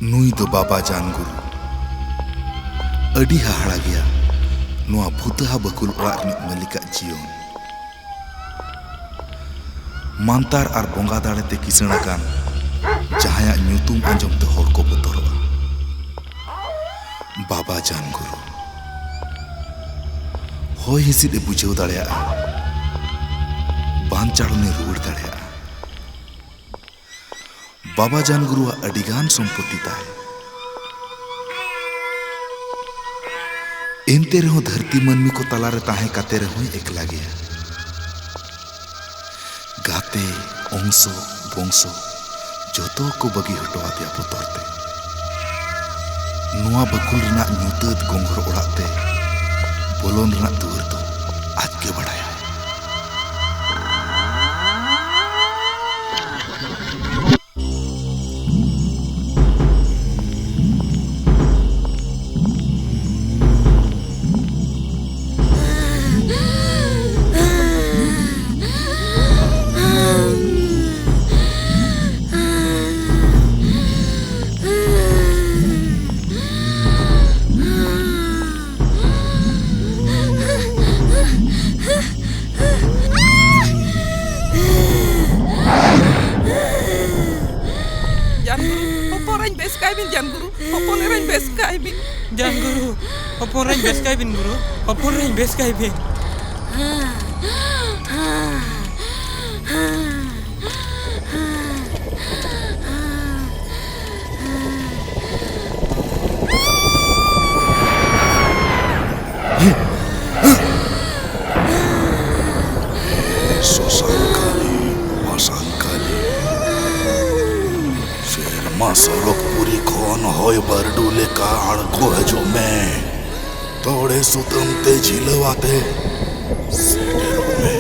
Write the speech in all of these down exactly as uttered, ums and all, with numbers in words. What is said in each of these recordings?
ᱱᱩᱭ ᱫᱚ ᱵᱟᱵᱟ ᱡᱟᱱᱜᱩᱨᱩ᱾ ᱟᱹᱰᱤ ᱦᱟᱦᱟᱲᱟ ᱜᱮᱭᱟ ᱱᱚᱣᱟ ᱵᱷᱩᱛᱟᱹᱦᱟ ᱵᱟᱹᱠᱩᱞ ᱚᱲᱟᱜ ᱨᱤᱱᱤᱡ ᱢᱟᱹᱞᱤᱠᱟᱜ ᱡᱤᱭᱚᱱ᱾ ᱢᱟᱱᱛᱟᱨ ᱟᱨ ᱵᱚᱸᱜᱟ ᱫᱟᱲᱮ ᱛᱮ ᱠᱤᱥᱟᱹᱬ ᱟᱠᱟᱱ ᱡᱟᱦᱟᱸᱭᱟᱜ ᱧᱩᱛᱩᱢ ᱟᱸᱡᱚᱢ ᱛᱮ ᱦᱚᱲ ᱠᱚ ᱵᱚᱛᱚᱨᱚᱜᱼᱟ᱾ ᱵᱟᱵᱟ ᱡᱟᱱᱜᱩᱨᱩ᱾ ᱦᱚᱭ ᱦᱤᱸᱥᱤᱫ ᱮ ᱵᱩᱡᱷᱟᱹᱣ ᱫᱟᱲᱮᱭᱟᱜᱼᱟ, ᱵᱟᱧᱪᱟᱣ ᱮ ᱨᱩᱣᱟᱹᱲ ᱫᱟᱲᱮᱭᱟᱜᱼᱟ᱾ ᱵᱟᱵᱟ ᱡᱟᱱᱜᱩᱨᱩᱣᱟᱜ ᱟᱹᱰᱤᱜᱟᱱ ᱥᱚᱢᱯᱚᱛᱤ ᱛᱟᱭ᱾ ᱮᱱᱛᱮ ᱨᱮᱦᱚᱸ ᱫᱷᱟᱹᱨᱛᱤ ᱢᱟᱹᱱᱢᱤ ᱠᱚ ᱛᱟᱞᱟᱨᱮ ᱛᱟᱦᱮᱸ ᱠᱟᱛᱮ ᱨᱮᱦᱚᱸᱭ ᱮᱠᱞᱟ ᱜᱮᱭᱟ᱾ ᱜᱟᱛᱮ, ᱚᱝᱥᱚ, ᱵᱚᱝᱥᱚ ᱡᱚᱛᱚ ᱠᱚ ᱵᱟᱹᱜᱤ ᱦᱚᱴᱚ ᱟᱫᱮᱭᱟ ᱵᱚᱛᱚᱨ ᱛᱮ᱾ ᱱᱚᱣᱟ ᱵᱟᱹᱠᱩᱞ ᱨᱮᱱᱟᱜ ᱧᱩᱛᱟᱹᱛ ᱜᱚᱸᱜᱷᱚᱨ ᱚᱲᱟᱜ ᱛᱮ ᱵᱚᱞᱚᱱ ᱨᱮᱱᱟᱜ ᱫᱩᱣᱟᱹᱨ ᱫᱚ ᱟᱡ ᱜᱮ ᱵᱟᱲᱟᱭᱟ᱾ ᱡᱟᱱᱜᱩᱨᱩ, ᱦᱚᱯᱚᱱ ᱮᱨᱟᱧ ᱵᱮᱥ ᱠᱟᱭ ᱵᱤᱱ, ᱡᱟᱱᱜᱩᱨᱩ, ᱦᱚᱯᱚᱱ ᱮᱨᱟᱧ ᱵᱮᱥ ᱠᱟᱭ ᱵᱤᱱ᱾ ᱡᱟᱱᱜᱩᱨᱩ, ᱦᱚᱯᱚᱱ ᱮᱨᱟᱧ ᱵᱮᱥ ᱠᱟᱭ ᱵᱤᱱ ᱜᱩᱨᱩ, ᱦᱚᱯᱚᱱ ᱮᱨᱟᱧ ᱵᱮᱥ ᱠᱟᱭ ᱵᱤᱱ᱾ ᱥᱚᱥᱟᱱ ᱠᱟᱹᱞᱤ, ᱢᱟᱥᱟᱱ ᱠᱟᱹᱞᱤ, ᱥᱮᱨᱢᱟ ᱥᱚᱲᱚᱠ ᱯᱩᱨᱤ ᱠᱷᱚᱱ ᱦᱚᱭ ᱵᱟᱹᱨᱰᱩ ᱞᱮᱠᱟ ᱟᱬᱜᱚ ᱦᱤᱡᱩᱜ ᱢᱮ᱾ ᱛᱚᱲᱮ ᱥᱩᱛᱟᱹᱢ ᱛᱮ ᱡᱷᱤᱞᱟᱹᱣ ᱟᱛᱮ ᱥᱮᱴᱮᱨᱚᱜ ᱢᱮ᱾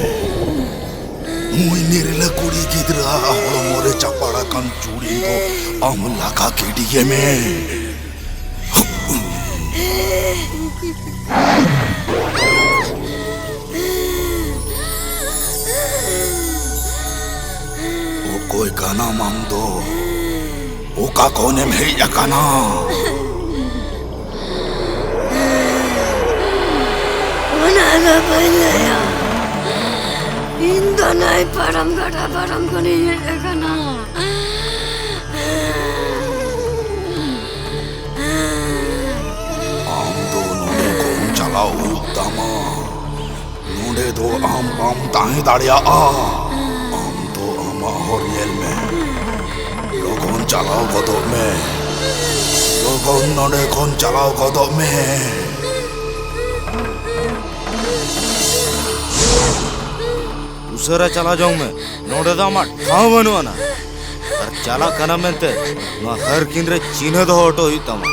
ᱱᱩᱭ ᱱᱤᱨᱞᱟᱹ ᱠᱩᱲᱤ ᱜᱤᱫᱽᱨᱟᱹ ᱟᱜ ᱦᱚᱲᱢᱚ ᱨᱮ ᱪᱟᱯᱟᱲ ᱟᱠᱟᱱ ᱪᱩᱲᱤ ᱫᱚ ᱟᱢ ᱞᱟᱜᱟ ᱜᱤᱰᱤᱭᱮ ᱢᱮ᱾ ᱚᱠᱚᱭ ᱠᱟᱱᱟᱢ ᱟᱢ ᱫᱚ? ᱚᱠ ᱚᱠᱟ ᱠᱷᱚᱱᱮᱢ ᱦᱮᱡ ᱟᱠᱟᱱᱟ? ᱚᱱᱟ ᱫᱚ ᱵᱟᱹᱧ ᱞᱟᱹᱭᱟ᱾ ᱤᱧ ᱫᱚ ᱱᱟᱹᱭ ᱯᱟᱨᱚᱢ, ᱜᱟᱰᱟ ᱯᱟᱨᱚᱢ ᱠᱷᱚᱱᱤᱧ ᱦᱮᱡ ᱟᱠᱟᱱᱟ᱾ ᱟᱢ ᱫᱚ ᱱᱚᱰᱮ ᱠᱷᱚᱱ ᱪᱟᱞᱟᱣ ᱦᱩᱭᱩᱜ ᱛᱟᱢᱟ᱾ ᱱᱚᱰᱮ ᱫᱚ ᱟᱢ ᱵᱟᱢ ᱛᱟᱦᱮᱸ ᱫᱟᱲᱮᱭᱟᱜᱼᱟ᱾ ᱟᱢ ᱫᱚ ᱟᱢᱟᱜ ᱦᱚᱨ ᱧᱮᱞ ᱢᱮ᱾ ᱞᱚᱜᱚᱱ ᱪᱟᱞᱟᱣ ᱜᱚᱫᱚᱜ ᱢᱮ᱾ ᱞᱚᱜᱚᱱ ᱱᱚᱰᱮ ᱠᱷᱚᱱ ᱪᱟᱞᱟᱣ ᱜᱚᱫᱚᱜ ᱢᱮ᱾ ᱩᱥᱟᱹᱨᱟ ᱪᱟᱞᱟᱣ ᱡᱚᱝ ᱢᱮ, ᱱᱚᱰᱮ ᱫᱚ ᱟᱢᱟᱜ ᱴᱷᱟᱶ ᱵᱟᱹᱱᱩᱜ ᱟᱱᱟ᱾ ᱟᱨ ᱪᱟᱞᱟᱜ ᱠᱟᱱᱟ ᱢᱮᱱᱛᱮ ᱱᱚᱣᱟ ᱦᱟᱨ ᱠᱤᱱ ᱨᱮ ᱪᱤᱱᱦᱟᱹ ᱫᱚᱦᱚ ᱦᱚᱴᱚ ᱦᱩᱭᱩᱜ ᱛᱟᱢᱟ᱾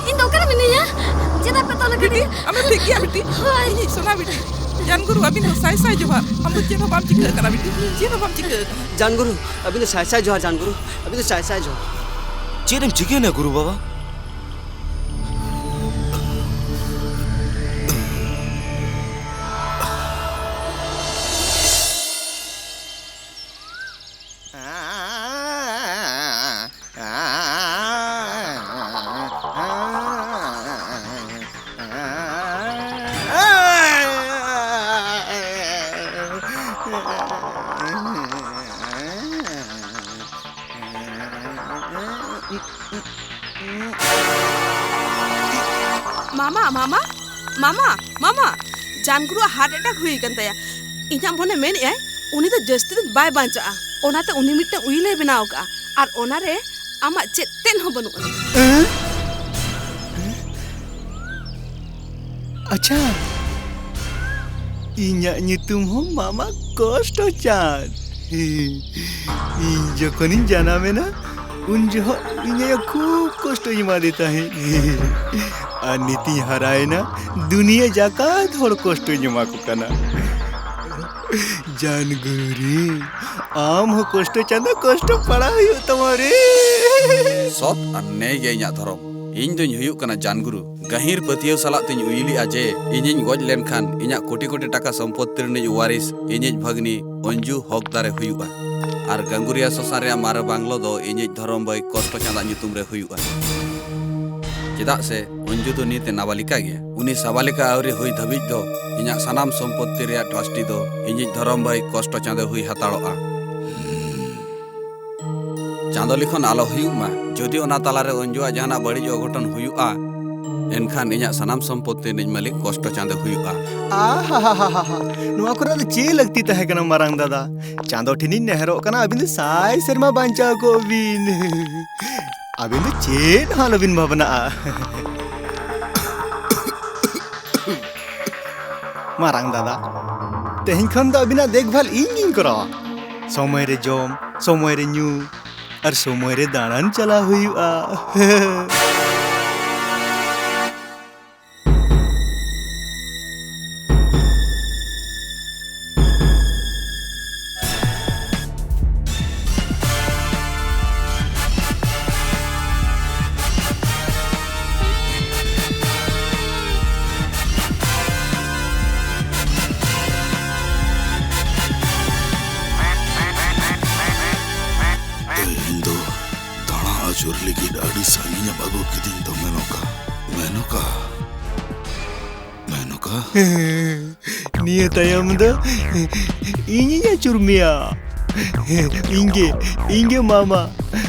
ᱤᱧ ᱫᱚ ᱚᱠᱟᱨᱮ ᱢᱤᱱᱟᱹᱧᱟ? ᱪᱮᱫᱟᱜ ᱯᱮ ᱛᱚᱞ ᱵᱤᱴᱤ, ᱟᱠᱟᱫᱤᱧᱟ? ᱟᱢᱮᱢ ᱴᱷᱤᱠ ᱜᱮᱭᱟ ᱵᱤᱴᱤ? ᱦᱳᱭ᱾ ᱤᱧᱤᱡ ᱥᱳᱱᱟ ᱵᱤᱴᱤ᱾ ᱡᱟᱱᱜᱩᱨᱩ, ᱟᱹᱵᱤᱱ ᱫᱚ ᱥᱟᱭ ᱥᱟᱭ ᱡᱚᱦᱟᱨ᱾ ᱟᱢ ᱫᱚ ᱪᱮᱫ ᱦᱚᱸ ᱵᱟᱢ ᱪᱤᱠᱟᱹ ᱟᱠᱟᱱᱟ ᱵᱤᱴᱤ, ᱪᱮᱫ ᱦᱚᱸ ᱵᱟᱢ ᱪᱤᱠᱟᱹ ᱟᱠᱟᱱᱟ᱾ ᱡᱟᱱᱜᱩᱨᱩ, ᱟᱹᱵᱤᱱ ᱫᱚ ᱥᱟᱭ ᱥᱟᱭ ᱡᱚᱦᱟᱨ, ᱡᱟᱱᱜᱩᱨᱩ, ᱟᱹᱵᱤᱱ ᱫᱚ ᱥᱟᱭ ᱥᱟᱭ ᱡᱚᱦᱟᱨ᱾ ᱪᱮᱫ ᱮᱢ ᱪᱤᱠᱟᱹᱭᱮᱱᱟ ᱜᱩᱨᱩ ᱵᱟᱵᱟ? ᱢᱟᱢᱟ, ᱢᱟᱢᱟ, ᱢᱟᱢᱟ, ᱢᱟᱢᱟ, ᱡᱟᱱᱜᱩᱨᱩᱣᱟᱜ heart attack ᱦᱩᱭ ᱟᱠᱟᱱ ᱛᱟᱭᱟ᱾ ᱤᱧᱟᱜ ᱢᱚᱱᱮ ᱢᱮᱱᱮᱜᱼᱟᱭ, ᱩᱱᱤ ᱫᱚ ᱡᱟᱹᱥᱛᱤ ᱫᱤᱱ ᱵᱟᱭ ᱵᱟᱧᱪᱟᱜᱼᱟ᱾ ᱚᱱᱟᱛᱮ ᱩᱱᱤ ᱢᱤᱫᱴᱟᱝ will ᱮ ᱵᱮᱱᱟᱣ ᱟᱠᱟᱫᱼᱟ, ᱟᱨ ᱚᱱᱟᱨᱮ ᱟᱢᱟᱜ ᱪᱮᱫ ᱛᱮᱫ ᱦᱚᱸ ᱵᱟᱹᱱᱩᱜ ᱟᱹᱱᱤᱡ᱾ ᱮᱸ? ᱟᱪᱪᱷᱟ, ᱤᱧᱟᱜ ᱧᱩᱛᱩᱢ ᱦᱚᱸ ᱢᱟᱢᱟ ᱠᱚᱥᱴᱚ ᱪᱟᱸᱫᱽ᱾ ᱤᱧ ᱡᱚᱠᱷᱚᱱᱤᱧ ᱡᱟᱱᱟᱢᱮᱱᱟ, ᱩᱱ ᱡᱚᱦᱚᱜ ᱤᱧ ᱟᱭᱳ ᱠᱷᱩᱵ ᱠᱚᱥᱴᱚᱧ ᱮᱢᱟᱫᱮ ᱛᱟᱦᱮᱸᱫ᱾ ᱟᱨ ᱱᱤᱛᱤᱧ ᱦᱟᱨᱟᱭᱮᱱᱟ, ᱫᱩᱱᱤᱭᱟᱹ ᱡᱟᱠᱟᱛ ᱦᱚᱲ ᱠᱚᱥᱴᱚᱧ ᱮᱢᱟ ᱠᱚ ᱠᱟᱱᱟ᱾ ᱡᱟᱱ ᱜᱩᱨᱩ ᱨᱮ, ᱟᱢ ᱦᱚᱸ ᱠᱚᱥᱴᱚ ᱪᱟᱸᱫᱚ ᱠᱚᱥᱴᱚ ᱯᱟᱲᱟᱣ ᱦᱩᱭᱩᱜ ᱛᱟᱢᱟ ᱨᱮ᱾ ᱥᱚᱛ ᱟᱨ ᱱᱮᱭ ᱜᱮ ᱤᱧᱟᱜ ᱫᱷᱚᱨᱚᱢ᱾ ᱤᱧ ᱫᱚᱧ ᱦᱩᱭᱩᱜ ᱠᱟᱱᱟ ᱡᱟᱱᱜᱩᱨᱩ᱾ ᱜᱟᱹᱦᱤᱨ ᱯᱟᱹᱛᱭᱟᱹᱣ ᱥᱟᱞᱟᱜ ᱛᱤᱧ ᱩᱭᱩᱞᱤᱜᱼᱟ ᱡᱮ ᱤᱧᱤᱧ ᱜᱚᱡ ᱞᱮᱱᱠᱷᱟᱱ ᱤᱧᱟᱹᱜ ᱠᱳᱴᱤ ᱠᱳᱴᱤ ᱴᱟᱠᱟ ᱥᱚᱢᱯᱚᱛᱛᱤ ᱨᱤᱱᱤᱡ ᱣᱟᱨᱤᱥ ᱤᱧᱤᱡ ᱵᱷᱟᱹᱜᱽᱱᱤ ᱚᱧᱡᱩ ᱦᱚᱠᱫᱟᱨᱮ ᱦᱩᱭᱩᱜᱼᱟ᱾ ᱟᱨ ᱜᱟᱝᱜᱩᱨᱤᱭᱟ ᱥᱚᱥᱟᱱ ᱨᱮᱭᱟᱜ ᱢᱟᱨᱮ ᱵᱟᱝᱞᱳ ᱫᱚ ᱤᱧᱤᱡ ᱫᱷᱚᱨᱚᱢ ᱵᱷᱟᱹᱭ ᱠᱚᱥᱴᱚ ᱪᱟᱸᱫᱟ ᱧᱩᱛᱩᱢ ᱨᱮ ᱦᱩᱭᱩᱜᱼᱟ᱾ ᱪᱮᱫᱟᱜ ᱥᱮ ᱚᱧᱡᱩ ᱫᱚ ᱱᱤᱛ ᱮ ᱱᱟᱵᱟᱞᱤᱠᱟ ᱜᱮᱭᱟ᱾ ᱩᱱᱤ ᱥᱟᱵᱟᱞᱤᱠᱟ ᱟᱹᱣᱨᱤ ᱦᱩᱭ ᱫᱷᱟᱹᱵᱤᱡ ᱫᱚ ᱤᱧᱟᱹᱜ ᱥᱟᱱᱟᱢ ᱥᱚᱢᱯᱚᱛᱛᱤ ᱨᱮᱭᱟᱜ ᱴᱨᱟᱥᱴᱤ ᱫᱚ ᱤᱧᱤᱡ ᱫᱷᱚᱨᱚᱢ ᱵᱷᱟᱹᱭ ᱠᱚᱥᱴᱚ ᱪᱟᱸᱫᱮ ᱦᱩᱭ ᱦᱟᱛᱟᱲᱚᱜᱼᱟ᱾ ᱪᱟᱸᱫᱚ ᱞᱤᱠᱷᱚᱱ ᱟᱞᱚ ᱦᱩᱭᱩᱜ ᱢᱟ᱾ ᱡᱩᱫᱤ ᱚᱱᱟ ᱛᱟᱞᱟᱨᱮ ᱚᱧᱡᱩᱣᱟᱜ ᱡᱟᱦᱟᱱᱟᱜ ᱵᱟᱹᱲᱤᱡ ᱚᱜᱷᱚᱴᱚᱱ ᱦᱩᱭᱩᱜᱼᱟ, ᱮᱱᱠᱷᱟᱱ ᱤᱧᱟᱹᱜ ᱥᱟᱱᱟᱢ ᱥᱚᱢᱯᱚᱛᱛᱤ ᱨᱤᱱᱤᱡ ᱢᱟᱹᱞᱤᱠ ᱠᱚᱥᱴᱚ ᱪᱟᱸᱫᱚ ᱦᱩᱭᱩᱜᱼᱟ᱾ ᱟᱦᱟᱦᱟᱦᱟᱦᱟ, ᱱᱚᱣᱟ ᱠᱚᱨᱮ ᱫᱚ ᱪᱮᱫ ᱞᱟᱹᱠᱛᱤ ᱛᱟᱦᱮᱸ ᱠᱟᱱᱟ ᱢᱟᱨᱟᱝ ᱫᱟᱫᱟ? ᱪᱟᱸᱫᱚ ᱴᱷᱮᱱᱤᱧ ᱱᱮᱦᱚᱨᱚᱜ ᱠᱟᱱᱟ, ᱟᱹᱵᱤᱱ ᱫᱚ ᱥᱟᱭ ᱥᱮᱨᱢᱟ ᱵᱟᱧᱪᱟᱣ ᱠᱚᱜ ᱵᱤᱱ᱾ ᱟᱹᱵᱤᱱ ᱫᱚ ᱪᱮᱫ ᱦᱚᱸ ᱟᱞᱚᱵᱤᱱ ᱵᱷᱟᱵᱽᱱᱟᱜᱼᱟ᱾ ᱢᱟᱨᱟᱝ ᱫᱟᱫᱟ, ᱛᱮᱦᱮᱧ ᱠᱷᱚᱱ ᱫᱚ ᱟᱹᱵᱤᱱᱟᱜ ᱫᱮᱠᱷᱵᱷᱟᱞ ᱤᱧ ᱜᱤᱧ ᱠᱚᱨᱟᱣᱟ᱾ ᱥᱚᱢᱚᱭ ᱨᱮ ᱡᱚᱢ, ᱥᱚᱢᱚᱭ ᱨᱮ ᱧᱩ, ᱟᱨ ᱥᱚᱢᱚᱭ ᱨᱮ ᱫᱟᱬᱟᱱ ᱪᱟᱞᱟᱣ ᱦᱩᱭᱩᱜᱼᱟ᱾ ᱛᱮᱦᱮᱧ ᱫᱚ ᱫᱟᱬᱟ ᱟᱹᱪᱩᱨ ᱞᱟᱹᱜᱤᱫ ᱟᱹᱰᱤ ᱥᱟᱺᱜᱤᱧ ᱮᱢ ᱟᱹᱜᱩ ᱠᱤᱫᱤᱧ ᱫᱚ, ᱢᱮᱱᱚᱠᱟ᱾ ᱢᱮᱱᱚᱠᱟ᱾ ᱢᱮᱱᱚᱠᱟ᱾ ᱱᱤᱭᱟᱹ ᱛᱟᱭᱚᱢ ᱫᱚ ᱤᱧᱤᱧ ᱟᱹᱪᱩᱨ ᱢᱮᱭᱟ᱾ ᱤᱧᱜᱮ, ᱤᱧᱜᱮ ᱢᱟᱢᱟ,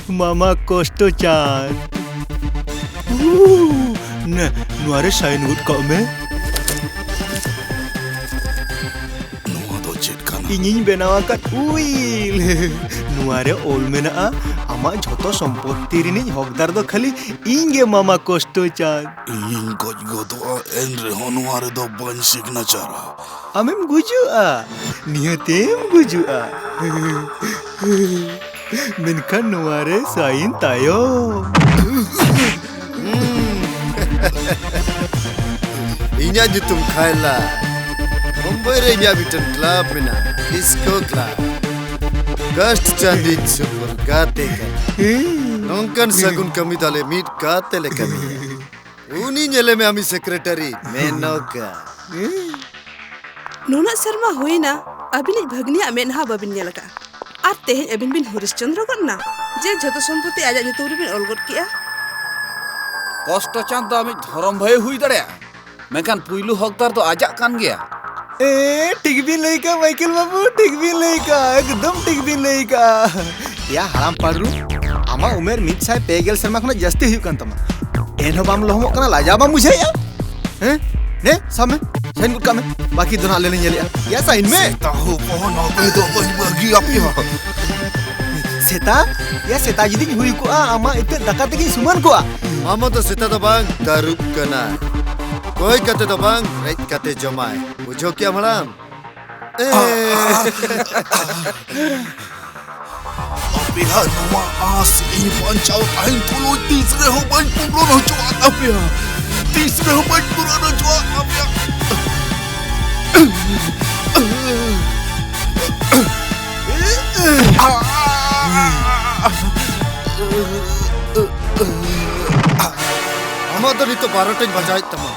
ᱢᱟᱢᱟ ᱠᱚᱥᱴᱚ ᱪᱟᱸᱫ᱾ ᱩᱦᱩ, ᱱᱮ, ᱱᱚᱣᱟ ᱨᱮ ᱥᱟᱭᱤᱱ ᱜᱚᱫ ᱠᱟᱜ ᱢᱮ᱾ ᱱᱚᱣᱟ ᱫᱚ ᱪᱮᱫ ᱠᱟᱱᱟ? ᱤᱧᱤᱧ ᱵᱮᱱᱟᱣ ᱟᱠᱟᱫ ᱩᱭᱤᱞ᱾ ᱱᱚᱣᱟ ᱨᱮ ᱚᱞ ᱢᱮᱱᱟᱜᱼᱟ, ᱟᱢᱟᱜ ᱡᱷᱚᱛᱚ ᱥᱚᱢᱯᱚᱛᱛᱤ ᱨᱤᱱᱤᱡ ᱦᱚᱠᱫᱟᱨ ᱫᱚ ᱠᱷᱟᱹᱞᱤ ᱤᱧ ᱜᱮ, ᱢᱟᱢᱟ ᱠᱚᱥᱴᱚ ᱪᱟᱸᱫ᱾ ᱤᱧᱤᱧ ᱜᱚᱡ ᱜᱚᱫᱚᱜᱼᱟ, ᱮᱱ ᱨᱮᱦᱚᱸ ᱱᱚᱣᱟ ᱨᱮᱫᱚ ᱵᱟᱹᱧ ᱥᱤᱜᱽᱱᱮᱪᱟᱨᱟ᱾ ᱟᱢᱮᱢ ᱜᱩᱡᱩᱜᱼᱟ, ᱱᱤᱦᱟᱹᱛᱮᱢ ᱜᱩᱡᱩᱜᱼᱟ᱾ ᱢᱮᱱᱠᱷᱟᱱ ᱱᱚᱣᱟ ᱨᱮ ᱥᱟᱭᱤᱱ ᱛᱟᱭᱚᱢ᱾ ᱤᱧᱟᱜ ᱧᱩᱛᱩᱢ ᱠᱷᱟᱭᱞᱟ᱾ ᱢᱩᱢᱵᱟᱭ ᱨᱮ ᱤᱧᱟᱜ ᱢᱤᱫᱴᱮᱱ ᱠᱞᱟᱵ ᱢᱮᱱᱟᱜᱼᱟ, ᱰᱤᱥᱠᱳ ᱠᱞᱟᱵ᱾ ᱠᱟᱥᱴ ᱪᱟᱸᱫᱤ ᱥᱩᱯᱩᱨ ᱜᱟᱛᱮ ᱠᱟᱱᱟ᱾ ᱱᱚᱝᱠᱟᱱ ᱥᱟᱹᱜᱩᱱ ᱠᱟᱹᱢᱤ ᱫᱚ ᱟᱞᱮ ᱢᱤᱫ ᱠᱟᱛᱮ ᱞᱮ ᱠᱟᱹᱢᱤᱭᱟ᱾ ᱩᱱᱤ ᱧᱮᱞᱮ ᱢᱮ, ᱟᱢᱤᱡ ᱥᱮᱠᱨᱮᱴᱟᱨᱤ ᱢᱮᱱᱚᱠᱟ᱾ ᱱᱩᱱᱟᱹᱜ ᱥᱮᱨᱢᱟ ᱦᱩᱭᱱᱟ, ᱟᱹᱵᱤᱱᱤᱡ ᱵᱷᱟᱹᱜᱽᱱᱤᱭᱟᱜ ᱢᱮᱫᱦᱟ ᱵᱟᱹᱵᱤᱱ ᱧᱮᱞ ᱟᱠᱟᱫᱼᱟ᱾ ᱟᱨ ᱛᱮᱦᱮᱧ ᱟᱹᱵᱤᱱ ᱵᱤᱱ ᱦᱩᱨᱤᱥ ᱪᱚᱸᱫᱽᱨᱚ ᱜᱚᱫ ᱱᱟ, ᱡᱮ ᱡᱷᱚᱛᱚ ᱥᱚᱢᱯᱚᱛᱤ ᱟᱡᱟᱜ ᱧᱩᱛᱩᱢ ᱨᱮᱵᱤᱱ ᱚᱞ ᱜᱚᱫ ᱠᱮᱜᱼᱟ᱾ ᱠᱚᱥᱴᱚ ᱪᱟᱸᱫ ᱫᱚ ᱟᱢᱤᱡ ᱫᱷᱚᱨᱚᱢ ᱵᱷᱟᱹᱭ ᱦᱩᱭ ᱫᱟᱲᱮᱭᱟᱜᱼᱟ, ᱢᱮᱱᱠᱷᱟᱱ ᱯᱩᱭᱞᱩ ᱦᱚᱠᱫᱟᱨ ᱫᱚ ᱟᱡᱟᱜ ᱠᱟᱱ ᱜᱮᱭᱟ᱾ ᱮ, ᱴᱷᱤᱠ ᱵᱤᱱ ᱞᱟᱹᱭ ᱠᱟᱜᱼᱟ ᱢᱟᱭᱠᱮᱞ ᱵᱟᱹᱵᱩ, ᱴᱷᱤᱠ ᱵᱤᱱ ᱞᱟᱹᱭ ᱠᱟᱜᱼᱟ, ᱮᱠᱫᱚᱢ ᱴᱷᱤᱠ ᱵᱤᱱ ᱞᱟᱹᱭ ᱠᱟᱜᱼᱟ᱾ ᱭᱟ ᱦᱟᱲᱟᱢ ᱯᱟᱹᱰᱨᱩ, ᱟᱢᱟᱜ ᱩᱢᱮᱨ ᱢᱤᱫ ᱥᱟᱭ ᱯᱮ ᱜᱮᱞ ᱥᱮᱨᱢᱟ ᱠᱷᱚᱱᱟᱜ ᱡᱟᱹᱥᱛᱤ ᱦᱩᱭᱩᱜ ᱠᱟᱱ ᱛᱟᱢᱟ, ᱮᱱᱦᱚᱸ ᱵᱟᱢ ᱞᱚᱦᱚᱢᱚᱜ ᱠᱟᱱᱟ, ᱞᱟᱡᱟᱣ ᱵᱟᱢ ᱵᱩᱡᱷᱟᱹᱣᱮᱫᱼᱟ? ᱦᱮᱸ? ᱱᱮ, ᱥᱟᱵ ᱢᱮ, ᱥᱟᱭᱤᱱ ᱜᱚᱫ ᱠᱟᱜ ᱢᱮ, ᱵᱟᱹᱠᱤ ᱫᱚ ᱱᱟᱜ ᱟᱞᱮ ᱞᱮ ᱧᱮᱞᱮᱜᱼᱟ᱾ ᱭᱟ, ᱥᱟᱭᱤᱱ ᱢᱮ᱾ ᱥᱮᱛᱟ ᱦᱚᱯᱚᱱ, ᱟᱯᱮ ᱫᱚ ᱵᱟᱹᱧ ᱵᱟᱹᱜᱤ ᱟᱯᱮᱭᱟ᱾ ᱥᱮᱛᱟ? ᱭᱟ, ᱥᱮᱛᱟ ᱡᱩᱫᱤᱧ ᱦᱩᱭ ᱠᱚᱜᱼᱟ, ᱟᱢᱟᱜ ᱤᱛᱟᱹ ᱫᱟᱠᱟ ᱛᱮᱜᱤᱧ ᱥᱚᱢᱟᱱ ᱠᱚᱜᱼᱟ᱾ ᱢᱟᱢᱟ ᱫᱚ ᱥᱮᱛᱟ ᱫᱚ ᱵᱟᱝ, ᱛᱟᱹᱨᱩᱵ ᱠᱟᱱᱟᱭ᱾ ᱠᱚᱭ ᱠᱟᱛᱮ ᱫᱚ ᱵᱟᱝ, ᱨᱮᱡ ᱠᱟᱛᱮ ᱡᱚᱢᱟᱭ᱾ ᱵᱩᱡᱷᱟᱹᱣ ᱠᱮᱜᱼᱟᱢ, ᱦᱟᱲᱟᱢ? ᱮ᱾ ᱟᱯᱮᱭᱟᱜ ᱱᱚᱣᱟ ᱟᱸᱥ ᱤᱧ ᱵᱟᱧᱪᱟᱣ ᱛᱟᱦᱮᱱ ᱛᱩᱞᱩᱡ ᱛᱤᱥ ᱨᱮᱦᱚᱸ ᱵᱟᱹᱧ ᱯᱩᱨᱚᱱ ᱦᱚᱪᱚᱣᱟᱜ ᱛᱟᱯᱮᱭᱟ᱾ ᱛᱤᱥ ᱨᱮᱦᱚᱸ ᱵᱟᱹᱧ ᱯᱩᱨᱚᱱ ᱦᱚᱪᱚᱣᱟᱜ ᱛᱟᱯᱮᱭᱟ᱾ ᱟᱢᱟᱜ ᱫᱚ ᱱᱤᱛᱚᱜ ᱵᱟᱨᱚᱴᱟᱧ ᱵᱟᱡᱟᱣᱮᱫ ᱛᱟᱢᱟ᱾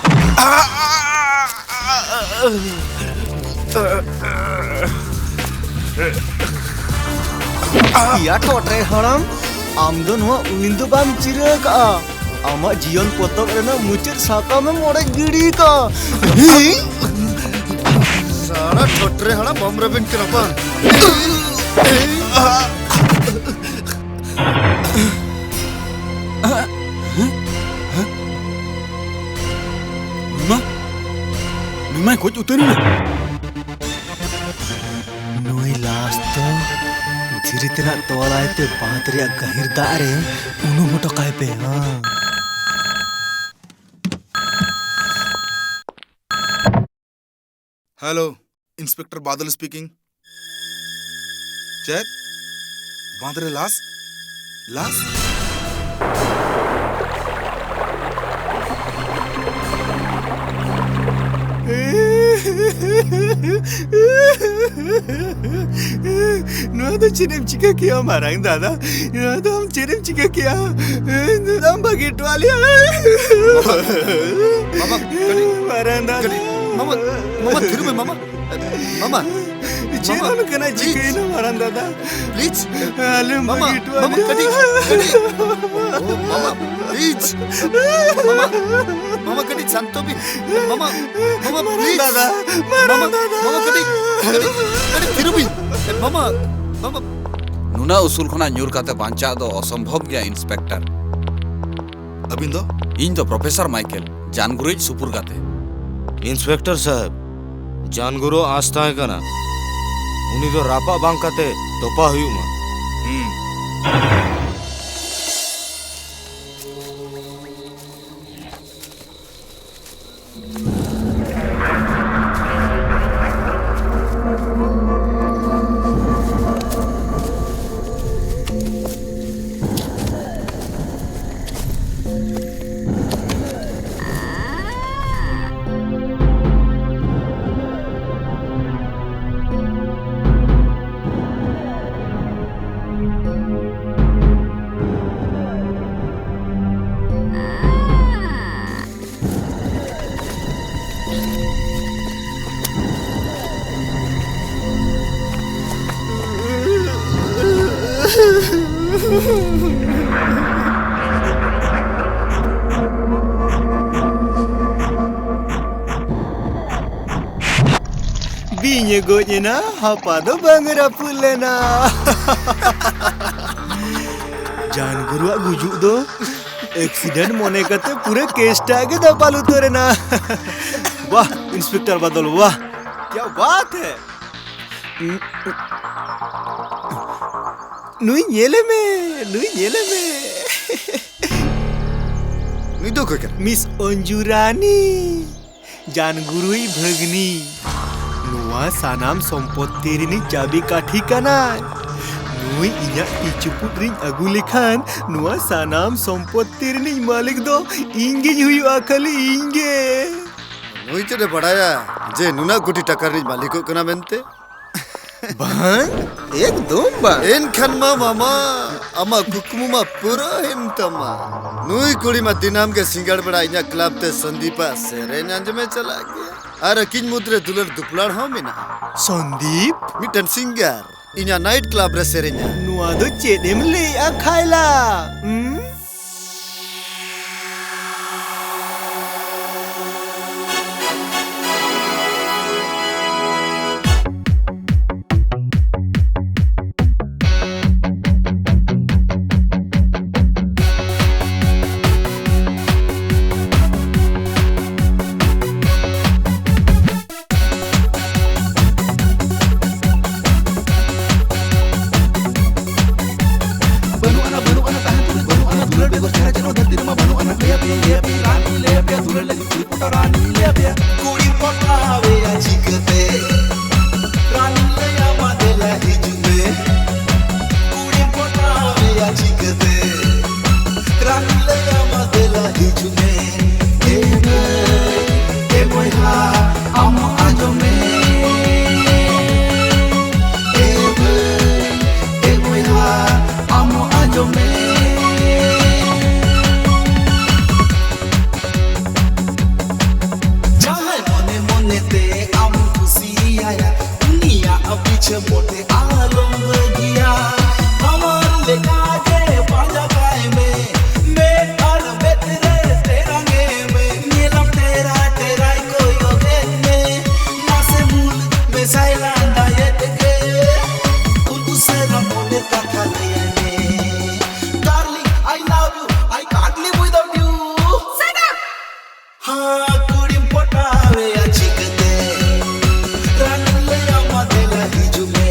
ᱤᱭᱟ ᱴᱚᱴᱨᱮ ᱦᱟᱲᱟᱢ, ᱟᱢ ᱫᱚ ᱱᱚᱣᱟ ᱩᱭᱤᱞ ᱫᱚ ᱵᱟᱢ ᱪᱤᱨᱟᱹ ᱟᱠᱟᱜᱼᱟ᱾ ᱟᱢᱟᱜ ᱡᱤᱭᱚᱱ ᱯᱚᱛᱚᱵ ᱨᱮᱱᱟᱜ ᱢᱩᱪᱟᱹᱫ ᱥᱟᱠᱟᱢ ᱮᱢ ᱚᱲᱮᱡ ᱜᱤᱰᱤ ᱟᱠᱟᱜᱼᱟ᱾ ᱥᱟᱲᱟ ᱴᱚᱴᱨᱮ ᱦᱟᱲᱟᱢ, ᱵᱟᱢ ᱨᱮᱵᱮᱱ ᱠᱟᱱᱟ ᱵᱟᱝ? ᱱᱩᱭ ᱢᱟ, ᱱᱩᱭ ᱢᱟᱭ ᱜᱚᱡ ᱩᱛᱟᱹᱨ ᱮᱱᱟ᱾ ᱱᱩᱭ ᱞᱟᱥ ᱫᱚ ᱫᱷᱤᱨᱤ ᱛᱮᱱᱟᱜ ᱛᱚᱞᱟᱭ ᱛᱮ ᱵᱟᱸᱫᱽ ᱨᱮᱭᱟᱜ ᱜᱟᱹᱦᱤᱨ ᱫᱟᱜ ᱨᱮ ᱩᱱᱩᱢ ᱦᱚᱴᱚ ᱠᱟᱭ ᱯᱮ, ᱦᱟᱸ᱾ Hello, Inspector Badal speaking. Check. ᱵᱟᱸᱫᱽ ᱨᱮ ᱞᱟᱥ? ᱞᱟᱥ? ᱱᱚᱣᱟ ᱫᱚ ᱪᱮᱫ ᱮᱢ ᱪᱤᱠᱟᱹ ᱠᱮᱜᱼᱟ ᱢᱟᱨᱟᱝ ᱫᱟᱫᱟ? ᱱᱚᱣᱟ ᱫᱚ ᱟᱢ ᱪᱮᱫ ᱮᱢ ᱪᱤᱠᱟᱹ ᱠᱮᱜᱼᱟ? ᱤᱧ ᱫᱚ ᱟᱢ ᱵᱟᱹᱜᱤ ᱦᱚᱴᱚ ᱟᱞᱮᱭᱟ᱾ ᱢᱟᱢᱟ, ᱠᱟᱹᱴᱤᱡ, ᱢᱟᱨᱟᱝ ᱫᱟᱫᱟ᱾ ᱠᱟᱹᱴᱤᱡ, ᱢᱟᱢᱟ, ᱢᱟᱢᱟ, ᱛᱷᱤᱨ ᱢᱮ, ᱢᱟᱢᱟ᱾ ᱢᱟᱢᱟ, ᱪᱮᱫ ᱢᱟᱢᱟ, ᱚᱱᱠᱟᱱᱟᱜ please᱾ ᱪᱤᱠᱟᱹᱭᱮᱱᱟ ᱢᱟᱨᱟᱝ ᱫᱟᱫᱟ? Please᱾ ᱟᱞᱮᱢ ᱢᱟᱢᱟ, ᱵᱟᱹᱜᱤ ᱦᱚᱴᱚ ᱢᱟᱢᱟ, ᱟᱞᱮᱭᱟ᱾ ᱠᱟᱹᱴᱤᱡ, ᱠᱟᱹᱴᱤᱡ᱾ ᱳ, ᱢᱟᱢᱟ, please᱾ ᱢᱟᱢᱟ, ᱢᱟᱢᱟ, ᱠᱟᱹᱴᱤᱡ ᱥᱟᱱᱛᱚ ᱵᱤᱱ᱾ ᱢᱟᱢᱟ, ᱢᱟᱢᱟ, ᱢᱟᱨᱟᱝ please᱾ ᱫᱟᱫᱟ, ᱢᱟᱨᱟᱝ ᱢᱟᱢᱟ, ᱫᱟᱫᱟ᱾ ᱢᱟᱢᱟ, ᱠᱟᱹᱴᱤᱡ, ᱠᱟᱹᱴᱤᱡ, ᱠᱟᱹᱴᱤᱡ ᱛᱷᱤᱨ ᱵᱤᱱ᱾ ᱢᱟᱢᱟ, ᱢᱟᱢᱟ᱾ ᱱᱩᱱᱟᱹᱜ ᱩᱥᱩᱞ ᱠᱷᱚᱱᱟᱜ ᱧᱩᱨ ᱠᱟᱛᱮ ᱵᱟᱧᱪᱟᱜ ᱫᱚ ᱚᱥᱚᱢᱵᱷᱚᱵ ᱜᱮᱭᱟ, ᱤᱱᱥᱯᱮᱠᱴᱚᱨ᱾ ᱟᱹᱵᱤᱱ ᱫᱚ? ᱤᱧ ᱫᱚ ᱯᱨᱚᱯᱷᱮᱥᱚᱨ ᱢᱟᱭᱠᱮᱞ, ᱡᱟᱱᱜᱩᱨᱩᱭᱤᱡ ᱥᱩᱯᱩᱨ ᱜᱟᱛᱮ᱾ ᱤᱱᱥᱯᱮᱠᱴᱚᱨ ᱥᱟᱦᱮᱵ, ᱡᱟᱱᱜᱩᱨᱩ ᱟᱸᱥ ᱛᱟᱦᱮᱸ ᱠᱟᱱᱟ, ᱩᱱᱤ ᱫᱚ ᱨᱟᱯᱟᱜ ᱵᱟᱝ ᱠᱟᱛᱮ ᱛᱚᱯᱟ ᱦᱩᱭᱩᱜ ᱢᱟ᱾ ᱦᱩᱸ᱾ ᱵᱤᱧ ᱮ ᱜᱚᱡ ᱮᱱᱟ, ᱦᱟᱯᱟ ᱫᱚ ᱵᱟᱝ ᱮ ᱨᱟᱹᱯᱩᱫ ᱞᱮᱱᱟ᱾ ᱡᱟᱱ ᱜᱩᱨᱩᱣᱟᱜ ᱜᱩᱡᱩᱜ ᱫᱚ ᱮᱠᱥᱤᱰᱮᱱᱴ ᱢᱚᱱᱮ ᱠᱟᱛᱮ ᱯᱩᱨᱟᱹ ᱠᱮᱥ ᱴᱟᱜ ᱜᱮ ᱫᱟᱯᱟᱞ ᱩᱛᱟᱹᱨ ᱮᱱᱟ᱾ ᱣᱟᱦ, ᱤᱱᱥᱯᱮᱠᱴᱚᱨ ᱵᱟᱫᱚᱞ, ᱣᱟᱦ, ᱠᱭᱟ ᱵᱟᱛ ᱦᱮ᱾ ᱱᱩᱭ ᱧᱮᱞᱮ ᱢᱮ, ᱱᱩᱭ ᱧᱮᱞᱮ ᱢᱮ᱾ ᱱᱩᱭ ᱫᱚ ᱚᱠᱚᱭ ᱠᱟᱱᱟ? ᱢᱤᱥ ᱚᱧᱡᱩ ᱨᱟᱱᱤ, ᱡᱟᱱ ᱜᱩᱨᱩᱭᱤᱡ ᱵᱷᱟᱹᱜᱽᱱᱤ᱾ ᱱᱚᱣᱟ ᱥᱟᱱᱟᱢ ᱥᱚᱢᱯᱚᱛᱛᱤ ᱨᱤᱱᱤᱡ ᱪᱟᱹᱵᱤ ᱠᱟᱴᱷᱤ ᱠᱟᱱᱟᱭ᱾ ᱱᱩᱭ ᱤᱧᱟᱜ ᱛᱤ ᱪᱩᱯᱩᱫ ᱨᱤᱧ ᱟᱹᱜᱩ ᱞᱮᱠᱷᱟᱱ, ᱱᱚᱣᱟ ᱥᱟᱱᱟᱢ ᱥᱚᱢᱯᱚᱛᱛᱤ ᱨᱤᱱᱤᱡ ᱢᱟᱹᱞᱤᱠ ᱫᱚ ᱤᱧ ᱜᱤᱧ ᱦᱩᱭᱩᱜᱼᱟ, ᱠᱷᱟᱹᱞᱤ ᱤᱧ ᱜᱮ᱾ ᱩᱱᱤ ᱪᱮᱫ ᱮ ᱵᱟᱲᱟᱭᱟ ᱡᱮ ᱱᱩᱱᱟᱹᱜ ᱠᱳᱴᱤ ᱴᱟᱠᱟ ᱨᱤᱱᱤᱡ ᱢᱟᱹᱞᱤᱠᱚᱜ ᱠᱟᱱᱟ ᱢᱮᱱᱛᱮ? ᱵᱟᱝ, ᱮᱠᱫᱚᱢ ᱵᱟᱝ᱾ ᱮᱱᱠᱷᱟᱱ ᱢᱟ ᱢᱟᱢᱟ, ᱟᱢᱟᱜ ᱠᱩᱠᱢᱩ ᱢᱟ ᱯᱩᱨᱟᱹ ᱮᱱ ᱛᱟᱢᱟ᱾ ᱱᱩᱭ ᱠᱩᱲᱤ ᱢᱟ ᱫᱤᱱᱟᱹᱢ ᱜᱮ ᱥᱤᱸᱜᱟᱲ ᱵᱮᱲᱟ ᱤᱧᱟᱹᱜ ᱠᱞᱟᱵᱽ ᱛᱮ ᱥᱚᱱᱫᱤᱯᱟᱜ ᱥᱮᱨᱮᱧ ᱟᱸᱡᱚᱢᱮ ᱪᱟᱞᱟᱜ ᱜᱮᱭᱟ᱾ ᱟᱨ ᱟᱹᱠᱤᱱ ᱢᱩᱫᱽᱨᱮ ᱫᱩᱞᱟᱹᱲ ᱫᱩᱯᱞᱟᱹᱲ ᱦᱚᱸ ᱢᱮᱱᱟᱜᱼᱟ᱾ ᱥᱚᱱᱫᱤᱯ? ᱢᱤᱫᱴᱮᱱ ᱥᱤᱝᱜᱟᱨ᱾ ᱤᱧᱟᱹᱜ ᱱᱟᱭᱤᱴ ᱠᱞᱟᱵᱽ ᱨᱮ ᱥᱮᱨᱮᱧᱟ᱾ ᱱᱚᱣᱟ ᱫᱚ ᱪᱮᱫ ᱮᱢ ᱞᱟᱹᱭᱮᱜᱼᱟ, ᱠᱷᱟᱭᱞᱟ? ᱦᱩᱸ? ᱵᱟᱹᱱᱩᱜ ᱟᱱᱟ, ᱵᱟᱹᱱᱩᱜ ᱟᱱᱟ, ᱛᱟᱦᱮᱸ ᱛᱩᱞᱩᱡ ᱵᱟᱹᱱᱩᱜ ᱟᱱᱟ, ᱫᱩᱞᱟᱹᱲ ᱵᱮᱜᱚᱨ ᱪᱮᱦᱨᱟ ᱪᱮᱫ ᱦᱚᱸ ᱫᱷᱟᱹᱨᱛᱤ ᱨᱮᱢᱟ ᱵᱟᱹᱱᱩᱜ ᱟᱱᱟ᱾ ᱞᱟᱹᱭ ᱟᱯᱮᱭᱟᱹᱧ, ᱞᱟᱹᱭ ᱟᱯᱮᱭᱟᱹᱧ, ᱨᱟᱱᱤᱧ ᱞᱟᱹᱭ ᱟᱯᱮᱭᱟ, ᱫᱩᱞᱟᱹᱲ ᱞᱟᱹᱜᱤᱫ ᱠᱩᱲᱤ ᱯᱚᱴᱟ ᱨᱟᱱᱤᱧ ᱞᱟᱹᱭ ᱟᱯᱮᱭᱟ᱾ ᱠᱩᱲᱤ ᱯᱚᱴᱟᱣᱮᱭᱟ ᱪᱤᱠᱟᱹᱛᱮ? ᱨᱟᱱᱤᱧ ᱞᱟᱹᱭ ᱟᱢᱟ, ᱫᱮᱞᱟ ᱦᱤᱡᱩᱜ ᱢᱮ᱾ ᱠᱩᱲᱤ ᱯᱚᱴᱟᱣᱮᱭᱟ ᱪᱤᱠᱟᱹᱛᱮ? ᱨᱟᱱᱤᱧ ᱞᱟᱹᱭ ᱟᱢᱟ, ᱫᱮᱞᱟ ᱦᱤᱡᱩᱜ ᱢᱮ᱾ ᱮ ᱢᱟᱹᱭ, ᱮ ᱵᱚᱭᱦᱟ, ᱟᱢ ᱟᱸᱡᱚᱢ ᱢᱮ᱾ ᱮ ᱢᱟᱹᱭ, ᱮ ᱵᱚᱭᱦᱟ, ᱟᱢ ᱟᱸᱡᱚᱢ ᱢᱮ᱾ ᱡᱟᱦᱟᱸᱭ ᱢᱚᱱᱮ ᱢᱚᱱᱮ ᱛᱮ ᱟᱢ ᱠᱩᱥᱤᱭᱟᱭᱟ, ᱩᱱᱤᱭᱟᱜ ᱯᱤᱪᱷᱮ ᱢᱚᱴᱮ ᱟᱞᱚᱢ ᱵᱟᱹᱜᱤᱭᱟ᱾ ᱱᱟᱣᱟ ᱞᱮᱠᱟ ᱜᱮ ᱯᱟᱸᱡᱟ ᱠᱟᱭ ᱢᱮ᱾ ᱢᱮᱫ ᱟᱨ ᱢᱮᱫ ᱨᱮ ᱴᱮᱨᱟᱝ ᱮ ᱢᱮ᱾ ᱧᱮᱞᱟᱢ ᱴᱮᱨᱟ ᱴᱮᱨᱟᱭ ᱠᱚᱭᱚᱜᱮᱫ ᱢᱮ᱾ ᱱᱟᱥᱮ ᱢᱩᱞ ᱢᱮᱥᱟᱭ ᱞᱟᱸᱫᱟᱭᱮᱫ ᱜᱮ᱾ ᱩᱱ ᱩᱥᱟᱹᱨᱟ ᱢᱚᱱᱮ ᱠᱟᱛᱷᱟ ᱞᱟᱹᱭᱟᱭ ᱢᱮ᱾ Darling, I love you. I can't live without you. Shut up! ᱦᱟ, ᱠᱩᱲᱤᱢ ᱯᱚᱴᱟᱣᱮᱭᱟ ᱪᱤᱠᱟᱹᱛᱮ? ᱨᱟᱱᱤᱧ ᱞᱟᱹᱭᱟᱢᱟ, ᱫᱮᱞᱟ ᱦᱤᱡᱩᱜ ᱢᱮ᱾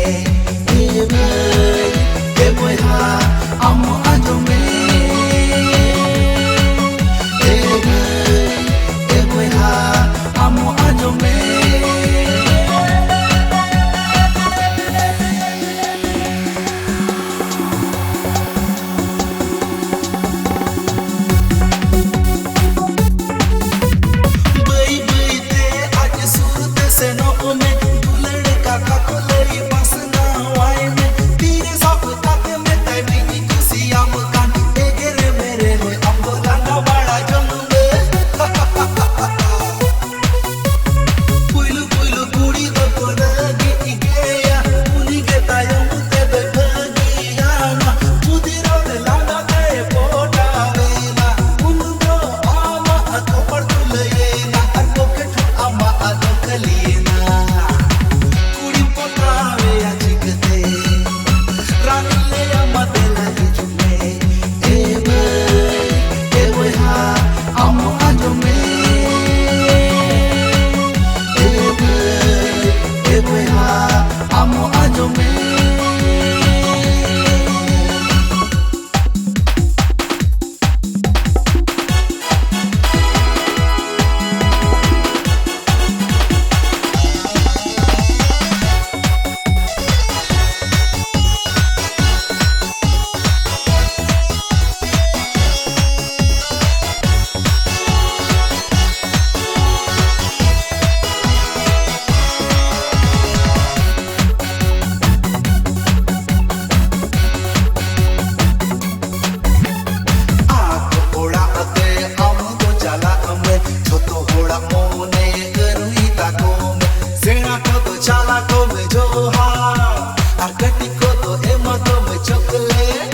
ᱯᱮᱲᱟ ᱠᱚᱫᱚ ᱪᱟᱞᱟ ᱠᱚᱢᱮ ᱡᱚᱦᱟᱨ, ᱟᱨ ᱠᱟᱹᱴᱤᱡ ᱠᱚᱫᱚ ᱮᱢᱟ ᱠᱚᱢᱮ ᱪᱚᱠᱞᱮᱴ᱾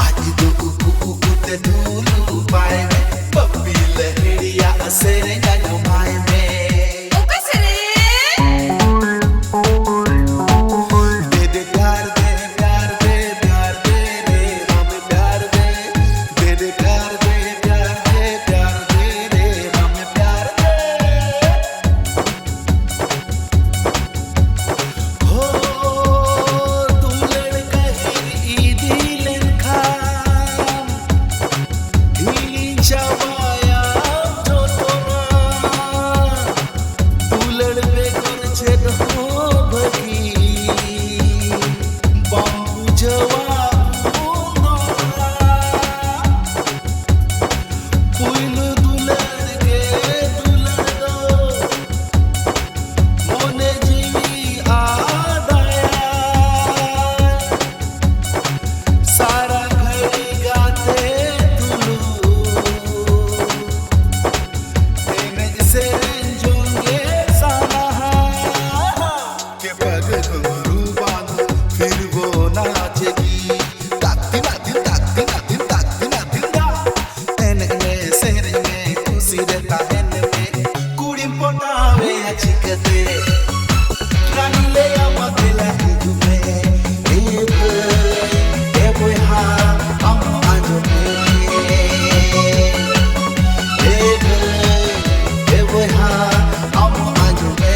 ᱟᱡ ᱫᱚ ᱩᱠᱩ ᱩᱠᱩ ᱛᱮ ᱫᱩᱞᱩᱵᱟᱭ ᱢᱮ, ᱵᱟᱹᱯᱤ ᱞᱟᱹᱦᱲᱤᱭᱟᱜ ᱥᱮᱨᱮᱧ ᱟᱸᱡᱚᱢᱟᱭ ᱢᱮ᱾ ᱚᱠᱟ ᱥᱮᱨᱮᱧ? ᱫᱮ ᱫᱮ ᱯᱭᱟᱨ ᱫᱮ, ᱯᱭᱟᱨ ᱫᱮ, ᱯᱭᱟᱨ ᱫᱮ ᱨᱮ, ᱦᱟᱢᱮ ᱯᱭᱟᱨ ᱫᱮ, ᱫᱮ ᱫᱮ ᱯᱭᱟᱨ ᱫᱮ, ᱯᱭᱟᱨ ᱫᱮ, ᱯᱭᱟᱨ ᱫᱮ ᱨᱮ, ᱦᱟᱢᱮ ᱯᱭᱟᱨ ᱫᱮ। ᱦᱳ, ᱫᱩᱞᱟᱹᱲ ᱜᱟᱹᱦᱤᱨ ᱤᱫᱤ ᱞᱮᱱᱠᱷᱟᱱ, ᱦᱤᱲᱤᱧ ᱪᱟᱵᱟᱭᱟᱢ ᱡᱚᱛᱚᱱᱟᱜ᱾ ᱫᱩᱞᱟᱹᱲ ᱵᱮᱜᱚᱨ ᱪᱮᱫ ᱦᱚᱸ ᱵᱷᱟᱹᱜᱤ ᱵᱟᱢ ᱵᱩᱡᱷᱟᱹᱣᱟ ᱩᱱ ᱫᱚ ᱱᱟᱜ᱾ ᱯᱩᱭᱞᱩ ᱫᱩᱞᱟᱹᱲ ᱜᱮ ᱫᱩᱞᱟᱹᱲ ᱫᱚ ᱢᱚᱱᱮ ᱡᱤᱣᱤ ᱟᱫᱟᱭᱟᱭ᱾ ᱥᱟᱨᱟ ᱜᱷᱟᱹᱲᱤ ᱜᱟᱛᱮ ᱛᱩᱞᱩᱡ ᱮᱱᱮᱡ ᱥᱮᱨᱮᱧ ᱡᱚᱝ ᱜᱮ ᱥᱟᱱᱟᱣᱟ᱾ ᱠᱮ ᱯᱟᱜᱽ ᱜᱷᱩᱸᱜᱽᱨᱩ ᱵᱟᱸᱫᱷ ᱯᱷᱤᱨ ᱵᱚ ᱱᱟᱪᱮᱜᱤ᱾ ᱛᱟᱠ ᱛᱤᱱᱟᱜ ᱫᱤᱱ, ᱛᱟᱠ ᱛᱤᱱᱟᱜ ᱫᱤᱱ, ᱛᱟᱠ ᱛᱤᱱᱟᱜ ᱫᱤᱱ ᱫᱟ᱾ ᱮᱱᱮᱡ ᱢᱮ, ᱥᱮᱨᱮᱧ ᱢᱮ, ᱠᱩᱥᱤ ᱨᱮ ᱛᱟᱦᱮᱱ ᱢᱮ᱾ ᱠᱩᱲᱤᱢ ᱯᱚᱴᱟᱣᱮᱭᱟ ᱪᱤᱠᱟᱹᱛᱮ? ᱨᱟᱱᱤ ᱞᱟᱹᱭᱟᱢᱟ ᱫᱮᱞᱟ ᱦᱤᱡᱩᱜ ᱢᱮ᱾ ᱮ ᱵᱷᱟᱹᱭ, ᱮ ᱵᱚᱭᱦᱟ, ᱟᱢ ᱦᱚᱸ ᱟᱸᱡᱚᱢ ᱢᱮ᱾ ᱮ ᱵᱷᱟᱹᱭ, ᱮ ᱵᱚᱭᱦᱟ, ᱟᱢ ᱦᱚᱸ ᱟᱸᱡᱚᱢ ᱢᱮ᱾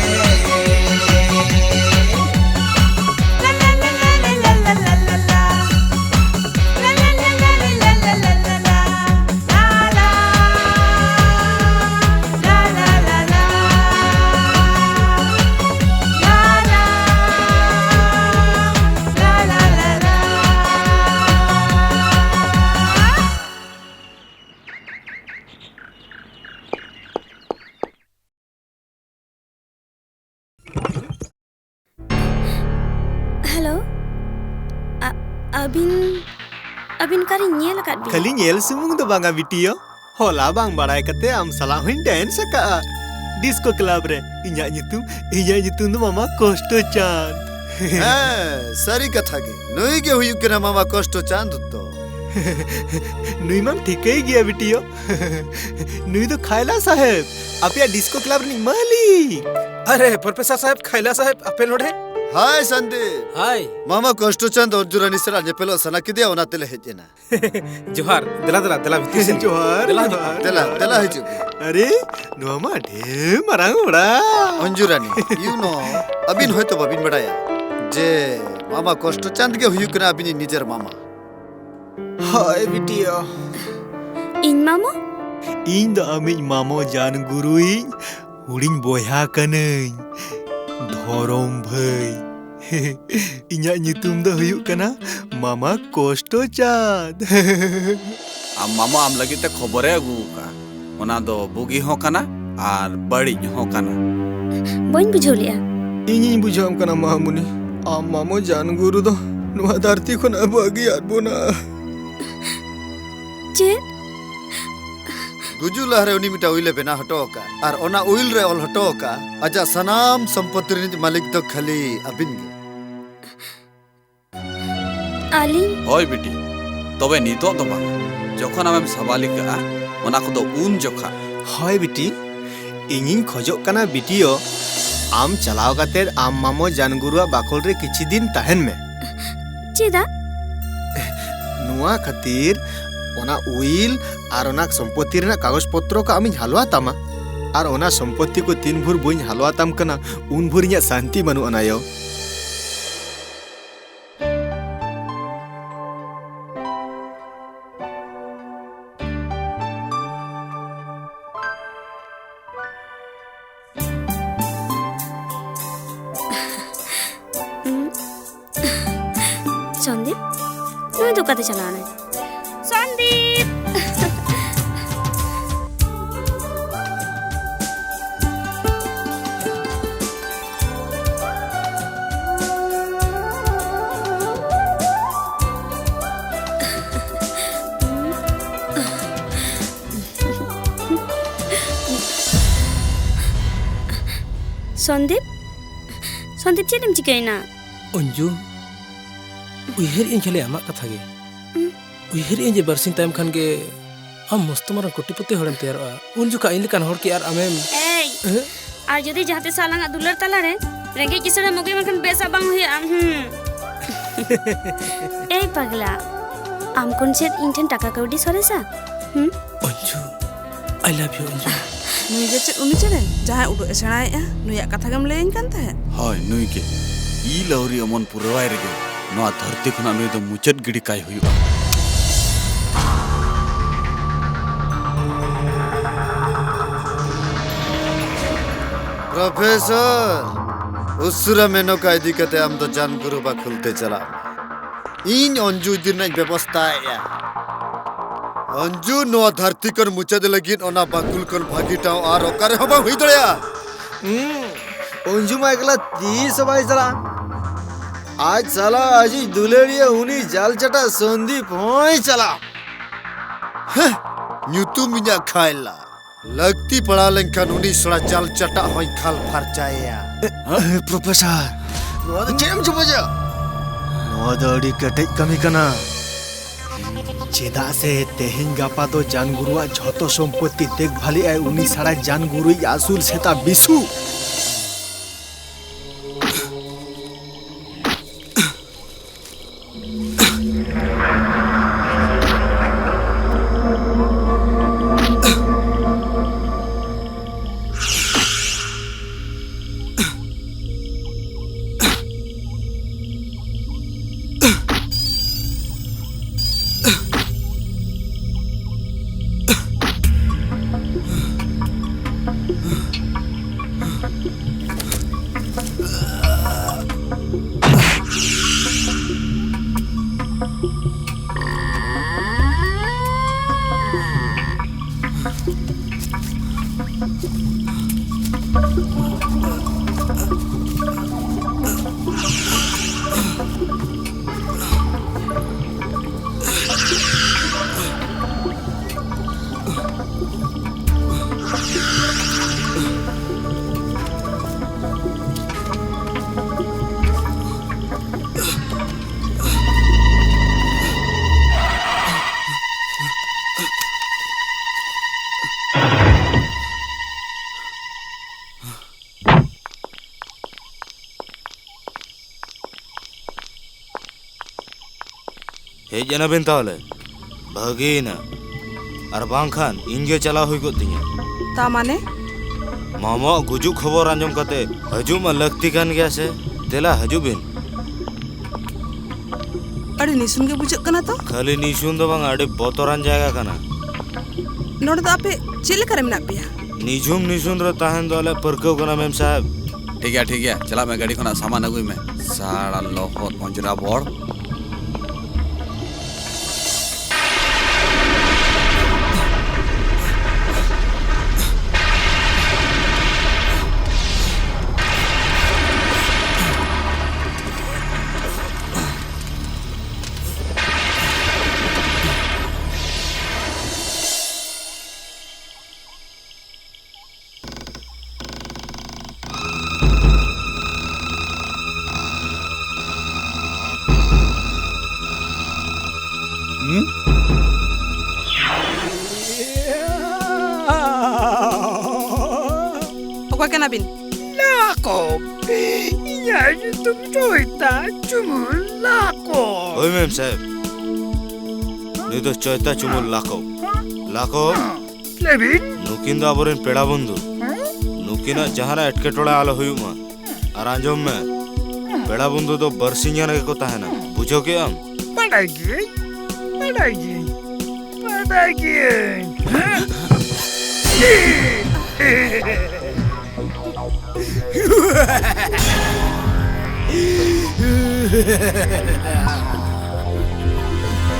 ᱦᱮᱞᱳ, ᱟ-, ᱟᱹᱵᱤᱱ, ᱟᱹᱵᱤᱱ ᱚᱠᱟᱨᱤᱧ ᱧᱮᱞ ᱟᱠᱟᱫ ᱵᱤᱱᱟ? ᱠᱷᱟᱹᱞᱤ ᱧᱮᱞ ᱥᱩᱢᱩᱝ ᱫᱚ ᱵᱟᱝᱟ ᱵᱤᱴᱤᱭᱳ, ᱦᱚᱞᱟ ᱵᱟᱝ ᱵᱟᱲᱟᱭ ᱠᱟᱛᱮ ᱟᱢ ᱥᱟᱞᱟᱜ ᱦᱚᱸᱧ ᱰᱮᱱᱥ ᱟᱠᱟᱜᱼᱟ᱾ ᱰᱤᱥᱠᱳ ᱠᱞᱟᱵ ᱨᱮ᱾ ᱤᱧᱟᱜ ᱧᱩᱛᱩᱢ, ᱤᱧᱟᱜ ᱧᱩᱛᱩᱢ ᱫᱚ ᱢᱟᱢᱟ ᱠᱚᱥᱴᱚ ᱪᱟᱸᱫ᱾ ᱦᱮᱸ, ᱥᱟᱹᱨᱤ ᱠᱟᱛᱷᱟ ᱜᱮ, ᱱᱩᱭ ᱜᱮ ᱦᱩᱭᱩᱜ ᱠᱟᱱᱟ ᱢᱟᱢᱟ ᱠᱚᱥᱴᱚ ᱪᱟᱸᱫ ᱫᱚ᱾ ᱱᱩᱭ ᱢᱟᱢ ᱴᱷᱤᱠᱟᱹᱭ ᱜᱮᱭᱟ ᱵᱤᱴᱤᱭᱳ᱾ ᱱᱩᱭ ᱫᱚ ᱠᱷᱟᱭᱞᱟ ᱥᱟᱦᱮᱵ, ᱟᱯᱮᱭᱟᱜ ᱰᱤᱥᱠᱳ ᱠᱞᱟᱵ ᱨᱤᱱᱤᱡ ᱢᱟᱹᱞᱤᱠ᱾ ᱟᱨᱮ ᱯᱨᱚᱯᱷᱮᱥᱚᱨ ᱥᱟᱦᱮᱵ, ᱠᱷᱟᱭᱞᱟ ᱥᱟᱦᱮᱵ, ᱟᱯᱮ ᱱᱚᱰᱮ? ᱦᱟᱭ ᱥᱟᱱᱫᱤᱯ᱾ ᱦᱟᱭ᱾ ᱢᱟᱢᱟ ᱠᱚᱥᱴᱚ ᱪᱟᱸᱫ ᱚᱨᱡᱩ ᱨᱟᱱᱤ ᱥᱟᱞᱟᱜ ᱧᱮᱯᱮᱞᱚᱜ ᱥᱟᱱᱟ ᱠᱮᱫᱮᱭᱟ, ᱚᱱᱟ ᱛᱮᱞᱮ ᱦᱮᱡ ᱮᱱᱟ᱾ ᱡᱚᱦᱟᱨ, ᱫᱮᱞᱟ, ᱫᱮᱞᱟ, ᱫᱮᱞᱟ ᱵᱷᱤᱛᱤᱨ ᱥᱮᱱ᱾ ᱡᱚᱦᱟᱨ, ᱫᱮᱞᱟ ᱦᱤᱡᱩᱜ ᱡᱚᱦᱟᱨ, ᱯᱮ᱾ ᱫᱮᱞᱟ, ᱡᱚᱦᱟᱨ᱾ ᱫᱮᱞᱟ ᱦᱤᱡᱩᱜ ᱯᱮ᱾ ᱟᱨᱮ, ᱱᱚᱣᱟ ᱢᱟ ᱰᱷᱮᱨ ᱢᱟᱨᱟᱝ ᱚᱲᱟᱜ᱾ ᱚᱧᱡᱩ ᱨᱟᱱᱤ, you know, ᱟᱹᱵᱤᱱ ᱦᱚᱭᱛᱚ ᱵᱟᱹᱵᱤᱱ ᱵᱟᱰᱟᱭᱟ ᱡᱮ ᱢᱟᱢᱟ ᱠᱚᱥᱴᱚ ᱪᱟᱸᱫ ᱜᱮ ᱦᱩᱭᱩᱜ ᱠᱟᱱᱟ ᱟᱹᱵᱤᱱᱤᱡ ᱱᱤᱡᱮᱨ ᱢᱟᱢᱟ᱾ ᱦᱳᱭ ᱵᱤᱴᱤᱭᱳ᱾ ᱤᱧ ᱢᱟᱢᱚ? ᱤᱧ ᱫᱚ ᱟᱢᱤᱡ ᱢᱟᱢᱚ ᱡᱟᱱ ᱜᱩᱨᱩᱭᱤᱡ ᱦᱩᱰᱤᱧ ᱵᱚᱭᱦᱟ ᱠᱟᱹᱱᱟᱹᱧ, ᱫᱷᱚᱨᱚᱢ ᱵᱷᱟᱹᱭ᱾ ᱤᱧᱟᱜ ᱧᱩᱛᱩᱢ ᱫᱚ ᱦᱩᱭᱩᱜ ᱠᱟᱱᱟ ᱢᱟᱢᱟ ᱠᱚᱥᱴᱚ ᱪᱟᱸᱫ᱾ ᱟᱢ ᱢᱟᱢᱟ ᱟᱢ ᱞᱟᱹᱜᱤᱫ ᱛᱮ ᱠᱷᱚᱵᱚᱨᱮ ᱟᱹᱜᱩ ᱟᱠᱟᱫᱼᱟ᱾ ᱚᱱᱟ ᱫᱚ ᱵᱩᱜᱤ ᱦᱚᱸ ᱠᱟᱱᱟ ᱟᱨ ᱵᱟᱹᱲᱤᱡ ᱦᱚᱸ ᱠᱟᱱᱟ᱾ ᱵᱟᱹᱧ ᱵᱩᱡᱷᱟᱹᱣ ᱞᱮᱜᱼᱟ᱾ ᱤᱧᱤᱧ ᱵᱩᱡᱷᱟᱹᱣᱟᱢ ᱠᱟᱱᱟ ᱢᱟᱢᱩᱱᱤ᱾ ᱟᱢ ᱢᱟᱢᱚ ᱡᱟᱱ ᱜᱩᱨᱩ ᱫᱚ ᱱᱚᱣᱟ ᱫᱷᱟᱹᱨᱛᱤ ᱠᱷᱚᱱ ᱟᱵᱚ ᱟᱹᱜᱤᱭᱟᱫ ᱵᱚᱱᱟ᱾ ᱪᱮᱫ? ᱜᱩᱡᱩᱜ ᱞᱟᱦᱟᱨᱮ ᱩᱱᱤ ᱢᱤᱫᱴᱟᱝ ᱩᱭᱤᱞ ᱮ ᱵᱮᱱᱟᱣ ᱦᱚᱴᱚ ᱟᱠᱟᱫᱼᱟ, ᱟᱨ ᱚᱱᱟ ᱩᱭᱤᱞ ᱨᱮ ᱚᱞ ᱦᱚᱴᱚ ᱟᱠᱟᱫᱼᱟ, ᱟᱡᱟᱜ ᱥᱟᱱᱟᱢ ᱥᱚᱢᱯᱚᱛᱤ ᱨᱤᱱᱤᱡ ᱢᱟᱹᱞᱤᱠ ᱫᱚ ᱠᱷᱟᱹᱞᱤ ᱟᱹᱵᱤᱱ ᱜᱮ᱾ ᱟᱹᱞᱤᱧ? ᱦᱳᱭ ᱵᱤᱴᱤ, ᱛᱚᱵᱮ ᱱᱤᱛᱚᱜ ᱫᱚ ᱵᱟᱝ, ᱡᱚᱠᱷᱚᱱ ᱟᱢᱮᱢ ᱥᱟᱵᱟᱞᱤᱠᱟᱜᱼᱟ, ᱚᱱᱟ ᱠᱚᱫᱚ ᱩᱱ ᱡᱚᱠᱷᱟ᱾ ᱦᱳᱭ ᱵᱤᱴᱤ, ᱤᱧᱤᱧ ᱠᱷᱚᱡᱚᱜ ᱠᱟᱱᱟ ᱵᱤᱴᱤᱭᱳ, ᱟᱢ ᱪᱟᱞᱟᱣ ᱠᱟᱛᱮ ᱟᱢ ᱢᱟᱢᱚ ᱡᱟᱱᱜᱩᱨᱩᱣᱟᱜ ᱵᱟᱠᱷᱳᱞ ᱨᱮ ᱠᱤᱪᱷᱤ ᱫᱤᱱ ᱛᱟᱦᱮᱱ ᱢᱮ᱾ ᱪᱮᱫᱟᱜ? ᱱᱚᱣᱟ ᱠᱷᱟᱹᱛᱤᱨ, ᱚᱱᱟ ᱩᱭᱤᱞ ᱟᱨ ᱚᱱᱟ ᱥᱚᱢᱯᱚᱛᱤ ᱨᱮᱱᱟᱜ ᱠᱟᱜᱚᱡᱽ ᱯᱚᱛᱨᱚ ᱠᱚ ᱟᱢᱤᱧ ᱦᱟᱞᱣᱟ ᱛᱟᱢᱟ, ᱟᱨ ᱚᱱᱟ ᱥᱚᱢᱯᱚᱛᱤ ᱠᱚ ᱛᱤᱱ ᱵᱷᱳᱨ ᱵᱟᱹᱧ ᱦᱟᱞᱣᱟ ᱛᱟᱢ ᱠᱟᱱᱟ, ᱩᱱ ᱵᱷᱳᱨ ᱤᱧᱟᱜ ᱥᱟᱱᱛᱤ ᱵᱟᱹᱱᱩᱜ ᱟᱱᱟ ᱭᱳ᱾ ᱥᱚᱱᱫᱤᱯ, ᱱᱩᱭ ᱫᱚ ᱚᱠᱟᱛᱮ ᱪᱟᱞᱟᱣ ᱮᱱᱟᱭ? ᱥᱚᱱᱫᱤᱯ! ᱥᱚᱱᱫᱤᱯ? ᱥᱚᱱᱫᱤᱯ, ᱪᱮᱫ ᱮᱢ ᱪᱤᱠᱟᱹᱭᱮᱱᱟ? ᱚᱧᱡᱩ, ᱩᱭᱦᱟᱹᱨᱮᱫ ᱟᱹᱧ ᱠᱷᱟᱹᱞᱤ ᱟᱢᱟᱜ ᱠᱟᱛᱷᱟ ᱜᱮ᱾ ᱦᱩᱸ᱾ ᱩᱭᱦᱟᱹᱨᱮᱫ ᱟᱹᱧ ᱡᱮ ᱵᱟᱨᱥᱤᱧ ᱛᱟᱭᱚᱢ ᱠᱷᱟᱱ ᱜᱮ ᱟᱢ ᱢᱚᱥᱛᱚ ᱢᱟᱨᱟᱝ ᱠᱳᱴᱤᱯᱚᱛᱤ ᱦᱚᱲᱮᱢ ᱛᱮᱭᱟᱨᱚᱜᱼᱟ᱾ ᱩᱱ ᱡᱚᱠᱷᱟᱜ ᱤᱧ ᱞᱮᱠᱟᱱ ᱦᱚᱲ ᱠᱤ ᱟᱨ ᱟᱢᱮᱢ ᱮᱭ! ᱦᱮᱸ? ᱟᱨ ᱡᱩᱫᱤ ᱡᱟᱦᱟᱸ ᱛᱤᱥ ᱟᱞᱟᱝᱟᱜ ᱫᱩᱞᱟᱹᱲ ᱛᱟᱞᱟᱨᱮ ᱨᱮᱸᱜᱮᱡ ᱠᱤᱥᱟᱹᱬᱮᱢ ᱩᱜᱮ ᱢᱮᱱᱠᱷᱟᱱ ᱵᱮᱥᱟᱜ ᱵᱟᱝ ᱦᱩᱭᱩᱜᱼᱟ᱾ ᱦᱩᱸ᱾ ᱮᱭ ᱯᱟᱜᱽᱞᱟ, ᱟᱢ ᱠᱷᱚᱱ ᱪᱮᱫ ᱤᱧ ᱴᱷᱮᱱ ᱴᱟᱠᱟ ᱠᱟᱹᱣᱰᱤ ᱥᱚᱨᱮᱥᱟ? ᱦᱩᱸ? ᱚᱧᱡᱩ, I love you, ᱚᱧᱡᱩ᱾ ᱱᱩᱭ ᱜᱮ ᱪᱮᱫ ᱩᱱᱤ ᱪᱮᱬᱮ ᱡᱟᱦᱟᱸᱭ ᱩᱰᱟᱹᱜ ᱮ ᱥᱮᱬᱟᱭᱮᱫᱼᱟ? ᱱᱩᱭᱟᱜ ᱠᱟᱛᱷᱟ ᱜᱮᱢ ᱞᱟᱹᱭᱟᱹᱧ ᱠᱟᱱ ᱛᱟᱦᱮᱸᱫ? ᱦᱳᱭ, ᱱᱩᱭ ᱜᱮ᱾ ᱤ ᱞᱟᱹᱣᱨᱤ ᱚᱢᱚᱱ ᱯᱩᱨᱟᱹᱣᱟᱭ ᱨᱮᱜᱮ ᱱᱚᱣᱟ ᱫᱷᱟᱹᱨᱛᱤ ᱠᱷᱚᱱᱟᱜ ᱱᱩᱭ ᱫᱚ ᱢᱩᱪᱟᱹᱫ ᱜᱤᱰᱤ ᱠᱟᱭ ᱦᱩᱭᱩᱜᱼᱟ᱾ ᱯᱨᱚᱯᱷᱮᱥᱚᱨ, ᱩᱥᱩᱨᱟ ᱢᱮᱱᱚᱠᱟ ᱤᱫᱤ ᱠᱟᱛᱮ ᱟᱢ ᱫᱚ ᱡᱟᱱᱜᱩᱨᱩ ᱵᱟᱠᱷᱩᱞ ᱛᱮ ᱪᱟᱞᱟᱜ ᱢᱮ᱾ ᱤᱧ ᱚᱧᱡᱩ ᱤᱫᱤ ᱨᱮᱱᱟᱜ ᱤᱧ ᱵᱮᱵᱚᱥᱛᱟᱭᱮᱫᱼᱟ᱾ ᱚᱧᱡᱩ, ᱱᱚᱣᱟ ᱫᱷᱟᱹᱨᱛᱤ ᱠᱷᱚᱱ ᱢᱩᱪᱟᱹᱫ ᱞᱟᱹᱜᱤᱫ ᱚᱱᱟ ᱵᱟᱠᱷᱩᱞ ᱠᱷᱚᱱ ᱵᱷᱟᱹᱜᱤ ᱴᱷᱟᱶ ᱟᱨ ᱚᱠᱟ ᱨᱮᱦᱚᱸ ᱵᱟᱝ ᱦᱩᱭ ᱫᱟᱲᱮᱭᱟᱜᱼᱟ᱾ ᱦᱩᱸ, ᱚᱧᱡᱩ ᱢᱟ ᱮᱠᱞᱟ ᱛᱤᱥ ᱦᱚᱸ ᱵᱟᱭ ᱪᱟᱞᱟᱜᱼᱟ᱾ ᱟᱡ ᱥᱟᱞᱟ ᱟᱡᱤᱡ ᱫᱩᱞᱟᱹᱲᱤᱭᱟᱹ ᱩᱱᱤ ᱡᱟᱞ ᱪᱟᱴᱟ ᱥᱚᱱᱫᱤᱯ ᱦᱚᱸᱭ ᱪᱟᱞᱟᱜᱼᱟ᱾ ᱦᱮᱸ, ᱧᱩᱛᱩᱢ ᱤᱧᱟᱹᱜ ᱠᱷᱟᱭᱞᱟ᱾ ᱞᱟᱹᱠᱛᱤ ᱯᱟᱲᱟᱣ ᱞᱮᱱᱠᱷᱟᱱ ᱩᱱᱤ ᱥᱚᱲᱟ ᱡᱟᱞ ᱪᱟᱴᱟ ᱦᱚᱸᱧ ᱠᱷᱟᱞ ᱯᱷᱟᱨᱪᱟᱭᱮᱭᱟ᱾ ᱯᱨᱚᱯᱷᱮᱥᱚᱨ, ᱱᱚᱣᱟ ᱫᱚ ᱪᱮᱫ ᱮᱢ ᱪᱩᱯᱩᱡᱟ? ᱱᱚᱣᱟ ᱫᱚ ᱟᱹᱰᱤ ᱠᱮᱴᱮᱡ ᱠᱟᱹᱢᱤ ᱠᱟᱱᱟ᱾ ᱪᱮᱫᱟᱜ ᱥᱮ ᱛᱮᱦᱮᱧ ᱜᱟᱯᱟ ᱫᱚ ᱡᱟᱱᱜᱩᱨᱩᱣᱟᱜ ᱡᱷᱚᱛᱚ ᱥᱚᱢᱯᱚᱛᱛᱤ ᱫᱮᱠᱷᱵᱷᱟᱞᱮᱜᱼᱟᱭ ᱩᱱᱤ ᱥᱟᱲᱟ ᱡᱟᱱᱜᱩᱨᱩᱭᱤᱡ ᱟᱹᱥᱩᱞ ᱥᱮᱛᱟ ᱵᱤᱥᱩ᱾ ᱦᱮᱡ ᱮᱱᱟᱵᱤᱱ ᱛᱟᱦᱚᱞᱮ? ᱵᱷᱟᱹᱜᱤᱭᱮᱱᱟ᱾ ᱟᱨ ᱵᱟᱝᱠᱷᱟᱱ ᱤᱧ ᱜᱮ ᱪᱟᱞᱟᱣ ᱦᱩᱭ ᱠᱚᱜ ᱛᱤᱧᱟᱹ᱾ ᱛᱟ ᱢᱟᱱᱮ? ᱢᱟᱢᱟᱣᱟᱜ ᱜᱩᱡᱩᱜ ᱠᱷᱚᱵᱚᱨ ᱟᱸᱡᱚᱢ ᱠᱟᱛᱮ ᱦᱤᱡᱩᱜ ᱢᱟ ᱞᱟᱹᱠᱛᱤ ᱠᱟᱱ ᱜᱮᱭᱟ ᱥᱮ? ᱫᱮᱞᱟ, ᱦᱤᱡᱩᱜ ᱵᱤᱱ᱾ ᱟᱹᱰᱤ ᱱᱤᱥᱩᱱ ᱜᱮ ᱵᱩᱡᱷᱟᱹᱜ ᱠᱟᱱᱟ ᱛᱚ᱾ ᱠᱷᱟᱹᱞᱤ ᱱᱤᱥᱩᱱ ᱫᱚ ᱵᱟᱝ, ᱟᱹᱰᱤ ᱵᱚᱛᱚᱨᱟᱱ ᱡᱟᱭᱜᱟ ᱠᱟᱱᱟ᱾ ᱱᱚᱰᱮ ᱫᱚ ᱟᱯᱮ ᱪᱮᱫ ᱞᱮᱠᱟ ᱨᱮ ᱢᱮᱱᱟᱜ ᱯᱮᱭᱟ? ᱱᱤᱡᱷᱩᱢ ᱱᱤᱥᱩᱱ ᱨᱮ ᱛᱟᱦᱮᱱ ᱫᱚ ᱟᱞᱮ ᱯᱟᱹᱨᱠᱟᱹᱣ ᱠᱟᱱᱟ, ᱢᱮᱢ ᱥᱟᱦᱮᱵᱽ᱾ ᱴᱷᱤᱠ ᱜᱮᱭᱟ, ᱴᱷᱤᱠ ᱜᱮᱭᱟ, ᱪᱟᱞᱟᱜ ᱢᱮ, ᱜᱟᱹᱰᱤ ᱠᱷᱚᱱᱟᱜ ᱥᱟᱢᱟᱱ ᱟᱹᱜᱩᱭ ᱢᱮ, ᱥᱟᱲᱟ ᱞᱚᱦᱚᱫ ᱚᱸᱡᱽᱨᱟ ᱵᱚᱲ᱾ ᱦᱩᱸ? ᱚᱠᱚᱭ ᱠᱟᱱᱟ ᱵᱤᱱ? ᱞᱟᱠᱚᱵ᱾ ᱤᱧᱟᱜ ᱧᱩᱛᱩᱢ ᱪᱚᱭᱛᱟ ᱪᱩᱢᱩᱞ ᱞᱟᱠᱚᱵ᱾ ᱦᱳᱭ, ᱢᱮᱢ ᱥᱟᱦᱮᱵᱽ᱾ ᱱᱩᱭ ᱫᱚ ᱪᱚᱭᱛᱟ ᱪᱩᱢᱩᱞ ᱞᱟᱠᱚᱵ᱾ ᱞᱟᱠᱚᱵ᱾ ᱞᱟᱹᱭ ᱵᱤᱱ᱾ ᱱᱩᱠᱤᱱ ᱫᱚ ᱟᱵᱚᱨᱮᱱ ᱯᱮᱲᱟ ᱵᱚᱱᱫᱷᱩ᱾ ᱦᱮᱸ? ᱱᱩᱠᱤᱱᱟᱜ ᱡᱟᱦᱟᱱᱟᱜ ᱮᱴᱠᱮᱴᱚᱬᱮ ᱟᱞᱚ ᱦᱩᱭᱩᱜ ᱢᱟ᱾ ᱟᱨ ᱟᱸᱡᱚᱢ ᱢᱮ, ᱯᱮᱲᱟ ᱵᱚᱱᱫᱷᱩ ᱫᱚ ᱵᱟᱨᱥᱤᱧ ᱜᱟᱱ ᱜᱮᱠᱚ ᱛᱟᱦᱮᱱᱟ᱾ ᱵᱩᱡᱷᱟᱹᱣ ᱠᱮᱜ ᱟᱢ? ᱵᱟᱰᱟᱭ ᱜᱤᱭᱟᱹᱧ, ᱵᱟᱰᱟᱭ ᱜᱤᱭᱟᱹᱧ, ᱵᱟᱰᱟᱭ ᱜᱤᱭᱟᱹᱧ᱾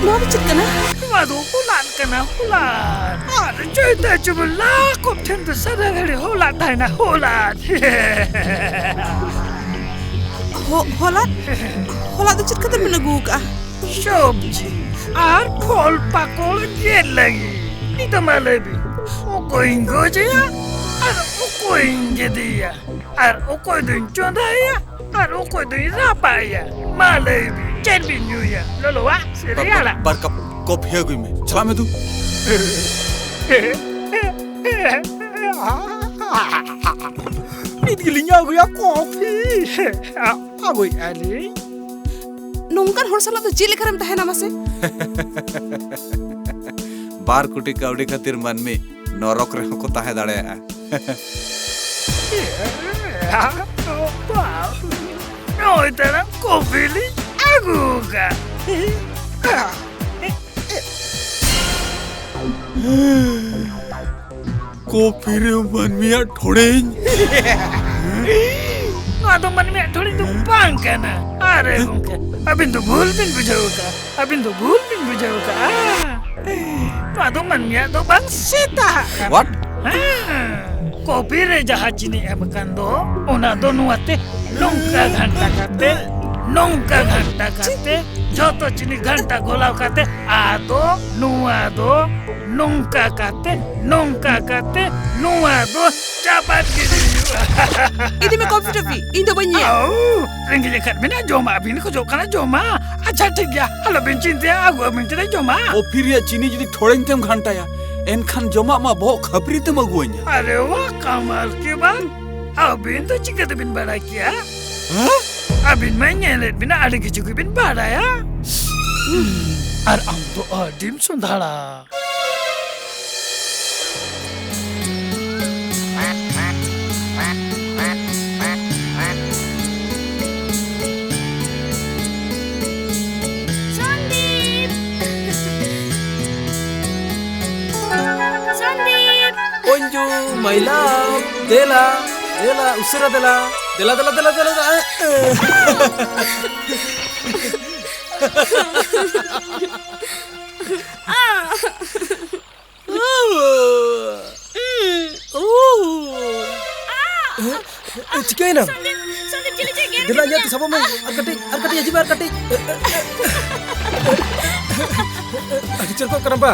ᱱᱚᱣᱟ ᱫᱚ ᱪᱮᱫ ᱠᱟᱱᱟ? ᱱᱚᱣᱟ ᱫᱚ ᱦᱚᱞᱟᱱ ᱠᱟᱱᱟ, ᱦᱚᱞᱟᱱ᱾ ᱟᱨ ᱪᱚᱭᱛᱟ ᱪᱩᱢᱩᱞ ᱞᱟᱠᱚᱵ ᱴᱷᱮᱱ ᱫᱚ ᱥᱟᱨᱟ ᱜᱷᱟᱹᱲᱤ ᱦᱚᱞᱟᱫ ᱛᱟᱦᱮᱱᱟ, ᱦᱚᱞᱟᱫ᱾ ᱦᱚ-, ᱦᱚᱞᱟᱫ? ᱦᱚᱞᱟᱫ ᱫᱚ ᱪᱮᱫ ᱠᱷᱟᱹᱛᱤᱨ ᱵᱤᱱ ᱟᱹᱜᱩ ᱟᱠᱟᱜᱼᱟ? ᱥᱚᱵᱽᱡᱤ ᱟᱨ ᱯᱷᱚᱞ ᱯᱟᱠᱚᱲ ᱜᱮᱫ ᱞᱟᱹᱜᱤᱫ᱾ ᱱᱤᱛᱚᱜ ᱢᱟ ᱞᱟᱹᱭ ᱵᱤᱱ, ᱚᱠᱚᱭᱤᱧ ᱜᱚᱡᱮᱭᱟ ᱟᱨ ᱚᱠᱚᱭᱤᱧ ᱜᱮᱫᱮᱭᱟ? ᱟᱨ ᱚᱠᱚᱭ ᱫᱚᱧ ᱪᱚᱸᱫᱟᱭᱟ ᱟᱨ ᱚᱠᱚᱭ ᱫᱚᱧ ᱨᱟᱯᱟᱜᱮᱭᱟ? ᱢᱟ ᱞᱟᱹᱭ ᱵᱤᱱ, ᱪᱮᱫ ᱵᱤᱱ ᱧᱩᱭᱟ? ᱞᱚᱞᱚᱣᱟᱜ ᱥᱮ ᱵᱟᱨ, ᱨᱮᱭᱟᱲᱟᱜ? ᱵᱟᱨ ᱠᱟᱯ ᱠᱚᱯᱷᱤ ᱟᱹᱜᱩᱭ ᱢᱮ᱾ ᱪᱟᱞᱟᱜ ᱢᱮ ᱫᱩ᱾ ᱱᱤᱛ ᱜᱮᱞᱤᱧ ᱟᱹᱜᱩᱭᱟ ᱠᱚᱯᱷᱤ᱾ ᱟᱹᱜᱩᱭᱮᱫᱼᱟ ᱞᱤᱧ᱾ ᱱᱚᱝᱠᱟᱱ ᱦᱚᱲ ᱥᱟᱞᱟᱜ ᱫᱚ ᱪᱮᱫ ᱞᱮᱠᱟᱨᱮᱢ ᱛᱟᱦᱮᱱᱟ ᱢᱟᱥᱮ? ᱵᱟᱨ ᱠᱳᱴᱤ ᱠᱟᱹᱣᱰᱤ ᱠᱷᱟᱹᱛᱤᱨ ᱢᱟᱹᱱᱢᱤ ᱱᱚᱨᱚᱠ ᱨᱮᱦᱚᱸ ᱠᱚ ᱛᱟᱦᱮᱸ ᱫᱟᱲᱮᱭᱟᱜᱼᱟ᱾ ᱱᱚᱜᱼᱚᱭ ᱛᱟᱲᱟᱢ ᱠᱚᱯᱷᱤ ᱞᱤᱧ ᱟᱹᱜᱩ ᱟᱠᱟᱫ᱾ ᱠᱚᱯᱷᱤ ᱨᱮ ᱢᱟᱹᱱᱢᱤᱭᱟᱜ ᱴᱷᱚᱲᱮᱧ᱾ ᱱᱚᱣᱟ ᱫᱚ ᱢᱟᱹᱱᱢᱤᱭᱟᱜ ᱴᱷᱚᱲᱮᱧ ᱫᱚ ᱵᱟᱝ ᱠᱟᱱᱟ᱾ ᱟᱨᱮ ᱜᱚᱢᱠᱮ, ᱟᱹᱵᱤᱱ ᱫᱚ ᱵᱷᱩᱞ ᱵᱤᱱ ᱵᱩᱡᱷᱟᱹᱣ ᱟᱠᱟᱫᱼᱟ᱾ ᱟᱹᱵᱤᱱ ᱫᱚ ᱵᱷᱩᱞ ᱵᱤᱱ ᱵᱩᱡᱷᱟᱹᱣ ᱟᱠᱟᱫᱼᱟ᱾ ᱱᱚᱣᱟ ᱫᱚ ᱢᱟᱹᱱᱢᱤᱭᱟᱜ ᱫᱚ ᱵᱟᱝ, ᱥᱮᱛᱟᱜ ᱠᱟᱱᱟ᱾ What? ᱦᱮᱸ, ᱠᱚᱯᱷᱤ ᱨᱮ ᱡᱟᱦᱟᱸ ᱪᱤᱱᱤ ᱮᱢ ᱟᱠᱟᱱ ᱫᱚ, ᱚᱱᱟ ᱫᱚ ᱱᱚᱣᱟᱛᱮ ᱱᱚᱝᱠᱟ ᱜᱷᱟᱱᱴᱟ ᱠᱟᱛᱮ, ᱱᱚᱝᱠᱟ ᱜᱷᱟᱱᱴᱟ ᱠᱟᱛᱮ, ᱡᱷᱚᱛᱚ ᱪᱤᱱᱤ ᱜᱷᱟᱱᱴᱟ ᱜᱚᱞᱟᱣ ᱠᱟᱛᱮ, ᱟᱫᱚ ᱱᱚᱣᱟ ᱫᱚ ᱱᱚᱝᱠᱟ ᱠᱟᱛᱮ, ᱱᱚᱝᱠᱟ ᱠᱟᱛᱮ, ᱱᱚᱣᱟ ᱫᱚ ᱪᱟᱯᱟᱫ ᱜᱤᱰᱤ ᱦᱩᱭᱩᱜᱼᱟ᱾ ᱤᱫᱤ ᱢᱮ ᱠᱚᱯᱷᱤ ᱴᱚᱯᱷᱤ, ᱤᱧ ᱫᱚ ᱵᱟᱹᱧ ᱧᱩᱭᱟ᱾ ᱟᱣ, ᱨᱮᱸᱜᱮᱡ ᱟᱠᱟᱫ ᱵᱤᱱᱟ, ᱡᱚᱢᱟᱜ ᱵᱤᱱ ᱠᱷᱚᱡᱚᱜ ᱠᱟᱱᱟ, ᱡᱚᱢᱟ᱾ ᱟᱪᱪᱷᱟ, ᱴᱷᱤᱠ ᱜᱮᱭᱟ, ᱟᱞᱚᱵᱤᱱ ᱪᱤᱱᱛᱟᱹᱭᱟ, ᱟᱹᱜᱩ ᱟᱹᱵᱤᱱ ᱠᱟᱱᱟ, ᱡᱚᱢᱟ᱾ ᱠᱚᱯᱷᱤ ᱨᱮᱭᱟᱜ ᱪᱤᱱᱤ ᱡᱩᱫᱤ ᱴᱷᱚᱲᱮᱧ ᱛᱮᱢ ᱜᱷᱟᱱᱴᱟᱭᱟ, ᱮᱱᱠᱷᱟᱱ ᱡᱚᱢᱟᱜ ᱢᱟ ᱵᱚᱦᱚᱜ ᱠᱷᱟᱹᱯᱨᱤ ᱛᱮᱢ ᱟᱹᱜᱩᱣᱟᱹᱧᱟ᱾ ᱟᱨᱮ ᱣᱟ, ᱠᱟᱢᱟᱞ ᱠᱤ ᱵᱟᱛ! ᱟᱹᱵᱤᱱ ᱫᱚ ᱪᱤᱠᱟᱹ ᱛᱮᱵᱤᱱ ᱵᱟᱲᱟᱭ ᱠᱮᱭᱟ? ᱦᱮᱸ? ᱟᱹᱵᱤᱱ ᱢᱟᱧ ᱧᱮᱞᱮᱫ ᱵᱤᱱᱟ, ᱟᱹᱰᱤ ᱠᱤᱪᱷᱩ ᱜᱮᱵᱤᱱ ᱵᱟᱲᱟᱭᱟ᱾ ᱟᱨ ᱟᱢ ᱫᱚ ᱟᱹᱰᱤᱢ ᱥᱚᱸᱫᱷᱟᱲᱟ᱾ ᱥᱚᱱᱫᱤᱯ! ᱥᱚᱱᱫᱤᱯ! ᱚᱧᱡᱩ, my love, ᱫᱮᱞᱟ, ᱫᱮᱞᱟ, ᱩᱥᱟᱹᱨᱟ ᱫᱮᱞᱟ, ᱫᱮᱞᱟ, ᱫᱮᱞᱟ, ᱫᱮᱞᱟ, ᱫᱮᱞᱟ, ᱫᱮᱞᱟ, ᱮ, ᱮ᱾ ᱪᱤᱠᱟᱹᱭᱮᱱᱟ? ᱥᱚᱱᱫᱤᱯ, ᱥᱚᱱᱫᱤᱯ, ᱪᱤᱞᱤ ᱪᱚᱭ ᱜᱮᱨ ᱫᱮᱞᱟ, ᱤᱧᱟᱹᱜ ᱠᱤᱫᱤᱧᱟ᱾ ᱛᱤ ᱥᱟᱵᱚᱜ ᱢᱮ᱾ ᱟᱨ ᱠᱟᱹᱴᱤᱡ, ᱟᱨ ᱠᱟᱹᱴᱤᱡ, ᱦᱤᱡᱩᱜ ᱢᱮ, ᱟᱨ ᱠᱟᱹᱴᱤᱡ᱾ ᱟᱹᱰᱤ ᱪᱚᱨᱚᱠᱚᱜ ᱠᱟᱱᱟ ᱵᱟ?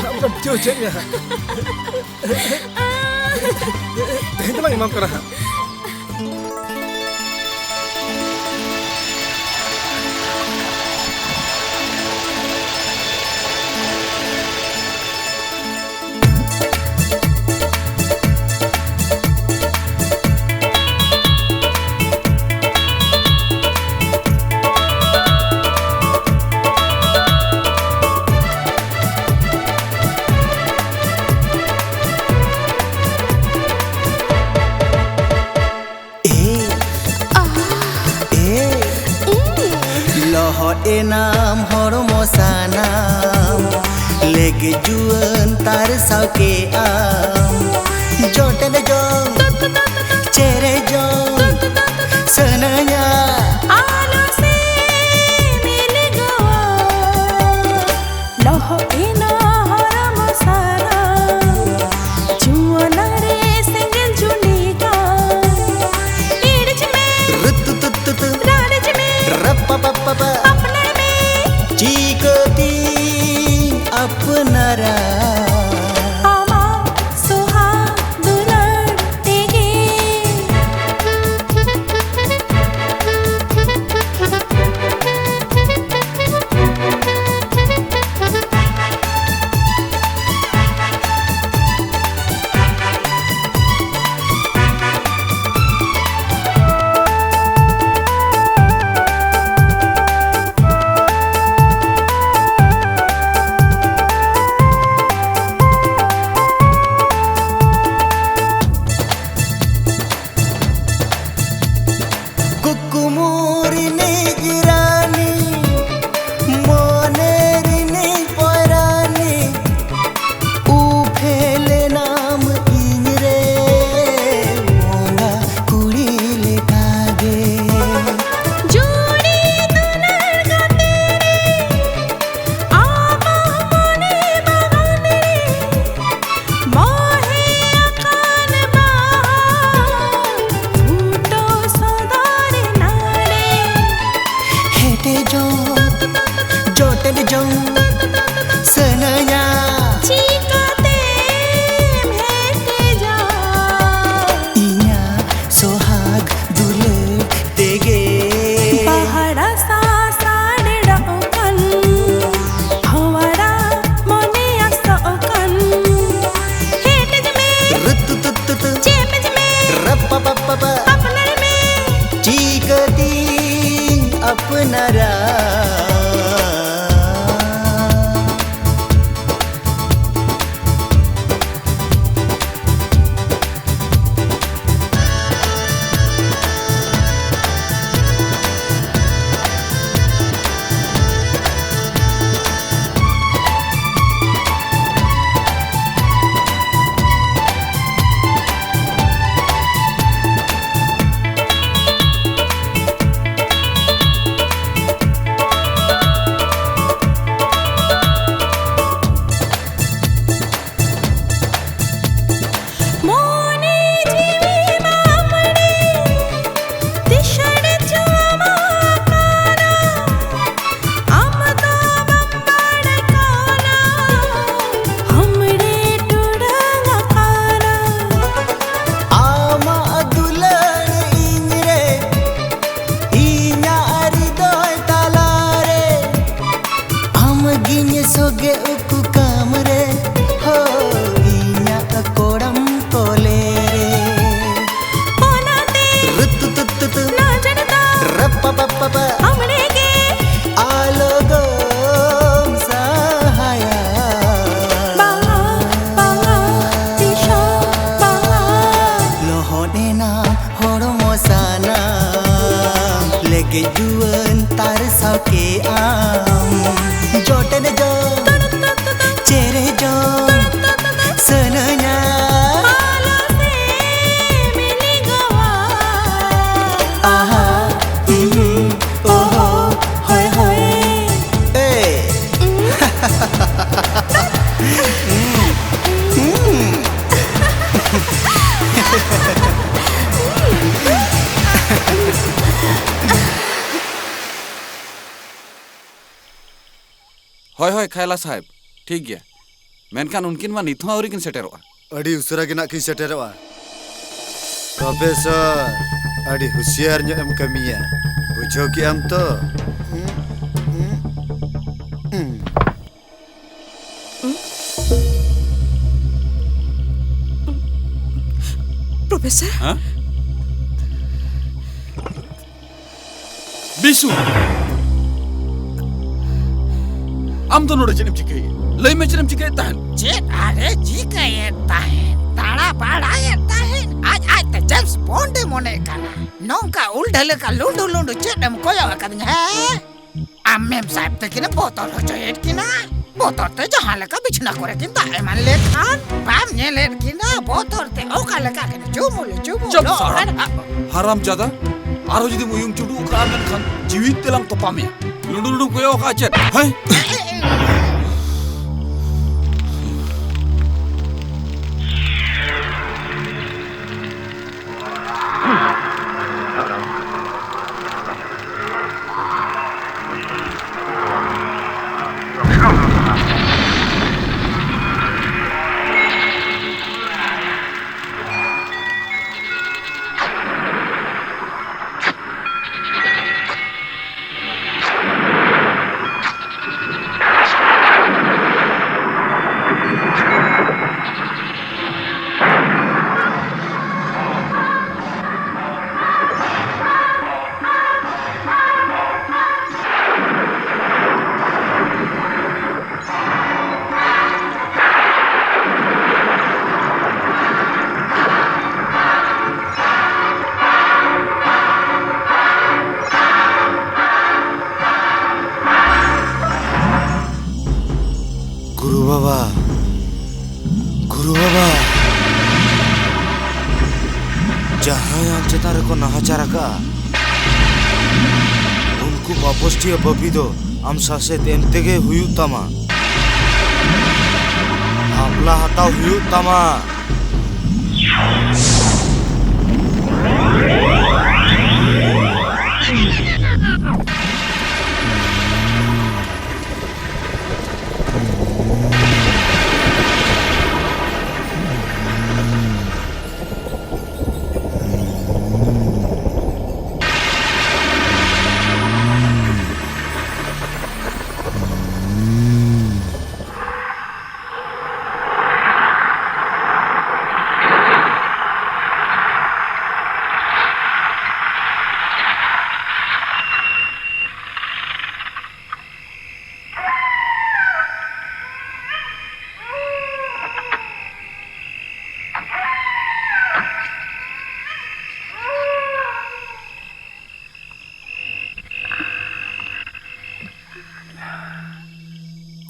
ᱟᱢ ᱫᱚᱢ ᱵᱩᱡᱷᱟᱹᱣ ᱦᱚᱪᱚᱭᱮᱫ ᱢᱮᱭᱟ ᱦᱟᱸᱜ᱾ ᱛᱮᱦᱮᱧ ᱫᱚᱞᱟᱝ ᱮᱢᱟᱢ ᱠᱟᱱᱟ ᱦᱟᱸᱜ᱾ ᱮᱱᱟᱢ ᱦᱚᱲᱢᱚ ᱥᱟᱱᱟᱢ, ᱞᱮᱜ ᱡᱩᱣᱟᱹᱱ ᱛᱟᱨᱥᱟᱣ ᱠᱮᱜ ᱟᱢ᱾ ᱡᱚᱴᱮᱫ ᱡᱚᱝ, ᱪᱮᱨᱮ ᱡᱚᱝ ᱥᱟᱱᱟᱧᱟ᱾ ᱟᱞᱚ ᱥᱮ ᱢᱤᱞᱤᱜᱚᱜᱼᱟ, ᱞᱚᱦᱚᱫ ᱮᱱᱟ ᱦᱚᱲᱢᱚ ᱥᱟᱱᱟᱢ᱾ ᱡᱩᱣᱟᱹᱱ ᱨᱮ ᱥᱮᱸᱜᱮᱞ ᱡᱩᱞᱤ ᱠᱟᱱ᱾ ᱤᱲᱤᱡ ᱢᱮ, ᱨᱩᱛᱩ ᱛᱩ ᱛᱩ ᱛᱩ᱾ ᱨᱟᱲᱮᱡ ᱢᱮ, ᱨᱟᱯᱟ ᱯᱟ ᱯᱟ ᱯᱟ᱾ ᱟᱯᱱᱟᱨ ᱢᱮ, ᱪᱤᱠᱟᱹᱛᱤᱧ ᱟᱯᱱᱟᱨᱟ? ᱟᱢᱟᱜ ᱥᱚᱦᱟᱜ ᱫᱩᱞᱟᱹᱲ ᱛᱮᱜᱮ᱾ ᱠᱩᱠᱢᱩ ᱨᱤᱱᱤᱡ ᱨᱟᱱᱤ, ᱢᱚᱱᱮ ᱨᱤᱱᱤᱡ ᱯᱚᱨᱟᱱᱤ, ᱩᱯᱷᱮᱞᱮᱱᱟᱢ ᱤᱧ ᱨᱮ ᱢᱚᱱᱟ ᱠᱩᱲᱤ ᱞᱮᱠᱟᱜᱮ᱾ ᱡᱩᱲᱤ ᱫᱩᱞᱟᱹᱲ ᱜᱟᱛᱮ ᱨᱮ, ᱟᱢᱟᱜ ᱢᱚᱱᱮ ᱵᱟᱜᱟᱱ ᱨᱮ, ᱢᱚᱦᱮ ᱟᱠᱟᱱ ᱵᱟᱦᱟ ᱯᱷᱩᱴᱟᱹᱣ ᱥᱚᱫᱚᱨ ᱮᱱᱟ ᱨᱮ᱾ ᱦᱮᱴᱮᱡᱚᱜ, ᱡᱚᱴᱮᱫ ᱡᱚᱝ ᱥᱟᱱᱟᱧᱟ᱾ ᱪᱤᱠᱟᱹᱛᱮᱢ ᱦᱮᱴᱮᱡᱟ? ᱤᱧᱟᱜ ᱥᱚᱦᱟᱜ ᱫᱩᱞᱟᱹᱲ ᱛᱮᱜᱮ᱾ ᱯᱟᱦᱟᱲᱟ ᱥᱟᱥᱟᱲᱮᱲᱚᱜ ᱠᱟᱱ, ᱦᱚᱣᱟᱨᱟ ᱢᱚᱱᱮ ᱟᱥᱚᱜ ᱠᱟᱱ᱾ ᱦᱮᱴᱮᱡ ᱢᱮ, ᱨᱩᱛᱩ ᱛᱩ ᱛᱩ ᱛᱩ᱾ ᱪᱮᱯᱮᱡ ᱢᱮ, ᱨᱟᱯᱟ ᱯᱟ ᱯᱟ ᱯᱟ᱾ ᱟᱯᱱᱟᱨ ᱢᱮ, ᱪᱤᱠᱟᱹᱛᱤᱧ ᱟᱯᱱᱟᱨᱟ? ᱨᱩᱛᱩ ᱛᱩ ᱛᱩ ᱛᱩ᱾ ᱱᱟᱡᱟᱱ ᱫᱟ᱾ ᱨᱟᱯᱟ ᱯᱟ ᱯᱟ ᱯᱟ᱾ ᱟᱢᱲᱮ ᱜᱮ᱾ ᱟᱞᱚ ᱜᱚᱢ ᱥᱟᱦᱟᱭᱟ᱾ ᱵᱟᱝᱟ, ᱵᱟᱝᱟ, ᱛᱤᱥ ᱦᱚᱸ ᱵᱟᱝᱟ᱾ ᱞᱚᱦᱚᱫ ᱮᱱᱟ ᱦᱚᱲᱢᱚ ᱥᱟᱱᱟᱢ᱾ ᱞᱮᱜᱮᱡ ᱡᱩᱣᱟᱹᱱ ᱛᱟᱨᱥᱟᱣ ᱠᱮᱜ ᱟᱢ᱾ ᱡᱚᱴᱮᱫ ᱡᱚ᱾ ᱪᱮᱨᱮ ᱡᱚ᱾ ᱥᱟᱹᱱᱟᱹᱧᱟ᱾ ᱟᱞᱚ ᱥᱮ ᱢᱤᱞᱤᱜᱚᱜᱼᱟ᱾ ᱟᱦᱟ, ᱩᱦᱩ, ᱳᱦᱳ, ᱦᱳᱭ, ᱦᱳᱭ᱾ ᱮ᱾ ᱦᱳᱭ, ᱦᱳᱭ, ᱠᱷᱟᱭᱞᱟ ᱥᱟᱦᱮᱵᱽ, ᱴᱷᱤᱠ ᱜᱮᱭᱟ᱾ ᱢᱮᱱᱠᱷᱟᱱ ᱩᱱᱠᱤᱱ ᱢᱟ ᱱᱤᱛ ᱦᱚᱸ ᱟᱹᱣᱨᱤ ᱠᱤᱱ ᱥᱮᱴᱮᱨᱚᱜᱼᱟ᱾ ᱟᱹᱰᱤ ᱩᱥᱟᱹᱨᱟ ᱜᱮ ᱱᱟᱜ ᱠᱤᱱ ᱥᱮᱴᱮᱨᱚᱜᱼᱟ᱾ ᱯᱨᱚᱯᱷᱮᱥᱚᱨ, ᱟᱹᱰᱤ ᱦᱩᱥᱤᱭᱟᱨ ᱧᱚᱜ ᱮᱢ ᱠᱟᱹᱢᱤᱭᱟ᱾ ᱵᱩᱡᱷᱟᱹᱣ ᱠᱮᱜ ᱟᱢ ᱛᱚ? ᱯᱨᱚᱯᱷᱮᱥᱚᱨ? ᱦᱮᱸ? ᱵᱤᱥᱩ! ᱟᱢ ᱫᱚ ᱱᱚᱰᱮ ᱪᱮᱫ ᱮᱢ ᱪᱤᱠᱟᱹᱭᱮᱫ? ᱞᱟᱹᱭ ᱢᱮ, ᱪᱮᱫ ᱮᱢ ᱪᱤᱠᱟᱹᱭᱮᱫ ᱛᱟᱦᱮᱸᱱ? ᱪᱮᱫ ᱟᱨᱮ ᱪᱤᱠᱟᱹᱭᱮᱫ ᱛᱟᱦᱮᱸᱱ? ᱫᱟᱬᱟ ᱵᱟᱲᱟᱭᱮᱫ ᱛᱟᱦᱮᱸᱱ᱾ ᱟᱡ ᱟᱡ ᱛᱮ ᱡᱮᱢᱥ ᱵᱚᱱᱰ ᱮ ᱢᱚᱱᱮ ᱠᱟᱱᱟ᱾ ᱱᱚᱝᱠᱟ ᱩᱞᱰᱷᱟᱹ ᱞᱮᱠᱟ ᱞᱩᱸᱰᱩ ᱞᱩᱸᱰᱩ ᱪᱮᱫ ᱮᱢ ᱠᱚᱭᱚᱜ ᱟᱠᱟᱫᱤᱧᱟ, ᱦᱮᱸ? ᱟᱢ ᱢᱮᱢ ᱥᱟᱦᱮᱵ ᱛᱟᱹᱠᱤᱱ ᱮᱢ ᱵᱚᱛᱚᱨ ᱦᱚᱪᱚᱭᱮᱫ ᱠᱤᱱᱟ᱾ ᱵᱚᱛᱚᱨ ᱛᱮ ᱡᱟᱦᱟᱸ ᱞᱮᱠᱟ ᱵᱤᱪᱷᱱᱟ ᱠᱚᱨᱮ ᱠᱤᱱ ᱫᱟᱜ ᱮᱢᱟᱱ ᱞᱮᱠᱷᱟᱱ ᱵᱟᱢ ᱧᱮᱞᱮᱫ ᱠᱤᱱᱟ᱾ ᱵᱚᱛᱚᱨ ᱛᱮ ᱚᱠᱟ ᱞᱮᱠᱟ ᱠᱤᱱ ᱪᱩᱢᱩᱞ ᱪᱩᱢᱩᱞ ᱪᱩᱯ ᱥᱟᱲᱟ᱾ ᱟᱨ ᱦᱟᱨᱟᱢ ᱡᱟᱫᱟ, ᱟᱨᱦᱚᱸ ᱡᱩᱫᱤᱢ ᱩᱭᱩᱝ ᱪᱩᱰᱩ ᱟᱠᱟᱫᱼᱟ, ᱢᱮᱱᱠᱷᱟᱱ ᱡᱤᱣᱤ ᱛᱮᱞᱟᱝ ᱛᱚᱯᱟ ᱢᱮᱭᱟ᱾ ᱞᱩᱸᱰᱩ ᱞᱩᱸᱰᱩᱢ ᱠᱚᱭᱚᱜ ᱟᱠᱟᱫᱼᱟ ᱪᱮᱫ? ᱦᱮᱸ? ᱱᱟᱦᱟᱪᱟᱨ ᱟᱠᱟᱫᱼᱟ, ᱩᱱᱠᱩ ᱯᱟᱯᱚᱥᱴᱤᱭᱟᱹ ᱯᱟᱯᱤ ᱫᱚ ᱟᱢ ᱥᱟᱥᱮᱛ ᱮᱢ ᱛᱮᱜᱮ ᱦᱩᱭᱩᱜ ᱛᱟᱢᱟ᱾ ᱦᱟᱯᱞᱟ ᱦᱟᱛᱟᱣ ᱦᱩᱭᱩᱜ ᱛᱟᱢᱟ᱾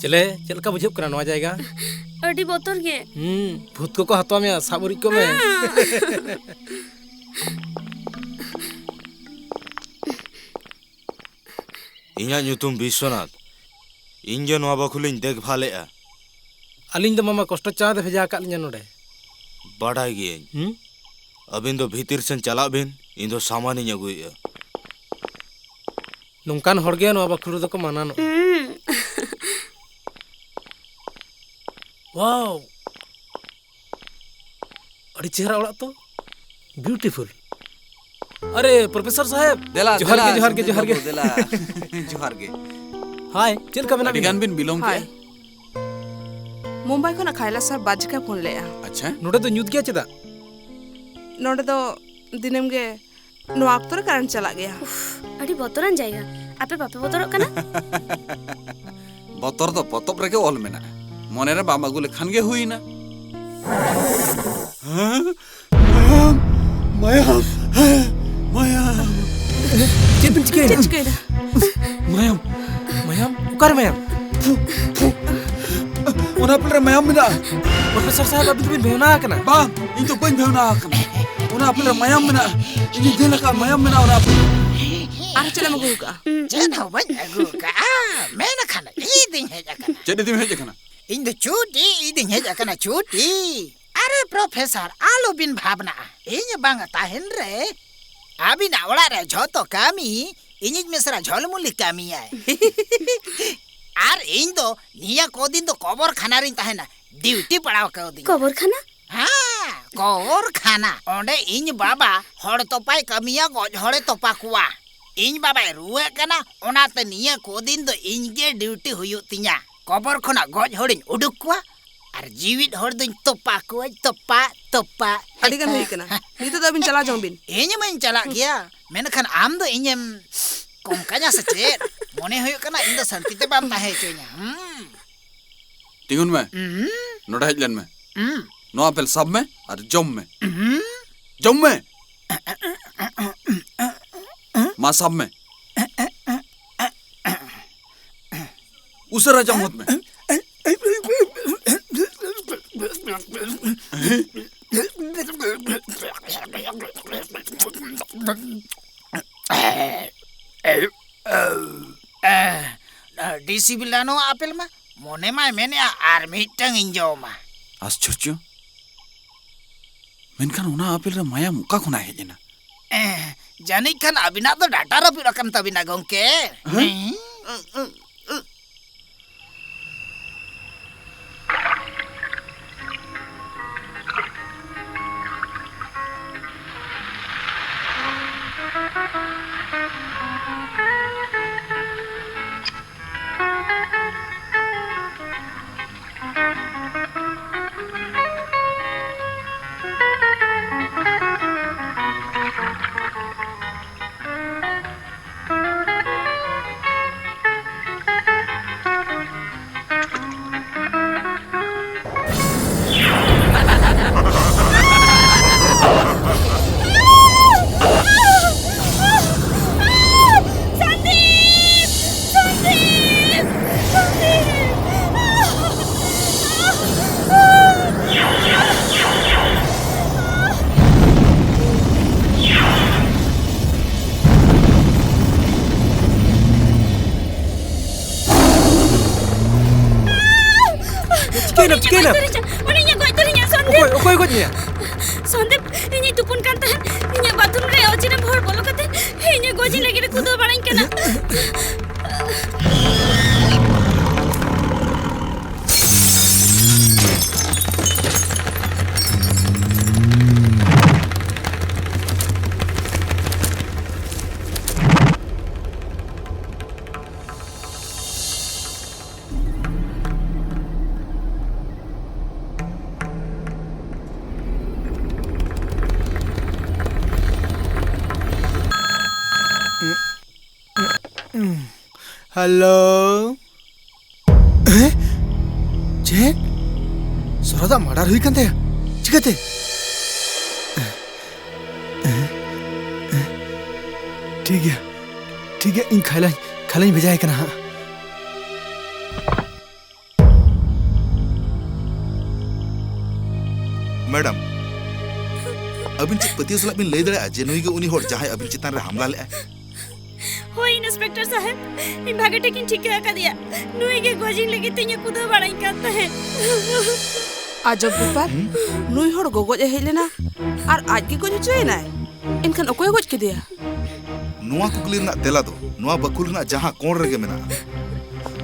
ᱪᱮᱞᱮ, ᱪᱮᱫ ᱞᱮᱠᱟ ᱵᱩᱡᱷᱟᱹᱜ ᱠᱟᱱᱟ ᱱᱚᱣᱟ ᱡᱟᱭᱜᱟ? ᱟᱹᱰᱤ ᱵᱚᱛᱚᱨ ᱜᱮ᱾ ᱦᱩᱸ, ᱵᱷᱩᱛ ᱠᱚᱠᱚ ᱦᱟᱛᱟᱣ ᱢᱮᱭᱟ, ᱥᱟᱵ ᱩᱨᱤᱡ ᱠᱚᱢᱮ᱾ ᱤᱧᱟᱜ ᱧᱩᱛᱩᱢ ᱵᱤᱥᱥᱚᱱᱟᱛᱷ᱾ ᱤᱧ ᱜᱮ ᱱᱚᱣᱟ ᱵᱟᱹᱠᱷᱩᱞᱤᱧ ᱫᱮᱠᱷᱵᱷᱟᱞᱮᱜᱼᱟ᱾ ᱟᱹᱞᱤᱧ ᱫᱚ ᱢᱟᱢᱟ ᱠᱚᱥᱴᱚ ᱪᱟᱸᱫᱽ ᱮ ᱵᱷᱮᱡᱟ ᱟᱠᱟᱫ ᱞᱤᱧᱟ ᱱᱚᱰᱮ᱾ ᱵᱟᱰᱟᱭ ᱜᱤᱭᱟᱹᱧ᱾ ᱦᱩᱸ? ᱟᱹᱵᱤᱱ ᱫᱚ ᱵᱷᱤᱛᱤᱨ ᱥᱮᱱ ᱪᱟᱞᱟᱜ ᱵᱤᱱ, ᱤᱧ ᱫᱚ ᱥᱟᱢᱟᱱᱤᱧ ᱟᱹᱜᱩᱭᱮᱫᱼᱟ᱾ ᱱᱚᱝᱠᱟᱱ ᱦᱚᱲ ᱜᱮ ᱱᱚᱣᱟ ᱵᱟᱹᱠᱷᱩᱞ ᱨᱮᱫᱚ ᱠᱚ ᱢᱟᱱᱟᱱᱚᱜᱼᱟ᱾ ᱦᱩᱸ᱾ ᱣᱟᱣ! ᱟᱹᱰᱤ ᱪᱮᱦᱨᱟ ᱚᱲᱟᱜ ᱛᱚ, beautiful᱾ ᱟᱨᱮ, ᱯᱨᱚᱯᱷᱮᱥᱚᱨ ᱥᱟᱦᱮᱵ, ᱫᱮᱞᱟ, ᱡᱚᱦᱟᱨ ᱫᱮᱞᱟ, ᱜᱮ, ᱡᱚᱦᱟᱨ ᱜᱮ, ᱥᱚᱱᱫᱤᱯ ᱡᱚᱦᱟᱨ ᱵᱟᱹᱵᱩ, ᱜᱮ᱾ ᱫᱮᱞᱟ᱾ ᱡᱚᱦᱟᱨ ᱜᱮ᱾ ᱦᱟᱭ, ᱪᱮᱫ ᱞᱮᱠᱟ ᱢᱮᱱᱟᱜ ᱟᱹᱰᱤ ᱵᱤᱱᱟ? ᱜᱟᱱ ᱵᱤᱱ ᱵᱤᱞᱚᱢ ᱦᱟᱭ᱾ ᱠᱮᱜᱼᱟ᱾ ᱢᱩᱢᱵᱟᱭ ᱠᱷᱚᱱᱟᱜ ᱠᱟᱭᱞᱟ ᱥᱟᱨ ᱵᱟᱨ ᱡᱟᱭᱜᱟ ᱯᱷᱳᱱ ᱞᱮᱜᱼᱟ᱾ ᱟᱪᱪᱷᱟ᱾ ᱱᱚᱰᱮ ᱫᱚ ᱧᱩᱛ ᱜᱮᱭᱟ ᱪᱮᱫᱟᱜ? ᱱᱚᱰᱮ ᱫᱚ ᱫᱤᱱᱟᱹᱢ ᱜᱮ ᱱᱚᱣᱟ ᱚᱠᱛᱚ ᱨᱮ ᱠᱟᱨᱮᱱᱴ ᱪᱟᱞᱟᱜ ᱜᱮᱭᱟ᱾ ᱩᱯᱷ, ᱟᱹᱰᱤ ᱵᱚᱛᱚᱨᱟᱱ ᱡᱟᱭᱜᱟ᱾ ᱟᱯᱮ ᱵᱟᱯᱮ ᱵᱚᱛᱚᱨᱚᱜ ᱠᱟᱱᱟ? ᱵᱚᱛᱚᱨ ᱫᱚ ᱯᱚᱛᱚᱵ ᱨᱮᱜᱮ ᱚᱞ ᱢᱮᱱᱟᱜᱼᱟ᱾ ᱢᱚᱱᱮ ᱨᱮ ᱵᱟᱢ ᱟᱹᱜᱩ ᱞᱮᱠᱷᱟᱱ ᱜᱮ ᱦᱩᱭᱱᱟ᱾ ᱦᱮᱸ? ᱢᱟᱭᱟᱢ, ᱢᱟᱭᱟᱢ, ᱢᱟᱭᱟᱢ᱾ ᱪᱮᱫ ᱵᱤᱱ ᱪᱤᱠᱟᱹᱭᱮᱫᱟ? ᱪᱮᱫ ᱪᱤᱠᱟᱹᱭᱮᱫᱟ? ᱢᱟᱭᱟᱢ᱾ ᱢᱟᱭᱟᱢ? ᱚᱠᱟᱨᱮ ᱢᱟᱭᱟᱢ? ᱚᱱᱟ ᱯᱞᱮᱴ ᱨᱮ ᱢᱟᱭᱟᱢ ᱢᱮᱱᱟᱜᱼᱟ᱾ ᱯᱨᱚᱯᱷᱮᱥᱚᱨ ᱥᱟᱦᱮᱵ, ᱟᱹᱵᱤᱱ ᱫᱚᱵᱤᱱ ᱵᱷᱮᱣᱱᱟ ᱟᱠᱟᱱᱟ᱾ ᱵᱟᱝ, ᱤᱧ ᱫᱚ ᱵᱟᱹᱧ ᱵᱷᱮᱣᱱᱟ ᱟᱠᱟᱱᱟ᱾ ᱚᱱᱟ ᱟᱯᱮᱞ ᱨᱮ ᱢᱟᱭᱟᱢ ᱢᱮᱱᱟᱜᱼᱟ᱾ ᱤᱧᱤᱧ ᱧᱮᱞ ᱟᱠᱟᱫ, ᱢᱟᱭᱟᱢ ᱢᱮᱱᱟᱜᱼᱟ ᱚᱱᱟ ᱟᱯᱮᱞ ᱨᱮ᱾ ᱟᱨ ᱪᱮᱫ ᱮᱢ ᱟᱹᱜᱩ ᱟᱠᱟᱫᱼᱟ? ᱪᱮᱫ ᱦᱚᱸ ᱵᱟᱹᱧ ᱟᱹᱜᱩ ᱟᱠᱟᱫᱼᱟ, ᱢᱮᱱᱠᱷᱟᱱ ᱤᱧ ᱫᱚᱧ ᱦᱮᱡ ᱟᱠᱟᱱᱟ᱾ ᱪᱮᱫ ᱤᱫᱤᱢ ᱦᱮᱡ ᱟᱠᱟᱱᱟ? ᱤᱧ ᱫᱚ ᱪᱷᱩᱴᱤ ᱤᱫᱤᱧ ᱦᱮᱡ ᱟᱠᱟᱱᱟ, ᱪᱷᱩᱴᱤ᱾ ᱟᱨᱮ ᱯᱨᱚᱯᱷᱮᱥᱚᱨ, ᱟᱞᱚᱵᱤᱱ ᱵᱷᱟᱵᱽᱱᱟᱜᱼᱟ᱾ ᱤᱧ ᱵᱟᱝ ᱛᱟᱦᱮᱱ ᱨᱮ ᱟᱹᱵᱤᱱᱟᱜ ᱚᱲᱟᱜ ᱨᱮ ᱡᱷᱚᱛᱚ ᱠᱟᱹᱢᱤ ᱤᱧᱤᱡ ᱢᱤᱥᱨᱟ ᱡᱷᱚᱞᱢᱩᱞᱤ ᱠᱟᱹᱢᱤᱭᱟᱭ᱾ ᱟᱨ ᱤᱧ ᱫᱚ ᱱᱤᱭᱟᱹ ᱠᱚ ᱫᱤᱱ ᱫᱚ ᱠᱚᱵᱚᱨ ᱠᱷᱟᱱᱟ ᱨᱤᱧ ᱛᱟᱦᱮᱱᱟ, ᱰᱤᱭᱩᱴᱤ ᱯᱟᱲᱟᱣ ᱠᱟᱣᱫᱤᱧᱟ᱾ ᱠᱚᱵᱚᱨ ᱠᱷᱟᱱᱟ? ᱦᱮᱸ, ᱠᱚᱵᱚᱨ ᱠᱷᱟᱱᱟ᱾ ᱚᱸᱰᱮ ᱤᱧ ᱵᱟᱵᱟ ᱦᱚᱲ ᱛᱚᱯᱟᱭ ᱠᱟᱹᱢᱤᱭᱟ, ᱜᱚᱡ ᱦᱚᱲᱮ ᱛᱚᱯᱟ ᱠᱚᱣᱟ᱾ ᱤᱧ ᱵᱟᱵᱟᱭ ᱨᱩᱣᱟᱹᱜ ᱠᱟᱱᱟ, ᱚᱱᱟᱛᱮ ᱱᱤᱭᱟᱹ ᱠᱚ ᱫᱤᱱ ᱫᱚ ᱤᱧ ᱜᱮ ᱰᱤᱭᱩᱴᱤ ᱦᱩᱭᱩᱜ ᱛᱤᱧᱟ᱾ ᱠᱚᱵᱚᱨ ᱠᱷᱚᱱᱟᱜ ᱜᱚᱡ ᱦᱚᱲᱤᱧ ᱩᱰᱩᱠ ᱠᱚᱣᱟ ᱟᱨ ᱡᱤᱣᱤᱫ ᱦᱚᱲ ᱫᱚᱧ ᱛᱚᱯᱟ ᱠᱚᱣᱟᱧ, ᱛᱚᱯᱟ, ᱛᱚᱯᱟ᱾ ᱟᱹᱰᱤ ᱜᱟᱱ ᱦᱩᱭ ᱠᱟᱱᱟ᱾ ᱱᱤᱛᱚᱜ ᱫᱚ ᱟᱹᱵᱤᱱ ᱪᱟᱞᱟᱣ ᱡᱚᱝ ᱵᱤᱱ᱾ ᱤᱧ ᱢᱟᱧ ᱪᱟᱞᱟᱜ ᱜᱮᱭᱟ, ᱢᱮᱱᱠᱷᱟᱱ ᱟᱢ ᱫᱚ ᱤᱧᱮᱢ ᱠᱚᱝᱠᱟᱧᱟ ᱥᱮ ᱪᱮᱫ? ᱢᱚᱱᱮ ᱦᱩᱭᱩᱜ ᱠᱟᱱᱟ ᱤᱧ ᱫᱚ ᱥᱟᱱᱛᱤ ᱛᱮ ᱵᱟᱢ ᱛᱟᱦᱮᱸ ᱦᱚᱪᱚᱧᱟ᱾ ᱦᱩᱸ᱾ ᱛᱤᱸᱜᱩᱱ ᱢᱮ᱾ ᱦᱩᱸ᱾ ᱱᱚᱰᱮ ᱦᱮᱡ ᱞᱮᱱ ᱢᱮ᱾ ᱦᱩᱸ᱾ ᱱᱚᱣᱟ ᱟᱯᱮᱞ ᱥᱟᱵ ᱢᱮ ᱟᱨ ᱡᱚᱢ ᱢᱮ᱾ ᱦᱩᱸ᱾ ᱡᱚᱢ ᱢᱮ᱾ ᱢᱟ ᱥᱟᱵ ᱢᱮ᱾ ᱩᱥᱟᱹᱨᱟ ᱡᱚᱢ ᱦᱚᱫ ᱢᱮ᱾ ᱟᱹᱰᱤ ᱥᱤᱵᱤᱞᱟ ᱱᱚᱣᱟ ᱟᱯᱮᱞ ᱢᱟ᱾ ᱢᱚᱱᱮ ᱢᱟᱭ ᱢᱮᱱᱮᱜᱼᱟ ᱟᱨ ᱢᱤᱫᱴᱟᱝ ᱤᱧ ᱡᱚᱢᱟ᱾ ᱟᱥᱪᱚᱨᱡᱚ! ᱢᱮᱱᱠᱷᱟᱱ ᱚᱱᱟ ᱟᱯᱮᱞ ᱨᱮ ᱢᱟᱭᱟᱢ ᱚᱠᱟ ᱠᱷᱚᱱᱟᱜ ᱦᱮᱡ ᱮᱱᱟ? ᱮᱸ, ᱡᱟᱹᱱᱤᱡ ᱠᱷᱟᱱ ᱟᱹᱵᱤᱱᱟᱜ ᱫᱚ ᱰᱟᱴᱟ ᱨᱟᱹᱯᱩᱫ ᱟᱠᱟᱱ ᱛᱟᱹᱵᱤᱱᱟ, ᱜᱚᱝᱠᱮ᱾ ᱦᱮᱸ? ᱦᱮᱸ? ᱪᱤᱠᱟᱹᱭᱮᱱᱟᱢ? ᱪᱤᱠᱟᱹᱭᱮᱱᱟᱢ? ᱩᱱᱤ ᱤᱧᱮ ᱜᱚᱡ ᱩᱛᱟᱹᱨᱤᱧᱟ, ᱥᱚᱱᱫᱤᱯ᱾ ᱚᱠᱚᱭ, ᱚᱠᱚᱭ ᱜᱚᱡ ᱢᱮᱭᱟ? ᱥᱚᱱᱫᱤᱯ, ᱤᱧᱤᱡ ᱛᱩᱯᱩᱱ ᱠᱟᱱ ᱛᱟᱦᱮᱸᱫ, ᱤᱧᱟᱹᱜ ᱵᱟᱛᱷᱨᱩᱢ ᱨᱮ ᱚᱪᱮᱱᱟᱢ ᱦᱚᱲ ᱵᱚᱞᱚ ᱠᱟᱛᱮ ᱤᱧᱮ ᱜᱚᱡ ᱞᱟᱹᱜᱤᱫ ᱮ ᱠᱩᱫᱟᱹᱣ ᱵᱟᱲᱟᱧ ᱠᱟᱱᱟ᱾ ᱦᱮᱞᱳ᱾ ᱦᱮᱸ? ᱪᱮᱫ? ᱥᱚᱨᱚᱫᱟᱜ ᱢᱟᱨᱰᱟᱨ ᱦᱩᱭ ᱠᱟᱱ ᱛᱟᱭᱟ? ᱪᱤᱠᱟᱹᱛᱮ? ᱴᱷᱤᱠ ᱜᱮᱭᱟ, ᱴᱷᱤᱠ ᱜᱮᱭᱟ, ᱤᱧ ᱠᱷᱟᱭᱞᱟᱧ, ᱠᱷᱟᱭᱞᱟᱧ ᱵᱷᱮᱡᱟᱭ ᱠᱟᱱᱟ ᱦᱟᱸᱜ᱾ ᱢᱮᱰᱟᱢ, ᱟᱹᱵᱤᱱ ᱪᱮᱫ ᱯᱟᱹᱛᱭᱟᱹᱣ ᱥᱟᱞᱟᱜ ᱵᱤᱱ ᱞᱟᱹᱭ ᱫᱟᱲᱮᱭᱟᱜᱼᱟ ᱡᱮ ᱱᱩᱭ ᱜᱮ ᱩᱱᱤ ᱦᱚᱲ ᱡᱟᱦᱟᱸᱭ ᱟᱹᱵᱤᱱ ᱪᱮᱛᱟᱱ ᱨᱮ ᱦᱟᱢᱞᱟ ᱞᱮᱫᱼᱟᱭ? ᱦᱳᱭ, ᱤᱱᱥᱯᱮᱠᱴᱚᱨ ᱥᱟᱦᱮᱵ, ᱤᱧ ᱵᱷᱟᱜᱮ ᱴᱷᱤᱠ ᱤᱧ ᱴᱷᱤᱠᱟᱹ ᱟᱠᱟᱫᱮᱭᱟ᱾ ᱱᱩᱭ ᱜᱮ ᱜᱚᱡᱤᱧ ᱞᱟᱹᱜᱤᱫ ᱛᱮ ᱤᱧᱮ ᱠᱩᱫᱟᱹᱣ ᱵᱟᱲᱟᱧ ᱠᱟᱱ ᱛᱟᱦᱮᱸᱫ᱾ ᱟᱡᱚᱵ ᱵᱮᱯᱟᱨ, ᱦᱩᱸ? ᱱᱩᱭ ᱦᱚᱲ ᱜᱚᱜᱚᱡ ᱮ ᱦᱮᱡ ᱞᱮᱱᱟ ᱟᱨ ᱟᱡ ᱜᱮ ᱜᱚᱡ ᱦᱚᱪᱚᱭᱮᱱᱟᱭ? ᱮᱱᱠᱷᱟᱱ ᱚᱠᱚᱭᱮ ᱜᱚᱡ ᱠᱮᱫᱮᱭᱟ? ᱱᱚᱣᱟ ᱠᱩᱠᱞᱤ ᱨᱮᱱᱟᱜ ᱛᱮᱞᱟ ᱫᱚ ᱱᱚᱣᱟ ᱵᱟᱹᱠᱷᱩᱞ ᱨᱮᱱᱟᱜ ᱡᱟᱦᱟᱸ ᱠᱚᱬ ᱨᱮᱜᱮ ᱢᱮᱱᱟᱜᱼᱟ᱾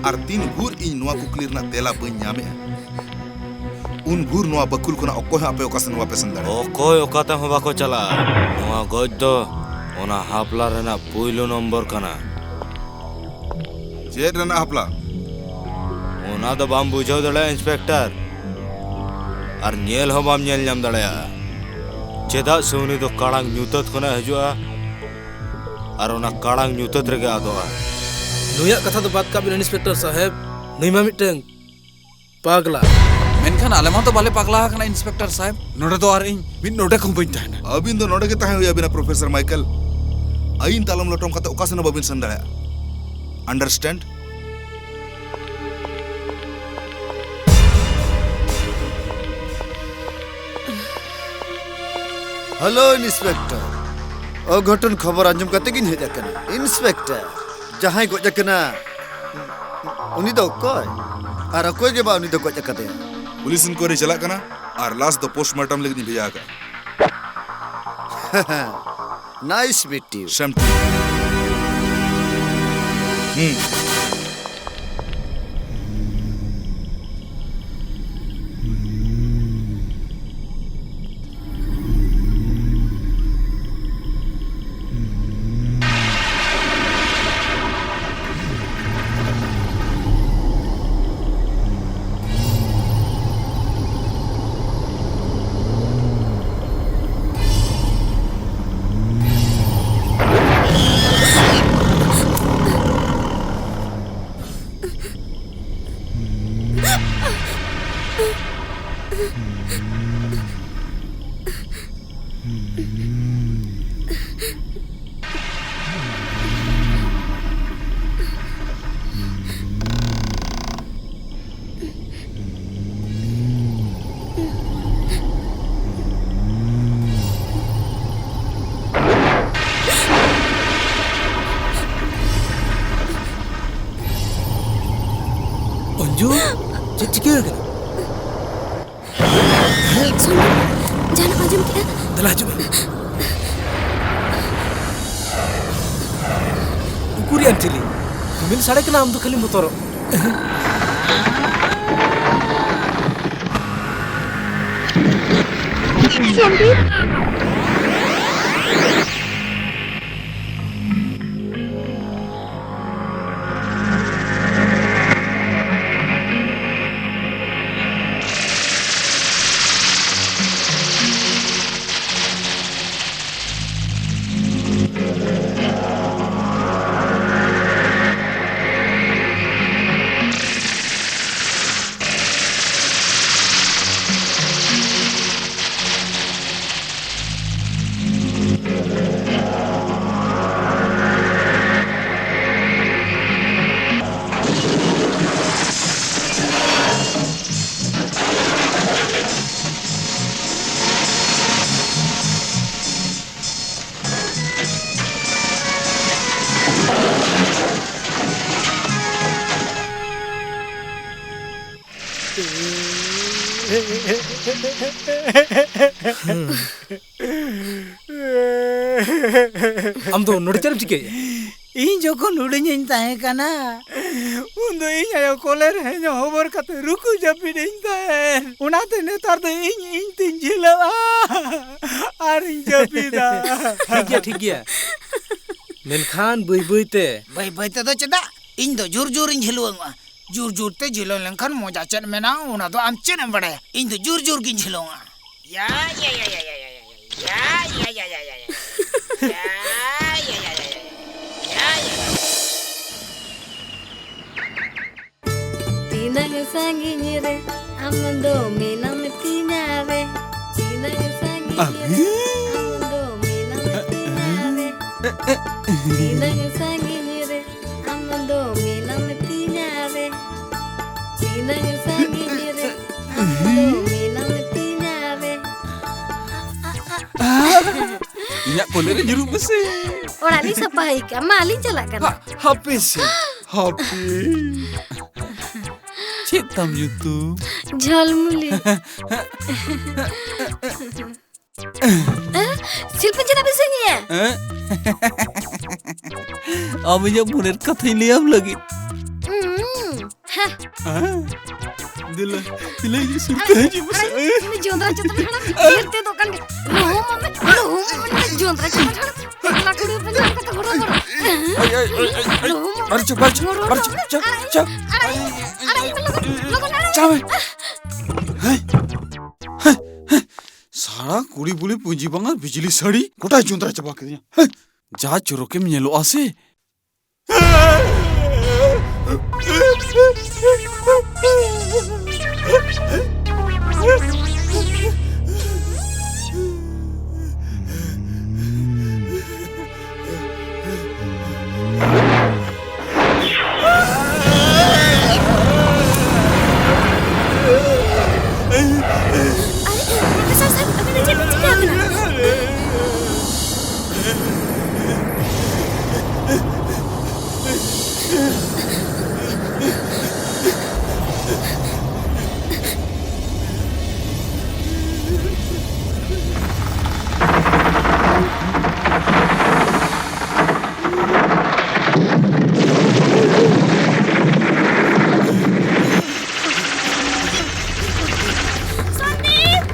ᱟᱨ ᱛᱤᱱ ᱵᱷᱳᱨ ᱤᱧ ᱱᱚᱣᱟ ᱠᱩᱠᱞᱤ ᱨᱮᱱᱟᱜ ᱛᱮᱞᱟ ᱵᱟᱹᱧ ᱧᱟᱢᱮᱜᱼᱟ, ᱩᱱ ᱵᱷᱳᱨ ᱱᱚᱣᱟ ᱵᱟᱹᱠᱷᱩᱞ ᱠᱷᱚᱱᱟᱜ ᱚᱠᱚᱭ ᱦᱚᱸ ᱟᱯᱮ ᱚᱠᱟ ᱥᱮᱱ ᱵᱟᱯᱮ ᱥᱮᱱ ᱫᱟᱲᱮᱭᱟᱜᱼᱟ᱾ ᱚᱠᱚᱭ ᱚᱠᱟ ᱛᱮᱦᱚᱸ ᱵᱟᱠᱚ ᱪᱟᱞᱟᱜᱼᱟ᱾ ᱱᱚᱣᱟ ᱜᱚᱡ ᱫᱚ ᱚᱱᱟ ᱦᱟᱯᱞᱟ ᱨᱮᱱᱟᱜ ᱯᱩᱭᱞᱩ ᱱᱚᱢᱵᱚᱨ ᱠᱟᱱᱟ᱾ ᱪᱮᱫ ᱨᱮᱱᱟᱜ ᱦᱟᱯᱞᱟ? ᱚᱱᱟ ᱫᱚ ᱵᱟᱢ ᱵᱩᱡᱷᱟᱹᱣ ᱫᱟᱲᱮᱭᱟᱜᱼᱟ, ᱤᱱᱥᱯᱮᱠᱴᱚᱨ᱾ ᱟᱨ ᱧᱮᱞ ᱦᱚᱸ ᱵᱟᱢ ᱧᱮᱞ ᱧᱟᱢ ᱫᱟᱲᱮᱭᱟᱜᱼᱟ᱾ ᱪᱮᱫᱟᱜ ᱥᱮ ᱩᱱᱤ ᱫᱚ ᱠᱟᱲᱟᱝ ᱧᱩᱛᱟᱹᱛ ᱠᱷᱚᱱᱮ ᱦᱤᱡᱩᱜᱼᱟ ᱟᱨ ᱚᱱᱟ ᱠᱟᱲᱟᱝ ᱧᱩᱛᱟᱹᱛ ᱨᱮᱜᱮ ᱟᱫᱚᱜᱼᱟ᱾ ᱱᱩᱭᱟᱜ ᱠᱟᱛᱷᱟ ᱫᱚ ᱵᱟᱫ ᱠᱟᱜ ᱵᱤᱱ, ᱤᱱᱥᱯᱮᱠᱴᱚᱨ ᱥᱟᱦᱮᱵ᱾ ᱱᱩᱭ ᱢᱟ ᱢᱤᱫᱴᱟᱝ ᱯᱟᱜᱽᱞᱟ᱾ ᱢᱮᱱᱠᱷᱟᱱ ᱟᱞᱮ ᱢᱟ ᱛᱚ ᱵᱟᱞᱮ ᱯᱟᱜᱽᱞᱟ ᱟᱠᱟᱱᱟ, ᱤᱱᱥᱯᱮᱠᱴᱚᱨ ᱥᱟᱦᱮᱵ᱾ ᱱᱚᱰᱮ ᱫᱚ ᱟᱨ ᱤᱧ ᱢᱤᱫ ᱱᱚᱰᱮᱠ ᱦᱚᱸ ᱵᱟᱹᱧ ᱛᱟᱦᱮᱱᱟ᱾ ᱟᱹᱵᱤᱱ ᱫᱚ ᱱᱚᱰᱮ ᱜᱮ ᱛᱟᱦᱮᱸ ᱦᱩᱭ ᱟᱹᱵᱤᱱᱟ, ᱯᱨᱚᱯᱷᱮᱥᱚᱨ ᱢᱟᱭᱠᱮᱞ᱾ ᱟᱹᱭᱤᱱ ᱛᱟᱞᱚᱢ ᱞᱚᱴᱚᱢ ᱠᱟᱛᱮ ᱚᱠᱟ ᱥᱮᱱ ᱦᱚᱸ ᱵᱟᱹᱵᱤᱱ ᱥᱮᱱ ᱫᱟᱲᱮᱭᱟᱜᱼᱟ᱾ ᱟᱱᱰᱟᱨᱥᱴᱮᱱᱰ? Hello, inspector. ᱚᱜᱷᱚᱴᱚᱱ ᱠᱷᱚᱵᱚᱨ ᱟᱸᱡᱚᱢ ᱠᱟᱛᱮ ᱜᱤᱧ ᱦᱮᱡ ᱟᱠᱟᱱᱟ᱾ ᱤᱱᱥᱯᱮᱠᱴᱚᱨ, ᱡᱟᱦᱟᱸᱭ ᱜᱚᱡ ᱟᱠᱟᱱᱟ, ᱩᱱᱤ ᱫᱚ ᱚᱠᱚᱭ? ᱟᱨ ᱚᱠᱚᱭ ᱜᱮ ᱵᱟ ᱩᱱᱤ ᱫᱚ ᱜᱚᱡ ᱟᱠᱟᱫᱮᱭᱟ? ᱯᱩᱞᱤᱥ ᱤᱱᱠᱣᱟᱭᱨᱤ ᱪᱟᱞᱟᱜ ᱠᱟᱱᱟ ᱟᱨ ᱞᱟᱥ ᱫᱚ ᱯᱳᱥᱴᱢᱚᱨᱴᱚᱢ ᱞᱟᱹᱜᱤᱫ ᱤᱧ ᱵᱷᱮᱡᱟ ᱟᱠᱟᱫᱼᱟ᱾ Nice meet you. ᱥᱮᱢ ᱴᱩ᱾ ᱦᱩᱸ᱾ ᱚᱧᱡᱩ, ᱪᱮᱫ ᱪᱤᱠᱟᱹ ᱟᱠᱟᱱᱟ? ᱥᱚᱧᱡᱩ, ᱡᱟᱦᱟᱱᱟᱜ ᱟᱸᱡᱚᱢ ᱠᱮᱫᱟ? ᱫᱮᱞᱟ ᱦᱤᱡᱩᱜ ᱢᱮ᱾ ᱩᱠᱩᱨᱤᱡ ᱟᱱ ᱪᱤᱞᱤ? ᱨᱤᱢᱤᱞ ᱥᱟᱰᱮ ᱠᱟᱱᱟ, ᱟᱢ ᱫᱚ ᱠᱷᱟᱹᱞᱤᱢ ᱵᱚᱛᱚᱨᱚᱜ᱾ ᱟᱢ ᱫᱚ ᱱᱚᱰᱮ ᱪᱮᱫ ᱮᱢ ᱪᱤᱠᱟᱹᱭᱮᱫᱼᱟ? ᱤᱧ ᱡᱚᱠᱷᱚᱱ ᱦᱩᱰᱤᱧᱤᱧ ᱛᱟᱦᱮᱸ ᱠᱟᱱᱟ, ᱩᱱ ᱫᱚ ᱤᱧ ᱟᱭᱳ ᱠᱚᱞᱮ ᱨᱮᱦᱮᱧ ᱦᱚᱵᱚᱨ ᱠᱟᱛᱮ ᱨᱩᱠᱩ ᱡᱟᱹᱯᱤᱫ ᱤᱧ ᱛᱟᱦᱮᱸᱱ᱾ ᱚᱱᱟᱛᱮ ᱱᱮᱛᱟᱨ ᱫᱚ ᱤᱧ ᱤᱧ ᱛᱤᱧ ᱡᱷᱤᱞᱟᱹᱜᱼᱟ ᱟᱨᱤᱧ ᱡᱟᱹᱯᱤᱫᱟ᱾ ᱴᱷᱤᱠ ᱜᱮᱭᱟ, ᱴᱷᱤᱠ ᱜᱮᱭᱟ᱾ ᱢᱮᱱᱠᱷᱟᱱ ᱵᱟᱹᱭ ᱵᱟᱹᱭ ᱛᱮ᱾ ᱵᱟᱹᱭ ᱵᱟᱹᱭ ᱛᱮᱫᱚ ᱪᱮᱫᱟᱜ? ᱤᱧ ᱫᱚ ᱡᱳᱨ ᱡᱳᱨᱤᱧ ᱡᱷᱤᱞᱟᱹᱣᱟᱹᱧᱚᱜᱼᱟ᱾ ᱡᱳᱨ ᱡᱳᱨ ᱛᱮ ᱡᱷᱤᱞᱟᱹᱣ ᱞᱮᱱᱠᱷᱟᱱ ᱢᱚᱡᱟ ᱪᱮᱫ ᱢᱮᱱᱟᱜᱼᱟ, ᱚᱱᱟ ᱫᱚ ᱟᱢ ᱪᱮᱫ ᱮᱢ ᱵᱟᱲᱟᱭᱟ? ᱤᱧ ᱫᱚ ᱡᱳᱨ ᱡᱳᱨ ᱜᱤᱧ ᱡᱷᱤᱞᱟᱹᱣᱟ᱾ ᱭᱟ, ᱭᱟ, ᱭᱟ, ᱭᱟ᱾ ᱛᱤᱱᱟᱹᱜ ᱥᱟᱺᱜᱤᱧ ᱨᱮ ᱟᱢ ᱫᱚ ᱢᱮᱱᱟᱢ ᱛᱤᱧᱟ ᱨᱮ? ᱛᱤᱱᱟᱹᱜ ᱥᱟᱺᱜᱤᱧ ᱨᱮ ᱟᱢ ᱫᱚ ᱢᱮᱱᱟᱢ ᱛᱤᱧᱟ ᱨᱮ? ᱛᱤᱱᱟᱹᱜ ᱥᱟᱺᱜᱤᱧ ᱨᱮ ᱟᱢ ᱫᱚ ᱢᱮᱱᱟᱢ ᱛᱤᱧᱟ ᱨᱮ? ᱛᱤᱱᱟᱹᱜ ᱥᱟᱺᱜᱤᱧ ᱨᱮ ᱟᱢ ᱫᱚ ᱢᱮᱱᱟᱢ ᱛᱤᱧᱟ ᱨᱮ? ᱤᱧᱟᱜ ᱠᱚᱞᱮ ᱨᱮ ᱧᱩᱨᱩᱜ ᱢᱮᱥᱮ᱾ ᱚᱲᱟᱜ ᱞᱤᱧ ᱥᱟᱯᱷᱟ ᱦᱩᱭ ᱠᱟᱜᱼᱟ, ᱢᱟ ᱞᱤᱧ ᱪᱟᱞᱟᱜ ᱠᱟᱱᱟ᱾ ᱦᱟ-, ᱦᱟᱯᱮ ᱥᱮ, ᱦᱟᱯᱮ᱾ ᱪᱮᱫ ᱛᱟᱢ ᱧᱩᱛᱩᱢ? ᱡᱷᱚᱞᱢᱩᱞᱤ᱾ ᱮ? ᱥᱤᱞᱯᱤᱧ ᱪᱮᱫᱟᱜ ᱵᱤᱱ ᱥᱮᱨᱮᱧᱮᱜᱼᱟ? ᱮ? ᱟᱢ ᱤᱧᱟᱜ ᱢᱚᱱᱮᱨ ᱠᱟᱛᱷᱟᱧ ᱞᱟᱹᱭᱟᱢ ᱞᱟᱹᱜᱤᱫ᱾ ᱩᱸ, ᱦᱮᱸ᱾ ᱮ? ᱫᱮᱞᱟ, ᱫᱮᱞᱟ, ᱤᱧᱟᱜ ᱥᱩᱨ ᱛᱮ ᱦᱤᱡᱩᱜ ᱢᱮᱥᱮ᱾ ᱟᱨ ᱩᱱᱤ ᱡᱚᱸᱫᱽᱨᱟ ᱪᱮᱛᱟᱱ ᱦᱟᱲᱟᱢ ᱰᱷᱮᱨ ᱛᱮ ᱫᱚ ᱠᱟᱱ ᱜᱮ᱾ ᱞᱩᱦᱩᱢ ᱟᱢ, ᱞᱩᱦᱩᱢ ᱟᱢ, ᱩᱱᱤ ᱡᱚᱸᱫᱽᱨᱟ ᱪᱮᱛᱟᱱ ᱦᱟᱲᱟᱢ ᱮᱠᱞᱟ ᱠᱩᱲᱤ ᱦᱚᱯᱚᱱ ᱧᱟᱢ ᱠᱟᱛᱮ ᱦᱚᱨᱚ ᱵᱚᱨᱚ᱾ ᱟᱭ, ᱟᱭ, ᱟᱭ, ᱟᱭ, ᱟᱭ᱾ ᱞᱩᱦᱩᱢ ᱟᱢ᱾ ᱟᱨ ᱪᱟᱯ, ᱟᱨ ᱪᱟᱯ, ᱦᱚᱨᱚ ᱟᱨ ᱪᱟᱯ, ᱵᱚᱨᱚ᱾ ᱪᱟᱯ, ᱪᱟᱯ᱾ ᱟᱲᱟᱜ, ᱟᱲᱟᱜ, ᱞᱚᱜᱚᱱ, ᱞᱚᱜᱚᱱ ᱟᱲᱟᱜ᱾ ᱪᱟᱯ᱾ ᱦᱮᱸ᱾ ᱦᱮᱸ᱾ ᱥᱟᱲᱟ ᱠᱩᱲᱤ ᱵᱩᱞᱤ ᱯᱩᱸᱡᱤ ᱵᱟᱝᱟ ᱵᱤᱡᱽᱞᱤ ᱥᱟᱹᱲᱤ ᱜᱚᱴᱟᱭ ᱡᱚᱸᱫᱽᱨᱟ ᱪᱟᱵᱟ ᱠᱤᱫᱤᱧᱟ᱾ ᱦᱮᱸ, ᱡᱟ ᱪᱚᱨᱚᱠᱮᱢ ᱧᱮᱞᱚᱜᱼᱟ ᱥᱮ᱾ ᱟᱨᱮ, ᱯᱨᱚᱯᱷᱮᱥᱚᱨ ᱥᱟᱦᱮᱵ, ᱟᱹᱵᱤᱱ ᱫᱚ ᱪᱮᱫ ᱵᱤᱱ ᱪᱤᱠᱟᱹ ᱟᱠᱟᱱᱟ? ᱥᱟᱱᱫᱤᱯ!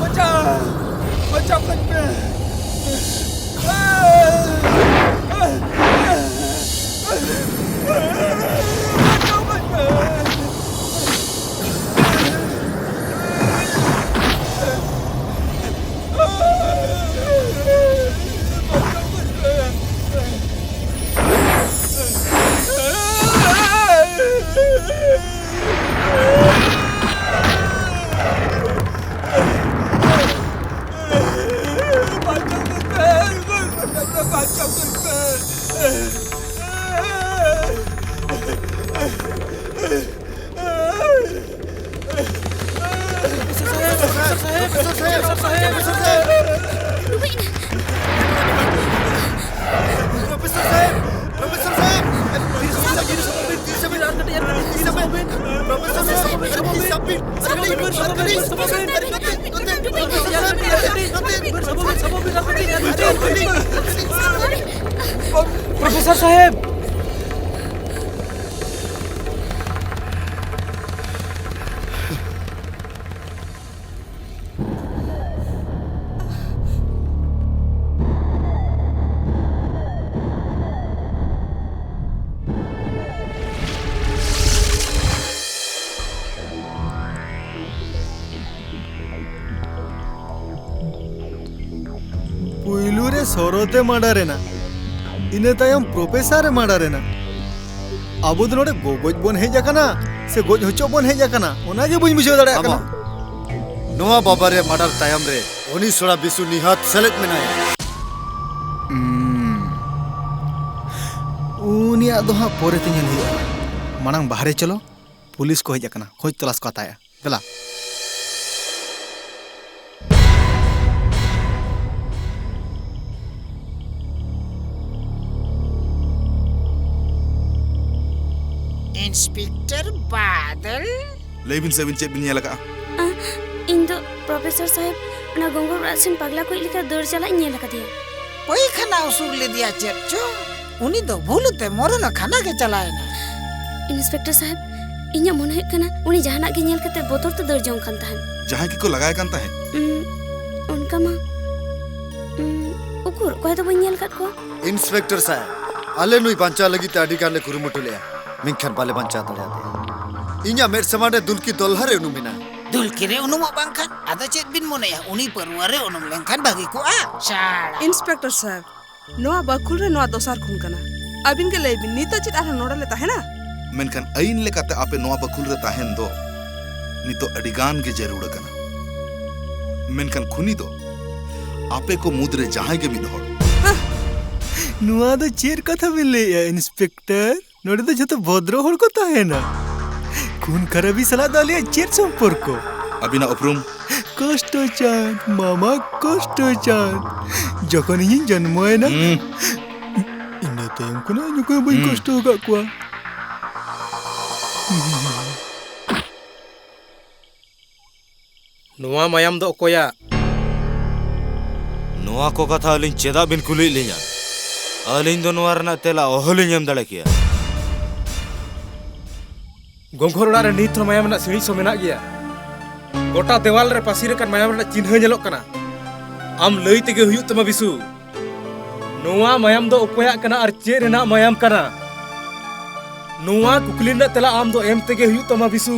ᱵᱟᱧᱪᱟᱣ! ᱵᱟᱧᱪᱟᱣ ᱠᱟᱹᱧ ᱯᱮ! ᱵᱟᱧᱪᱟᱣ ᱠᱟᱹᱧ ᱯᱮ! ᱯᱨᱚᱯᱷᱮᱥᱚᱨ ᱥᱟᱦᱮᱵ! ᱯᱨᱚᱯᱷᱮᱥᱚᱨ ᱥᱟᱦᱮᱵ! ᱯᱨᱚᱯᱷᱮᱥᱚᱨ ᱥᱟᱦᱮᱵ! ᱯᱨᱚᱯᱷᱮᱥᱚᱨ ᱥᱟᱦᱮᱵ! ᱛᱤᱥ ᱟᱹᱵᱤᱱ ᱟᱨ ᱠᱟᱹᱴᱤᱡ, ᱟᱨ ᱠᱟᱹᱴᱤᱡ, ᱛᱤᱥ ᱟᱹᱵᱤᱱ? ᱯᱨᱚᱯᱷᱮᱥᱚᱨ ᱥᱟᱦᱮᱵ! ᱟᱨ ᱠᱟᱹᱴᱤᱡ ᱥᱟᱵ ᱵᱤᱱ! ᱟᱨ ᱠᱟᱹᱴᱤᱡ ᱥᱟᱵ ᱵᱤᱱ! ᱟᱨ ᱠᱟᱹᱴᱤᱡ ᱥᱟᱵ ᱵᱤᱱ! ᱟᱨ ᱠᱟᱹᱴᱤᱡ ᱥᱟᱵ ᱵᱤᱱ! ᱟᱨ ᱠᱟᱹᱴᱤᱡ ᱥᱟᱵ ᱵᱤᱱ! ᱯᱨᱚᱯᱷᱮᱥᱚᱨ ᱥᱟᱦᱮᱵ! ᱯᱩᱭᱞᱩ ᱨᱮ ᱥᱚᱨᱚᱛ ᱮ ᱢᱟᱰᱟᱨ ᱮᱱᱟ, ᱤᱱᱟᱹ ᱛᱟᱭᱚᱢ ᱯᱨᱚᱯᱷᱮᱥᱚᱨ ᱮ ᱢᱟᱰᱟᱨ ᱮᱱᱟ᱾ ᱟᱵᱚ ᱫᱚ ᱱᱚᱰᱮ ᱜᱚᱜᱚᱡ ᱵᱚᱱ ᱦᱮᱡ ᱟᱠᱟᱱᱟ ᱥᱮ ᱜᱚᱡ ᱦᱚᱪᱚᱜ ᱵᱚᱱ ᱦᱮᱡ ᱟᱠᱟᱱᱟ, ᱚᱱᱟ ᱜᱮ ᱵᱟᱹᱧ ᱵᱩᱡᱷᱟᱹᱣ ᱫᱟᱲᱮᱭᱟᱜ ᱠᱟᱱᱟ᱾ ᱵᱟᱵᱟ, ᱱᱚᱣᱟ ᱵᱟᱵᱟ ᱨᱮ ᱢᱟᱰᱟᱨ ᱛᱟᱭᱚᱢ ᱨᱮ ᱩᱱᱤ ᱥᱚᱲᱟ ᱵᱤᱥᱩ ᱱᱤᱦᱟᱹᱛ ᱥᱮᱞᱮᱫ ᱢᱮᱱᱟᱭᱟ᱾ ᱩᱱᱤᱭᱟᱜ ᱫᱚ ᱦᱟᱸᱜ ᱯᱚᱨᱮ ᱛᱮ ᱧᱮᱞ ᱦᱩᱭᱩᱜᱼᱟ, ᱢᱟᱲᱟᱝ ᱵᱟᱦᱨᱮ ᱪᱚᱞᱚ, ᱯᱩᱞᱤᱥ ᱠᱚ ᱦᱮᱡ ᱟᱠᱟᱱᱟ, ᱠᱷᱚᱡᱽ ᱛᱚᱞᱟᱥ ᱠᱚ ᱦᱟᱛᱟᱣᱮᱫᱼᱟ᱾ ᱫᱮᱞᱟ᱾ ᱤᱱᱥᱯᱮᱠᱴᱚᱨ ᱵᱟᱫᱚᱞ? ᱞᱟᱹᱭ ᱵᱤᱱ ᱥᱮ, ᱟᱹᱵᱤᱱ ᱪᱮᱫ ᱵᱤᱱ ᱧᱮᱞ ᱟᱠᱟᱫᱼᱟ? ᱟ, ᱤᱧ ᱫᱚ ᱯᱨᱚᱯᱷᱮᱥᱚᱨ ᱥᱟᱦᱮᱵ, ᱚᱱᱟ ᱜᱚᱝᱜᱚᱨ ᱚᱲᱟᱜ ᱥᱮᱱ ᱯᱟᱜᱽᱞᱟ ᱠᱚ ᱤᱡ ᱞᱮᱠᱟ ᱫᱟᱹᱲ ᱪᱟᱞᱟᱜ ᱤᱧ ᱧᱮᱞ ᱟᱠᱟᱫᱮᱭᱟ᱾ ᱯᱟᱹᱭᱠᱷᱟᱱᱟ ᱩᱥᱩᱨ ᱞᱮᱫᱮᱭᱟ ᱪᱮᱫ ᱪᱚ? ᱩᱱᱤ ᱫᱚ ᱵᱷᱩᱞ ᱛᱮ ᱢᱚᱨᱚᱱ ᱠᱷᱟᱱᱟ ᱜᱮ ᱪᱟᱞᱟᱣ ᱮᱱᱟ᱾ ᱤᱱᱥᱯᱮᱠᱴᱚᱨ ᱥᱟᱦᱮᱵ, ᱤᱧᱟᱹᱜ ᱢᱚᱱᱮ ᱦᱩᱭᱩᱜ ᱠᱟᱱᱟ ᱩᱱᱤ ᱡᱟᱦᱟᱱᱟᱜ ᱜᱮ ᱧᱮᱞ ᱠᱟᱛᱮ ᱵᱚᱛᱚᱨ ᱛᱮ ᱫᱟᱹᱲ ᱡᱚᱝ ᱠᱟᱱ ᱛᱟᱦᱮᱸᱫ᱾ ᱡᱟᱦᱟᱸᱭ ᱜᱮᱠᱚ ᱞᱟᱜᱟᱭ ᱠᱟᱱ ᱛᱟᱦᱮᱸᱫ? ᱩᱸ, ᱚᱱᱠᱟ ᱢᱟ, ᱩᱸ, ᱩᱠᱩᱨ, ᱚᱠᱚᱭ ᱫᱚ ᱵᱟᱹᱧ ᱧᱮᱞ ᱟᱠᱟᱫ ᱠᱚᱣᱟ᱾ ᱤᱱᱥᱯᱮᱠᱴᱚᱨ ᱥᱟᱦᱮᱵ, ᱟᱞᱮ ᱱᱩᱭ ᱵᱟᱧᱪᱟᱣ ᱞᱟᱹᱜᱤᱫ ᱛᱮ ᱟᱹᱰᱤ ᱜᱟᱱ ᱞᱮ ᱠᱩᱨᱩᱢᱩᱴᱩ ᱞᱮᱫᱼᱟ, ᱢᱮᱱᱠᱷᱟᱱ ᱵᱟᱞᱮ ᱵᱟᱧᱪᱟᱣ ᱫᱟᱲᱮᱭᱟᱫᱮᱭᱟ᱾ ᱤᱧᱟᱹᱜ ᱢᱮᱫ ᱥᱟᱢᱟᱝ ᱨᱮ ᱫᱩᱞᱠᱤ ᱫᱚᱞᱦᱟ ᱨᱮ ᱩᱱᱩᱢ ᱮᱱᱟ᱾ ᱫᱩᱞᱠᱤ ᱨᱮ ᱩᱱᱩᱢᱚᱜ ᱵᱟᱝᱠᱷᱟᱱ ᱟᱫᱚ ᱪᱮᱫ ᱵᱤᱱ ᱢᱚᱱᱮᱭᱟ, ᱩᱱᱤ ᱯᱟᱹᱨᱣᱟᱹ ᱨᱮ ᱩᱱᱩᱢ ᱞᱮᱱᱠᱷᱟᱱ ᱵᱷᱟᱹᱜᱤ ᱠᱚᱜᱼᱟ? ᱥᱟᱲᱟ᱾ ᱤᱱᱥᱯᱮᱠᱴᱚᱨ ᱥᱟᱦᱮᱵ, ᱱᱚᱣᱟ ᱵᱟᱹᱠᱷᱩᱞ ᱨᱮ ᱱᱚᱣᱟ ᱫᱚᱥᱟᱨ ᱠᱷᱩᱱ ᱠᱟᱱᱟ᱾ ᱟᱹᱵᱤᱱ ᱜᱮ ᱞᱟᱹᱭ ᱵᱤᱱ, ᱱᱤᱛᱚᱜ ᱪᱮᱫ ᱟᱨᱦᱚᱸ ᱱᱚᱰᱮ ᱞᱮ ᱛᱟᱦᱮᱱᱟ? ᱢᱮᱱᱠᱷᱟᱱ ᱟᱹᱭᱤᱱ ᱞᱮᱠᱟᱛᱮ ᱟᱯᱮ ᱱᱚᱣᱟ ᱵᱟᱹᱠᱷᱩᱞ ᱨᱮ ᱛᱟᱦᱮᱱ ᱫᱚ ᱱᱤᱛᱚᱜ ᱟᱹᱰᱤ ᱜᱟᱱ ᱜᱮ ᱡᱟᱹᱨᱩᱲ ᱟᱠᱟᱱᱟ᱾ ᱢᱮᱱᱠᱷᱟᱱ ᱠᱷᱩᱱᱤ ᱫᱚ ᱟᱯᱮ ᱠᱚ ᱢᱩᱫᱽᱨᱮ ᱡᱟᱦᱟᱸᱭ ᱜᱮ ᱢᱤᱫ ᱦᱚᱲ᱾ ᱱᱚᱣᱟ ᱫᱚ ᱪᱮᱫ ᱠᱟᱛᱷᱟ ᱵᱤᱱ ᱞᱟᱹᱭᱮᱜᱼᱟ, ᱤᱱᱥᱯᱮᱠᱴᱚᱨ? ᱱᱚᱰᱮ ᱫᱚ ᱡᱷᱚᱛᱚ ᱵᱷᱚᱫᱨᱚ ᱦᱚᱲ ᱠᱚ ᱛᱟᱦᱮᱱᱟ᱾ ᱠᱷᱩᱱ ᱠᱷᱟᱨᱟᱵᱤ ᱥᱟᱞᱟᱜ ᱫᱚ ᱟᱞᱮᱭᱟᱜ ᱪᱮᱫ ᱥᱚᱢᱯᱚᱨᱠᱚ? ᱟᱹᱵᱤᱱᱟᱜ ᱩᱯᱨᱩᱢ? ᱠᱚᱥᱴᱚ ᱪᱟᱸᱫ, ᱢᱟᱢᱟ ᱠᱚᱥᱴᱚ ᱪᱟᱸᱫ᱾ ᱡᱚᱠᱷᱚᱱ ᱤᱧᱤᱧ ᱡᱚᱱᱢᱚᱭᱮᱱᱟ, ᱦᱩᱸ᱾ ᱤᱱᱟᱹ ᱛᱟᱭᱚᱢ ᱠᱷᱚᱱᱟᱜ ᱤᱧ ᱚᱠᱚᱭ ᱦᱚᱸ ᱵᱟᱹᱧ ᱦᱩᱸ᱾ ᱠᱚᱥᱴᱚ ᱟᱠᱟᱫ ᱠᱚᱣᱟ᱾ ᱱᱚᱣᱟ ᱢᱟᱭᱟᱢ ᱫᱚ ᱚᱠᱚᱭᱟᱜ? ᱱᱚᱣᱟ ᱠᱚ ᱠᱟᱛᱷᱟ ᱟᱹᱞᱤᱧ ᱪᱮᱫᱟᱜ ᱵᱤᱱ ᱠᱩᱞᱤᱭᱮᱫ ᱞᱤᱧᱟ? ᱟᱹᱞᱤᱧ ᱫᱚ ᱱᱚᱣᱟ ᱨᱮᱱᱟᱜ ᱛᱮᱞᱟ ᱚᱦᱚᱞᱤᱧ ᱮᱢ ᱫᱟᱲᱮ ᱠᱮᱭᱟ᱾ ᱜᱚᱝᱜᱷᱚᱨ ᱚᱲᱟᱜ ᱨᱮ ᱱᱤᱛ ᱦᱚᱸ ᱢᱟᱭᱟᱢ ᱨᱮᱱᱟᱜ ᱥᱤᱬᱤᱡ ᱥᱚ ᱢᱮᱱᱟᱜ ᱜᱮᱭᱟ᱾ ᱜᱚᱴᱟ ᱫᱮᱣᱟᱞ ᱨᱮ ᱯᱟᱹᱥᱤᱨ ᱟᱠᱟᱱ ᱢᱟᱭᱟᱢ ᱨᱮᱱᱟᱜ ᱪᱤᱱᱦᱟᱹ ᱧᱮᱞᱚᱜ ᱠᱟᱱᱟ᱾ ᱟᱢ ᱞᱟᱹᱭ ᱛᱮᱜᱮ ᱦᱩᱭᱩᱜ ᱛᱟᱢᱟ, ᱵᱤᱥᱩ᱾ ᱱᱚᱣᱟ ᱢᱟᱭᱟᱢ ᱫᱚ ᱚᱠᱚᱭᱟᱜ ᱠᱟᱱᱟ ᱟᱨ ᱪᱮᱫ ᱨᱮᱱᱟᱜ ᱢᱟᱭᱟᱢ ᱠᱟᱱᱟ? ᱱᱚᱣᱟ ᱠᱩᱠᱞᱤ ᱨᱮᱱᱟᱜ ᱛᱮᱞᱟ ᱟᱢ ᱫᱚ ᱮᱢ ᱛᱮᱜᱮ ᱦᱩᱭᱩᱜ ᱛᱟᱢᱟ, ᱵᱤᱥᱩ᱾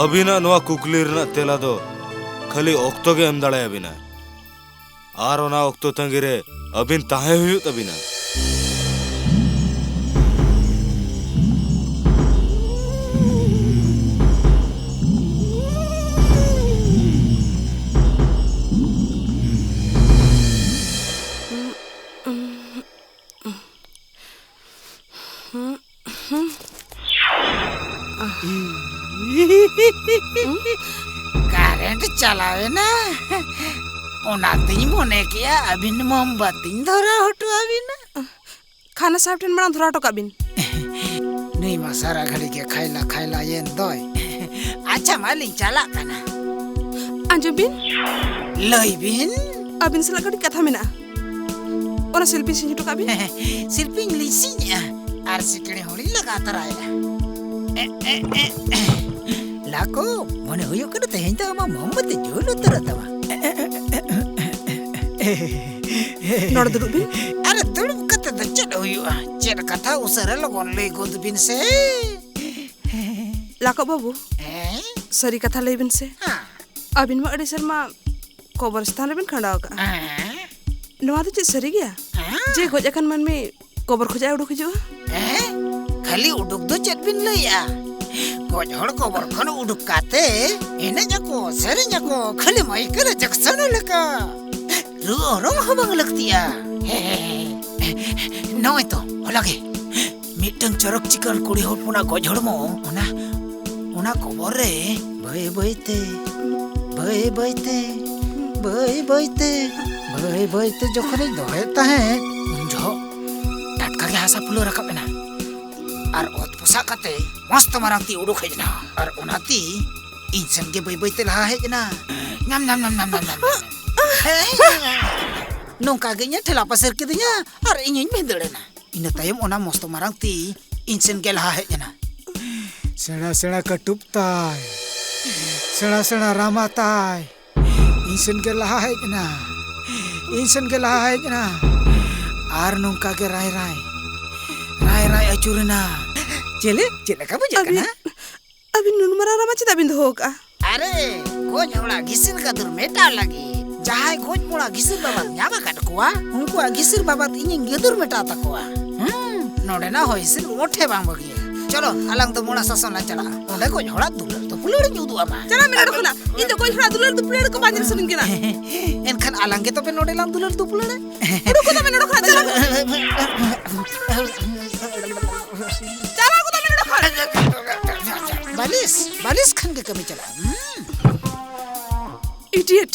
ᱟᱹᱵᱤᱱᱟᱜ ᱱᱚᱣᱟ ᱠᱩᱠᱞᱤ ᱨᱮᱱᱟᱜ ᱛᱮᱞᱟ ᱫᱚ ᱠᱷᱟᱹᱞᱤ ᱚᱠᱛᱚ ᱜᱮ ᱮᱢ ᱫᱟᱲᱮᱭᱟᱵᱤᱱᱟ᱾ ᱟᱨ ᱚᱱᱟ ᱚᱠᱛᱚ ᱛᱟᱺᱜᱤ ᱨᱮ ᱟᱹᱵᱤᱱ ᱛᱟᱦᱮᱸ ᱦᱩᱭᱩᱜ ᱛᱟᱹᱵᱤᱱᱟ᱾ ᱠᱟᱨᱮᱱᱴ ᱪᱟᱞᱟᱣᱮᱱᱟ, ᱚᱱᱟᱛᱤᱧ ᱢᱚᱱᱮ ᱠᱮᱜᱼᱟ ᱟᱹᱵᱤᱱ ᱢᱳᱢᱵᱟᱛᱤᱧ ᱫᱷᱚᱨᱟᱣ ᱦᱚᱴᱚ ᱟᱹᱵᱤᱱᱟ᱾ ᱠᱷᱟᱱᱟ ᱥᱟᱦᱮᱵ ᱴᱷᱮᱱ ᱢᱟᱲᱟᱝ ᱫᱷᱚᱨᱟᱣ ᱦᱚᱴᱚ ᱠᱟᱜ ᱵᱤᱱ᱾ ᱱᱩᱭ ᱢᱟ ᱥᱟᱨᱟ ᱜᱷᱟᱹᱲᱤ ᱜᱮ ᱠᱷᱟᱭᱞᱟ ᱠᱷᱟᱭᱞᱟ ᱭᱮᱱ ᱫᱚᱭ᱾ ᱟᱪᱪᱷᱟ, ᱢᱟ ᱞᱤᱧ ᱪᱟᱞᱟᱜ ᱠᱟᱱᱟ᱾ ᱟᱸᱡᱚᱢ ᱵᱤᱱ᱾ ᱞᱟᱹᱭ ᱵᱤᱱ᱾ ᱟᱹᱵᱤᱱ ᱥᱟᱞᱟᱜ ᱠᱟᱹᱴᱤᱡ ᱠᱟᱛᱷᱟ ᱢᱮᱱᱟᱜᱼᱟ᱾ ᱚᱱᱟ ᱥᱤᱞᱯᱤᱧ ᱥᱤᱧ ᱦᱚᱴᱚ ᱠᱟᱜ ᱵᱤᱱ᱾ ᱥᱤᱞᱯᱤᱧ ᱞᱤᱧ ᱥᱤᱧᱮᱜᱼᱟ ᱟᱨ ᱥᱤᱠᱲᱤ ᱦᱚᱸᱞᱤᱧ ᱞᱟᱜᱟ ᱛᱚᱨᱟᱭᱮᱜᱼᱟ᱾ ᱞᱟᱠᱚ, ᱢᱚᱱᱮ ᱦᱩᱭᱩᱜ ᱠᱟᱱᱟ ᱛᱮᱦᱮᱧ ᱫᱚ ᱟᱢᱟᱜ ᱢᱳᱢᱵᱟᱛᱤ ᱡᱩᱞ ᱩᱛᱟᱹᱨᱚᱜ ᱛᱟᱢᱟ᱾ ᱱᱚᱰᱮ ᱫᱩᱲᱩᱵ ᱵᱤᱱ᱾ ᱟᱨ ᱫᱩᱲᱩᱵ ᱠᱟᱛᱮ ᱫᱚ ᱪᱮᱫ ᱦᱩᱭᱩᱜᱼᱟ? ᱪᱮᱫ ᱠᱟᱛᱷᱟ ᱩᱥᱟᱹᱨᱟ ᱞᱚᱜᱚᱱ ᱞᱟᱹᱭ ᱜᱚᱫ ᱵᱤᱱ ᱥᱮ᱾ ᱞᱟᱠᱚ ᱵᱟᱹᱵᱩ, ᱦᱮᱸ? ᱥᱟᱹᱨᱤ ᱠᱟᱛᱷᱟ ᱞᱟᱹᱭ ᱵᱤᱱ ᱥᱮ᱾ ᱦᱮᱸ᱾ ᱟᱹᱵᱤᱱ ᱢᱟ ᱟᱹᱰᱤ ᱥᱮᱨᱢᱟ ᱠᱚᱵᱚᱨᱥᱛᱷᱟᱱ ᱨᱮᱵᱤᱱ ᱠᱷᱟᱸᱰᱟᱣ ᱟᱠᱟᱜᱼᱟ᱾ ᱦᱮᱸ᱾ ᱱᱚᱣᱟ ᱫᱚ ᱪᱮᱫ ᱥᱟᱹᱨᱤ ᱜᱮᱭᱟ? ᱦᱮᱸ᱾ ᱡᱮ ᱜᱚᱡ ᱟᱠᱟᱱ ᱢᱟᱹᱱᱢᱤ ᱠᱚᱵᱚᱨ ᱠᱷᱚᱱᱟᱜ ᱮ ᱩᱰᱩᱠ ᱦᱤᱡᱩᱜᱼᱟ? ᱦᱮᱸ? ᱠᱷᱟᱹᱞᱤ ᱩᱰᱩᱠ ᱫᱚ ᱪᱮᱫ ᱵᱤᱱ ᱞᱟᱹᱭᱮᱜᱼᱟ? ᱜᱚᱡ ᱦᱚᱲ ᱠᱚᱵᱚᱨ ᱠᱷᱚᱱ ᱩᱰᱩᱠ ᱠᱟᱛᱮ ᱮᱱᱮᱡ ᱟᱠᱚ, ᱥᱮᱨᱮᱧ ᱟᱠᱚ, ᱠᱷᱟᱹᱞᱤ ᱢᱟᱭᱠᱮᱞ ᱡᱟᱠᱥᱚᱱ ᱞᱮᱠᱟ᱾ ᱨᱩ ᱚᱨᱚᱝ ᱦᱚᱸ ᱵᱟᱝ ᱞᱟᱹᱠᱛᱤᱜᱼᱟ᱾ ᱦᱮᱸ, ᱱᱚᱜᱼᱚᱭ ᱛᱚ, ᱦᱚᱞᱟ ᱜᱮ ᱢᱤᱫᱴᱟᱝ ᱪᱚᱨᱚᱠ ᱪᱤᱠᱟᱹᱲ ᱠᱩᱲᱤ ᱦᱚᱯᱚᱱᱟᱜ ᱜᱚᱡ ᱦᱚᱲᱢᱚ, ᱚᱱᱟ, ᱚᱱᱟ ᱠᱚᱵᱚᱨ ᱨᱮ ᱵᱟᱹᱭ ᱵᱟᱹᱭ ᱛᱮ, ᱵᱟᱹᱭ ᱵᱟᱹᱭ ᱛᱮ, ᱵᱟᱹᱭ ᱵᱟᱹᱭ ᱛᱮ, ᱵᱟᱹᱭ ᱵᱟᱹᱭ ᱛᱮ ᱡᱚᱠᱷᱚᱱᱤᱧ ᱫᱚᱦᱚᱭᱮᱫ ᱛᱟᱦᱮᱸᱫ, ᱩᱱ ᱡᱚᱦᱚᱜ ᱴᱟᱴᱠᱟ ᱜᱮ ᱦᱟᱥᱟ ᱯᱷᱩᱞᱟᱹᱣ ᱨᱟᱠᱟᱵ ᱮᱱᱟ᱾ ᱟᱨ ᱚᱛ ᱯᱚᱥᱟᱜ ᱠᱟᱛᱮ ᱢᱚᱥᱛ ᱢᱟᱨᱟᱝ ᱛᱤ ᱩᱰᱩᱠ ᱦᱮᱡ ᱮᱱᱟ᱾ ᱟᱨ ᱚᱱᱟ ᱛᱤ ᱤᱧ ᱥᱮᱱ ᱜᱮ ᱵᱟᱹᱭ ᱵᱟᱹᱭ ᱛᱮ ᱞᱟᱦᱟ ᱦᱮᱡ ᱮᱱᱟ᱾ ᱧᱟᱢ, ᱧᱟᱢ, ᱧᱟᱢ, ᱧᱟᱢ, ᱧᱟᱢ, ᱧᱟᱢ᱾ ᱱᱚᱝᱠᱟ ᱜᱮ ᱤᱧᱮ ᱴᱷᱮᱞᱟ ᱯᱟᱥᱮᱨ ᱠᱤᱫᱤᱧᱟ ᱟᱨ ᱤᱧᱤᱧ ᱵᱷᱤᱸᱫᱟᱹᱲ ᱮᱱᱟ᱾ ᱤᱱᱟᱹ ᱛᱟᱭᱚᱢ ᱚᱱᱟ ᱢᱚᱥᱛᱚ ᱢᱟᱨᱟᱝ ᱛᱤ ᱤᱧ ᱥᱮᱱ ᱜᱮ ᱞᱟᱦᱟ ᱦᱮᱡ ᱮᱱᱟ᱾ ᱥᱮᱬᱟ ᱥᱮᱬᱟ ᱠᱟᱹᱴᱩᱵ ᱛᱟᱭ, ᱥᱮᱬᱟ ᱥᱮᱬᱟ ᱨᱟᱢᱟ ᱛᱟᱭ, ᱤᱧ ᱥᱮᱱ ᱜᱮ ᱞᱟᱦᱟ ᱦᱮᱡ ᱮᱱᱟ, ᱤᱧ ᱥᱮᱱ ᱜᱮ ᱞᱟᱦᱟ ᱦᱮᱡ ᱮᱱᱟ᱾ ᱟᱨ ᱱᱚᱝᱠᱟ ᱜᱮ ᱨᱟᱭ ᱨᱟᱭ, ᱨᱟᱭ ᱨᱟᱭ ᱟᱹᱪᱩᱨᱮᱱᱟ᱾ ᱪᱮᱞᱮ, ᱪᱮᱫ ᱞᱮᱠᱟ ᱵᱩᱡᱷᱟᱹᱜ ᱟᱹᱵᱤᱱ ᱠᱟᱱᱟ? ᱟᱹᱵᱤᱱ ᱱᱩᱱ ᱢᱟᱨᱟᱝ ᱨᱟᱢᱟ ᱪᱮᱫᱟᱜ ᱵᱤᱱ ᱫᱚᱦᱚ ᱟᱠᱟᱜᱼᱟ? ᱟᱨᱮ, ᱜᱚᱡ ᱦᱚᱲᱟᱜ ᱜᱤᱥᱤᱨ ᱜᱟᱹᱫᱩᱨ ᱢᱮᱴᱟᱣ ᱞᱟᱹᱜᱤᱫ᱾ ᱡᱟᱦᱟᱸᱭ ᱜᱚᱡ ᱢᱚᱲᱟ ᱜᱤᱥᱤᱨ ᱵᱟᱵᱟᱫ ᱧᱟᱢ ᱟᱠᱟᱫ ᱠᱚᱣᱟ, ᱩᱱᱠᱩᱣᱟᱜ ᱜᱤᱥᱤᱨ ᱵᱟᱵᱟᱫ ᱤᱧᱤᱧ ᱜᱟᱹᱫᱩᱨ ᱢᱮᱴᱟᱣ ᱛᱟᱠᱚᱣᱟ᱾ ᱦᱩᱸ, ᱱᱚᱰᱮᱱᱟᱜ ᱦᱚᱭ ᱦᱤᱸᱥᱤᱫ ᱢᱚᱴᱷᱮ ᱵᱟᱝ ᱵᱷᱟᱹᱜᱤᱭᱟ᱾ ᱪᱚᱞᱚ, ᱟᱞᱟᱝ ᱫᱚ ᱢᱚᱲᱟ ᱥᱟᱥᱚᱱ ᱞᱟᱝ ᱪᱟᱞᱟᱜᱼᱟ᱾ ᱚᱸᱰᱮ ᱜᱚᱡ ᱦᱚᱲᱟᱜ ᱫᱩᱞᱟᱹᱲ ᱫᱩᱯᱩᱞᱟᱹᱲ ᱤᱧ ᱩᱫᱩᱜ ᱟᱢᱟ᱾ ᱪᱟᱞᱟᱜ ᱢᱮ ᱱᱚᱰᱮ ᱠᱷᱚᱱᱟᱜ᱾ ᱤᱧ ᱫᱚ ᱜᱚᱡ ᱦᱚᱲᱟᱜ ᱫᱩᱞᱟᱹᱲ ᱫᱩᱯᱩᱞᱟᱹᱲ ᱠᱚ ᱵᱟᱝ ᱧᱮᱞ ᱥᱟᱱᱟᱧ ᱠᱟᱱᱟ᱾ ᱮᱱᱠᱷᱟᱱ ᱟᱞᱟᱝ ᱜᱮ ᱛᱚᱵᱮ ᱱᱚᱰᱮ ᱞᱟᱝ ᱫᱩᱞᱟᱹᱲ ᱫᱩᱯᱩᱞᱟᱹᱲᱟ᱾ ᱩᱰᱩᱠ ᱠᱚ ᱛᱟᱢᱮ ᱱᱚᱰᱮ ᱠᱷᱚᱱᱟᱜ, ᱪᱟᱞᱟᱜ ᱢᱮ᱾ ᱪᱟᱞᱟᱣ ᱜᱚᱫᱚᱜ ᱢᱮ ᱱᱚᱰᱮ ᱠᱷᱚᱱ᱾ ᱵᱟᱹᱞᱤᱥ, ᱵᱟᱹᱞᱤᱥ ᱠᱷᱟᱱ ᱜᱮ ᱠᱟᱹᱢᱤ ᱪᱟᱞᱟᱜᱼᱟ᱾ ᱦᱩᱸ᱾ Idiot.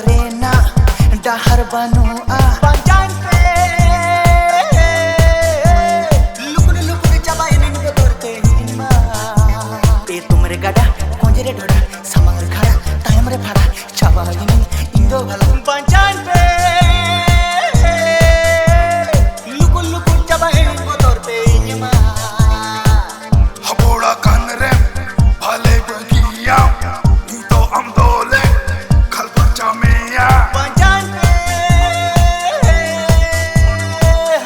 ᱨᱮᱱᱟᱜ ᱰᱟᱦᱟᱨ ᱵᱟᱹᱱᱩᱜᱼᱟ᱾ ᱵᱟᱧᱪᱟᱣ ᱯᱮ, ᱞᱩᱠᱩᱨ ᱞᱩᱠᱩᱨ ᱪᱟᱵᱟᱭᱮᱱᱟᱹᱧ ᱵᱚᱛᱚᱨ ᱛᱮ ᱤᱧ ᱢᱟ᱾ ᱮᱛᱚᱢ ᱨᱮ ᱜᱟᱰᱟ, ᱠᱚᱸᱡᱮ ᱨᱮ ᱰᱷᱚᱰᱟ, ᱥᱟᱢᱟᱝ ᱨᱮ ᱠᱷᱟᱲᱟ, ᱛᱟᱭᱚᱢ ᱨᱮ ᱯᱷᱟᱲᱟ, ᱪᱟᱵᱟᱭᱮᱱᱟᱹᱧ ᱤᱧ ᱫᱚ ᱵᱷᱟᱞᱟ᱾ ᱵᱟᱧᱪᱟᱣ ᱯᱮ, ᱞᱩᱠᱩᱨ ᱞᱩᱠᱩᱨ ᱪᱟᱵᱟᱭᱮᱱᱟᱹᱧ ᱵᱚᱛᱚᱨ ᱛᱮ ᱤᱧ ᱢᱟ᱾ ᱦᱟᱵᱚᱲᱟ ᱠᱟᱱ ᱨᱮᱢ ᱵᱷᱟᱞᱮ ᱵᱟᱹᱜᱤᱭᱟᱢ, ᱱᱤᱛᱚᱜ ᱟᱢ ᱫᱚᱞᱮ ᱠᱷᱟᱞᱯᱟᱪᱟ ᱢᱮᱭᱟ᱾ ᱵᱟᱧᱪᱟᱣ ᱯᱮ,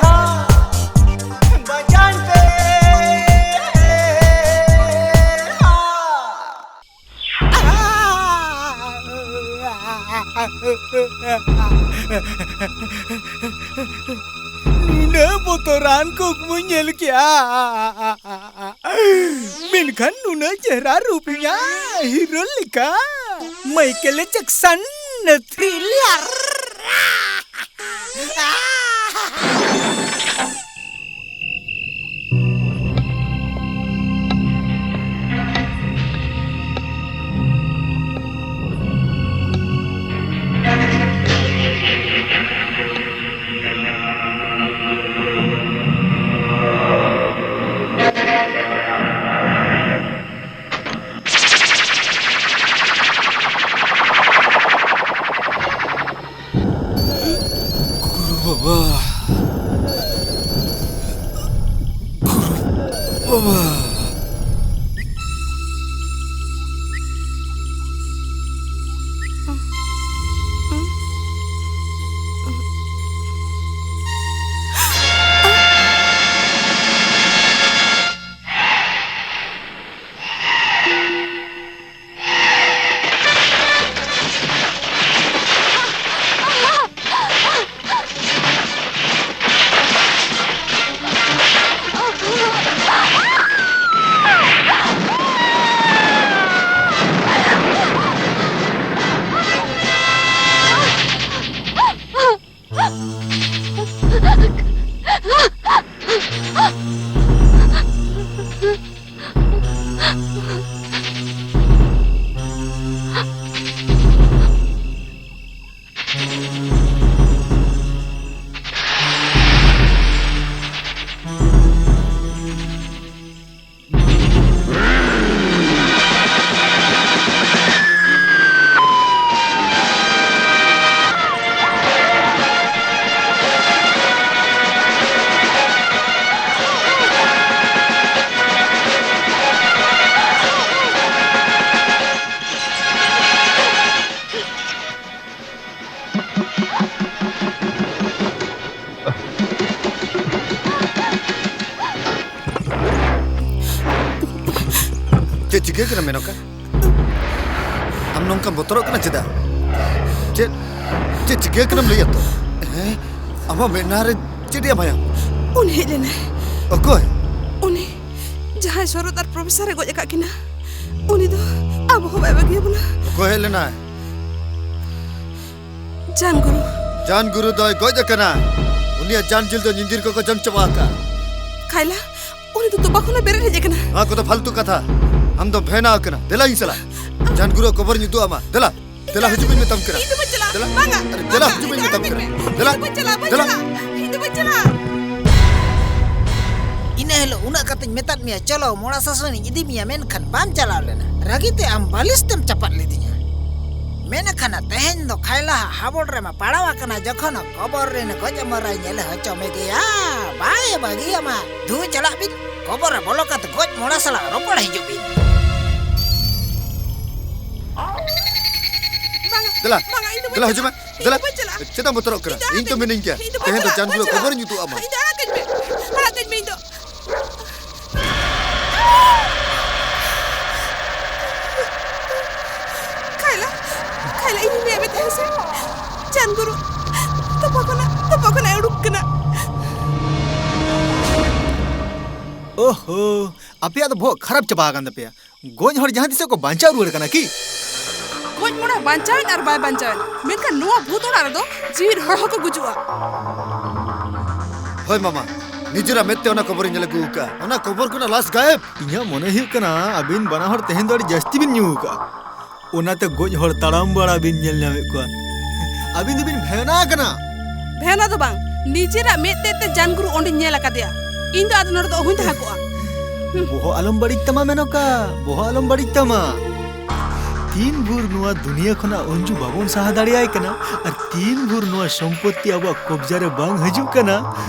ᱦᱟ, ᱵᱟᱧᱪᱟᱣ ᱯᱮ, ᱦᱟ᱾ ᱱᱩᱱᱟᱹᱜ ᱵᱚᱛᱚᱨᱟᱱ ᱠᱩᱠᱢᱩᱧ ᱧᱮᱞ ᱠᱮᱜᱼᱟ, ᱢᱮᱱᱠᱷᱟᱱ ᱱᱩᱱᱟᱹᱜ ᱪᱮᱦᱨᱟ ᱨᱩᱯ ᱤᱧᱟᱹᱜ ᱦᱤᱨᱳ ᱞᱮᱠᱟ᱾ Michael Jackson thriller. ᱜᱩᱨᱩ ᱵᱟᱵᱟ, ᱪᱤᱠᱟᱹ ᱠᱟᱱᱟ ᱢᱮᱱᱚᱠᱟ? ᱟᱢ ᱱᱚᱝᱠᱟᱢ ᱵᱚᱛᱚᱨᱚᱜ ᱠᱟᱱᱟ ᱪᱮᱫᱟᱜ? ᱪᱮᱫ, ᱪᱮᱫ ᱪᱤᱠᱟᱹ ᱠᱟᱱᱟᱢ ᱞᱟᱹᱭᱟ ᱛᱚ? ᱦᱮᱸ? ᱟᱢᱟᱜ ᱢᱮᱫᱦᱟ ᱨᱮ ᱪᱮᱫ ᱭᱟ ᱢᱟᱭᱟᱢ? ᱩᱱᱤ ᱦᱮᱡ ᱞᱮᱱᱟᱭ᱾ ᱚᱠᱚᱭ? ᱩᱱᱤ ᱡᱟᱦᱟᱸᱭ ᱥᱚᱨᱚᱛ ᱟᱨ ᱯᱨᱚᱯᱷᱮᱥᱚᱨ ᱮ ᱜᱚᱡ ᱟᱠᱟᱫ ᱠᱤᱱᱟ, ᱩᱱᱤ ᱫᱚ ᱟᱵᱚ ᱦᱚᱸ ᱵᱟᱭ ᱵᱟᱹᱜᱤᱭᱟᱵᱚᱱᱟ᱾ ᱚᱠᱚᱭ ᱦᱮᱡ ᱞᱮᱱᱟᱭ? ᱡᱟᱱ ᱜᱩᱨᱩ᱾ ᱡᱟᱱ ᱜᱩᱨᱩ ᱫᱚᱭ ᱜᱚᱡ ᱟᱠᱟᱱᱟ᱾ ᱩᱱᱤᱭᱟᱜ ᱡᱟᱱ ᱡᱤᱞ ᱫᱚ ᱧᱤᱫᱤᱨ ᱠᱚᱠᱚ ᱡᱚᱢ ᱪᱟᱵᱟ ᱟᱠᱟᱫ᱾ ᱠᱟᱭᱞᱟ, ᱩᱱᱤ ᱫᱚ ᱛᱚᱯᱟ ᱠᱷᱚᱱᱮ ᱵᱮᱨᱮᱫ ᱦᱮᱡ ᱟᱠᱟᱱᱟ᱾ ᱱᱚᱣᱟ ᱠᱚᱫᱚ ᱯᱷᱟᱞᱛᱩ ᱠᱟᱛᱷᱟ᱾ ᱟᱢ ᱫᱚ ᱵᱷᱮᱱᱟ ᱟᱠᱟᱱᱟ᱾ ᱫᱮᱞᱟ ᱤᱧ ᱥᱟᱞᱟᱜ᱾ ᱡᱟᱱ ᱜᱩᱨᱩᱣᱟᱜ ᱠᱚᱵᱚᱨ ᱤᱧ ᱩᱫᱩᱜ ᱟᱢᱟ᱾ ᱫᱮᱞᱟ, ᱫᱮᱞᱟ ᱦᱤᱡᱩᱜ ᱤᱧ ᱢᱮᱛᱟᱢ ᱠᱟᱱᱟ᱾ ᱤᱧ ᱫᱚ ᱵᱟᱹᱧ ᱪᱟᱞᱟᱜᱼᱟ᱾ ᱫᱮᱞᱟ᱾ ᱵᱟᱝᱟ, ᱟᱨᱮ, ᱫᱮᱞᱟ ᱵᱟᱝᱟ, ᱦᱤᱡᱩᱜ ᱤᱧ ᱤᱧ ᱫᱚ ᱢᱮᱛᱟᱢ ᱟᱲᱟᱜ ᱠᱟᱱᱟ᱾ ᱠᱟᱹᱧ ᱢᱮ᱾ ᱫᱮᱞᱟ, ᱤᱧ ᱫᱚ ᱵᱟᱹᱧ ᱪᱟᱞᱟᱜᱼᱟ, ᱵᱟᱹᱧ ᱫᱮᱞᱟ᱾ ᱪᱟᱞᱟᱜᱼᱟ᱾ ᱤᱧ ᱫᱚ ᱵᱟᱹᱧ ᱪᱟᱞᱟᱜᱼᱟ᱾ ᱤᱱᱟᱹ ᱦᱤᱞᱳᱜ ᱩᱱᱟᱹᱜ ᱠᱟᱛᱮᱧ ᱢᱮᱛᱟᱫ ᱢᱮᱭᱟ, "ᱪᱚᱞᱚ, ᱢᱚᱲᱟ ᱥᱟᱥᱚᱱᱤᱧ ᱤᱫᱤ ᱢᱮᱭᱟ", ᱢᱮᱱᱠᱷᱟᱱ ᱵᱟᱢ ᱪᱟᱞᱟᱣ ᱞᱮᱱᱟ᱾ ᱨᱟᱹᱜᱤᱛᱮ ᱟᱢ ᱵᱟᱹᱞᱤᱥ ᱛᱮᱢ ᱪᱟᱯᱟᱫ ᱞᱤᱫᱤᱧᱟ᱾ ᱢᱮᱱ ᱟᱠᱟᱱᱟ, ᱛᱮᱦᱮᱧ ᱫᱚ ᱠᱷᱟᱭᱞᱟ ᱦᱟᱜ ᱦᱟᱵᱚᱲ ᱨᱮᱢᱟ ᱯᱟᱲᱟᱣ ᱟᱠᱟᱱᱟ, ᱡᱚᱠᱷᱚᱱ ᱠᱚᱵᱚᱨ ᱨᱮᱱ ᱜᱚᱡ ᱢᱚᱨᱟᱭ ᱧᱮᱞ ᱦᱚᱪᱚ ᱢᱮᱜᱮᱭᱟ, ᱵᱟᱭ ᱵᱟᱹᱜᱤᱭᱟᱢᱟ᱾ ᱫᱩ, ᱪᱟᱞᱟᱜ ᱵᱤᱱ, ᱠᱚᱵᱚᱨ ᱨᱮ ᱵᱚᱞᱚ ᱠᱟᱛᱮ ᱜᱚᱡ ᱢᱚᱲᱟ ᱥᱟᱞᱟᱜ ᱨᱚᱯᱚᱲ ᱦᱤᱡᱩᱜ ᱵᱤᱱ᱾ ᱵᱟᱝᱟ, ᱫᱮᱞᱟ, ᱵᱟᱝᱟ, ᱤᱧ ᱫᱚ ᱵᱟᱹᱧ ᱫᱮᱞᱟ, ᱦᱤᱡᱩᱜ ᱢᱮ᱾ ᱪᱟᱞᱟᱜᱼᱟ᱾ ᱤᱧ ᱫᱮᱞᱟ᱾ ᱫᱚ ᱵᱟᱹᱧ ᱪᱟᱞᱟᱜᱼᱟ᱾ ᱪᱮᱫᱟᱜ ᱮᱢ ᱵᱚᱛᱚᱨᱚᱜ ᱠᱟᱱᱟ? ᱤᱧ ᱫᱚ ᱤᱧ ᱛᱚ ᱟᱲᱟᱜ ᱢᱤᱱᱟᱹᱧ ᱜᱮᱭᱟ᱾ ᱠᱟᱹᱧ ᱢᱮ᱾ ᱤᱧ ᱫᱚ ᱵᱟᱹᱧ ᱛᱮᱦᱮᱧ ᱫᱚ ᱪᱟᱞᱟᱜᱼᱟ, ᱪᱟᱸᱫ ᱵᱟᱹᱧ ᱵᱩᱨᱩ ᱪᱟᱞᱟᱜᱼᱟ᱾ ᱠᱚᱵᱚᱨᱤᱧ ᱩᱫᱩᱜ ᱟᱢᱟ᱾ ᱤᱧ ᱫᱚ ᱟᱲᱟᱜ ᱠᱟᱹᱧ ᱢᱮ᱾ ᱟᱲᱟᱜ ᱠᱟᱹᱧ ᱢᱮ ᱤᱧ ᱫᱚ᱾ ᱠᱟᱭᱞᱟ, ᱠᱟᱭᱞᱟ, ᱤᱧᱤᱧ ᱞᱟᱹᱭᱟᱫ ᱢᱮ ᱛᱟᱦᱮᱸ ᱥᱮ? ᱪᱟᱸᱫ ᱜᱩᱨᱩ ᱛᱚᱯᱟ ᱠᱷᱚᱱᱟᱜ, ᱛᱚᱯᱟ ᱠᱷᱚᱱᱟᱜ ᱮ ᱩᱰᱩᱠ ᱠᱟᱱᱟ᱾ ᱳᱦᱳ, ᱟᱯᱮᱭᱟᱜ ᱫᱚ ᱵᱚᱦᱚᱜ ᱠᱷᱟᱨᱟᱯ ᱪᱟᱵᱟ ᱟᱠᱟᱱ ᱛᱟᱯᱮᱭᱟ᱾ ᱜᱚᱡ ᱦᱚᱲ ᱡᱟᱦᱟᱸ ᱛᱤᱥᱚᱜ ᱠᱚ ᱵᱟᱧᱪᱟᱣ ᱨᱩᱣᱟᱹᱲ ᱠᱟᱱᱟ ᱠᱤ? ᱜᱚᱡ ᱢᱚᱲᱟ ᱵᱟᱧᱪᱟᱣᱮᱱ ᱟᱨ ᱵᱟᱭ ᱵᱟᱧᱪᱟᱣᱮᱱ, ᱢᱮᱱᱠᱷᱟᱱ ᱱᱚᱣᱟ ᱵᱷᱩᱛ ᱚᱲᱟᱜ ᱨᱮᱫᱚ ᱡᱤᱣᱤᱫ ᱦᱚᱲ ᱦᱚᱸᱠᱚ ᱜᱩᱡᱩᱜᱼᱟ᱾ ᱦᱳᱭ ᱢᱟᱢᱟ, ᱱᱤᱡᱮᱨᱟᱜ ᱢᱮᱫ ᱛᱮ ᱚᱱᱟ ᱠᱚᱵᱚᱨᱤᱧ ᱧᱮᱞ ᱟᱹᱜᱩ ᱟᱠᱟᱫᱼᱟ᱾ ᱚᱱᱟ ᱠᱚᱵᱚᱨ ᱠᱷᱚᱱᱟᱜ ᱞᱟᱥ ᱜᱟᱭᱮᱵ᱾ ᱤᱧᱟᱹᱜ ᱢᱚᱱᱮ ᱦᱩᱭᱩᱜ ᱠᱟᱱᱟ ᱟᱹᱵᱤᱱ ᱵᱟᱱᱟ ᱦᱚᱲ ᱛᱮᱦᱮᱧ ᱫᱚ ᱟᱹᱰᱤ ᱡᱟᱹᱥᱛᱤ ᱵᱤᱱ ᱧᱩ ᱟᱠᱟᱫᱼᱟ, ᱚᱱᱟᱛᱮ ᱜᱚᱡ ᱦᱚᱲ ᱛᱟᱲᱟᱢ ᱵᱟᱲᱟ ᱵᱤᱱ ᱧᱮᱞ ᱧᱟᱢᱮᱫ ᱠᱚᱣᱟ᱾ ᱟᱹᱵᱤᱱ ᱫᱚᱵᱤᱱ ᱵᱷᱮᱣᱱᱟ ᱟᱠᱟᱱᱟ᱾ ᱵᱷᱮᱣᱱᱟ ᱫᱚ ᱵᱟᱝ, ᱱᱤᱡᱮᱨᱟᱜ ᱢᱮᱫ ᱛᱮ ᱛᱮ ᱡᱟᱱ ᱜᱩᱨᱩ ᱚᱸᱰᱮᱧ ᱧᱮᱞ ᱟᱠᱟᱫᱮᱭᱟ᱾ ᱤᱧ ᱫᱚ ᱟᱫᱚ ᱱᱚᱰᱮ ᱫᱚ ᱚᱦᱚᱧ ᱛᱟᱦᱮᱸ ᱠᱚᱜᱼᱟ᱾ ᱦᱩᱸ᱾ ᱵᱚᱦᱚᱜ ᱟᱞᱚᱢ ᱵᱟᱹᱲᱤᱡ ᱛᱟᱢᱟ ᱢᱮᱱᱚᱠᱟ, ᱵᱚᱦᱚᱜ ᱟᱞᱚᱢ ᱵᱟᱹᱲᱤᱡ ᱛᱟᱢᱟ᱾ ᱛᱤᱱ ᱵᱷᱳᱨ ᱱᱚᱣᱟ ᱫᱩᱱᱤᱭᱟᱹ ᱠᱷᱚᱱᱟᱜ ᱚᱧᱡᱩ ᱵᱟᱵᱚᱱ ᱥᱟᱦᱟ ᱫᱟᱲᱮᱭᱟᱭ ᱠᱟᱱᱟ ᱟᱨ ᱛᱤᱱ ᱵᱷᱳᱨ ᱱᱚᱣᱟ ᱥᱚᱢᱯᱚᱛᱛᱤ ᱟᱵᱚᱣᱟᱜ ᱠᱚᱵᱡᱟ ᱨᱮ ᱵᱟᱝ ᱦᱤᱡᱩᱜ ᱠᱟᱱᱟ,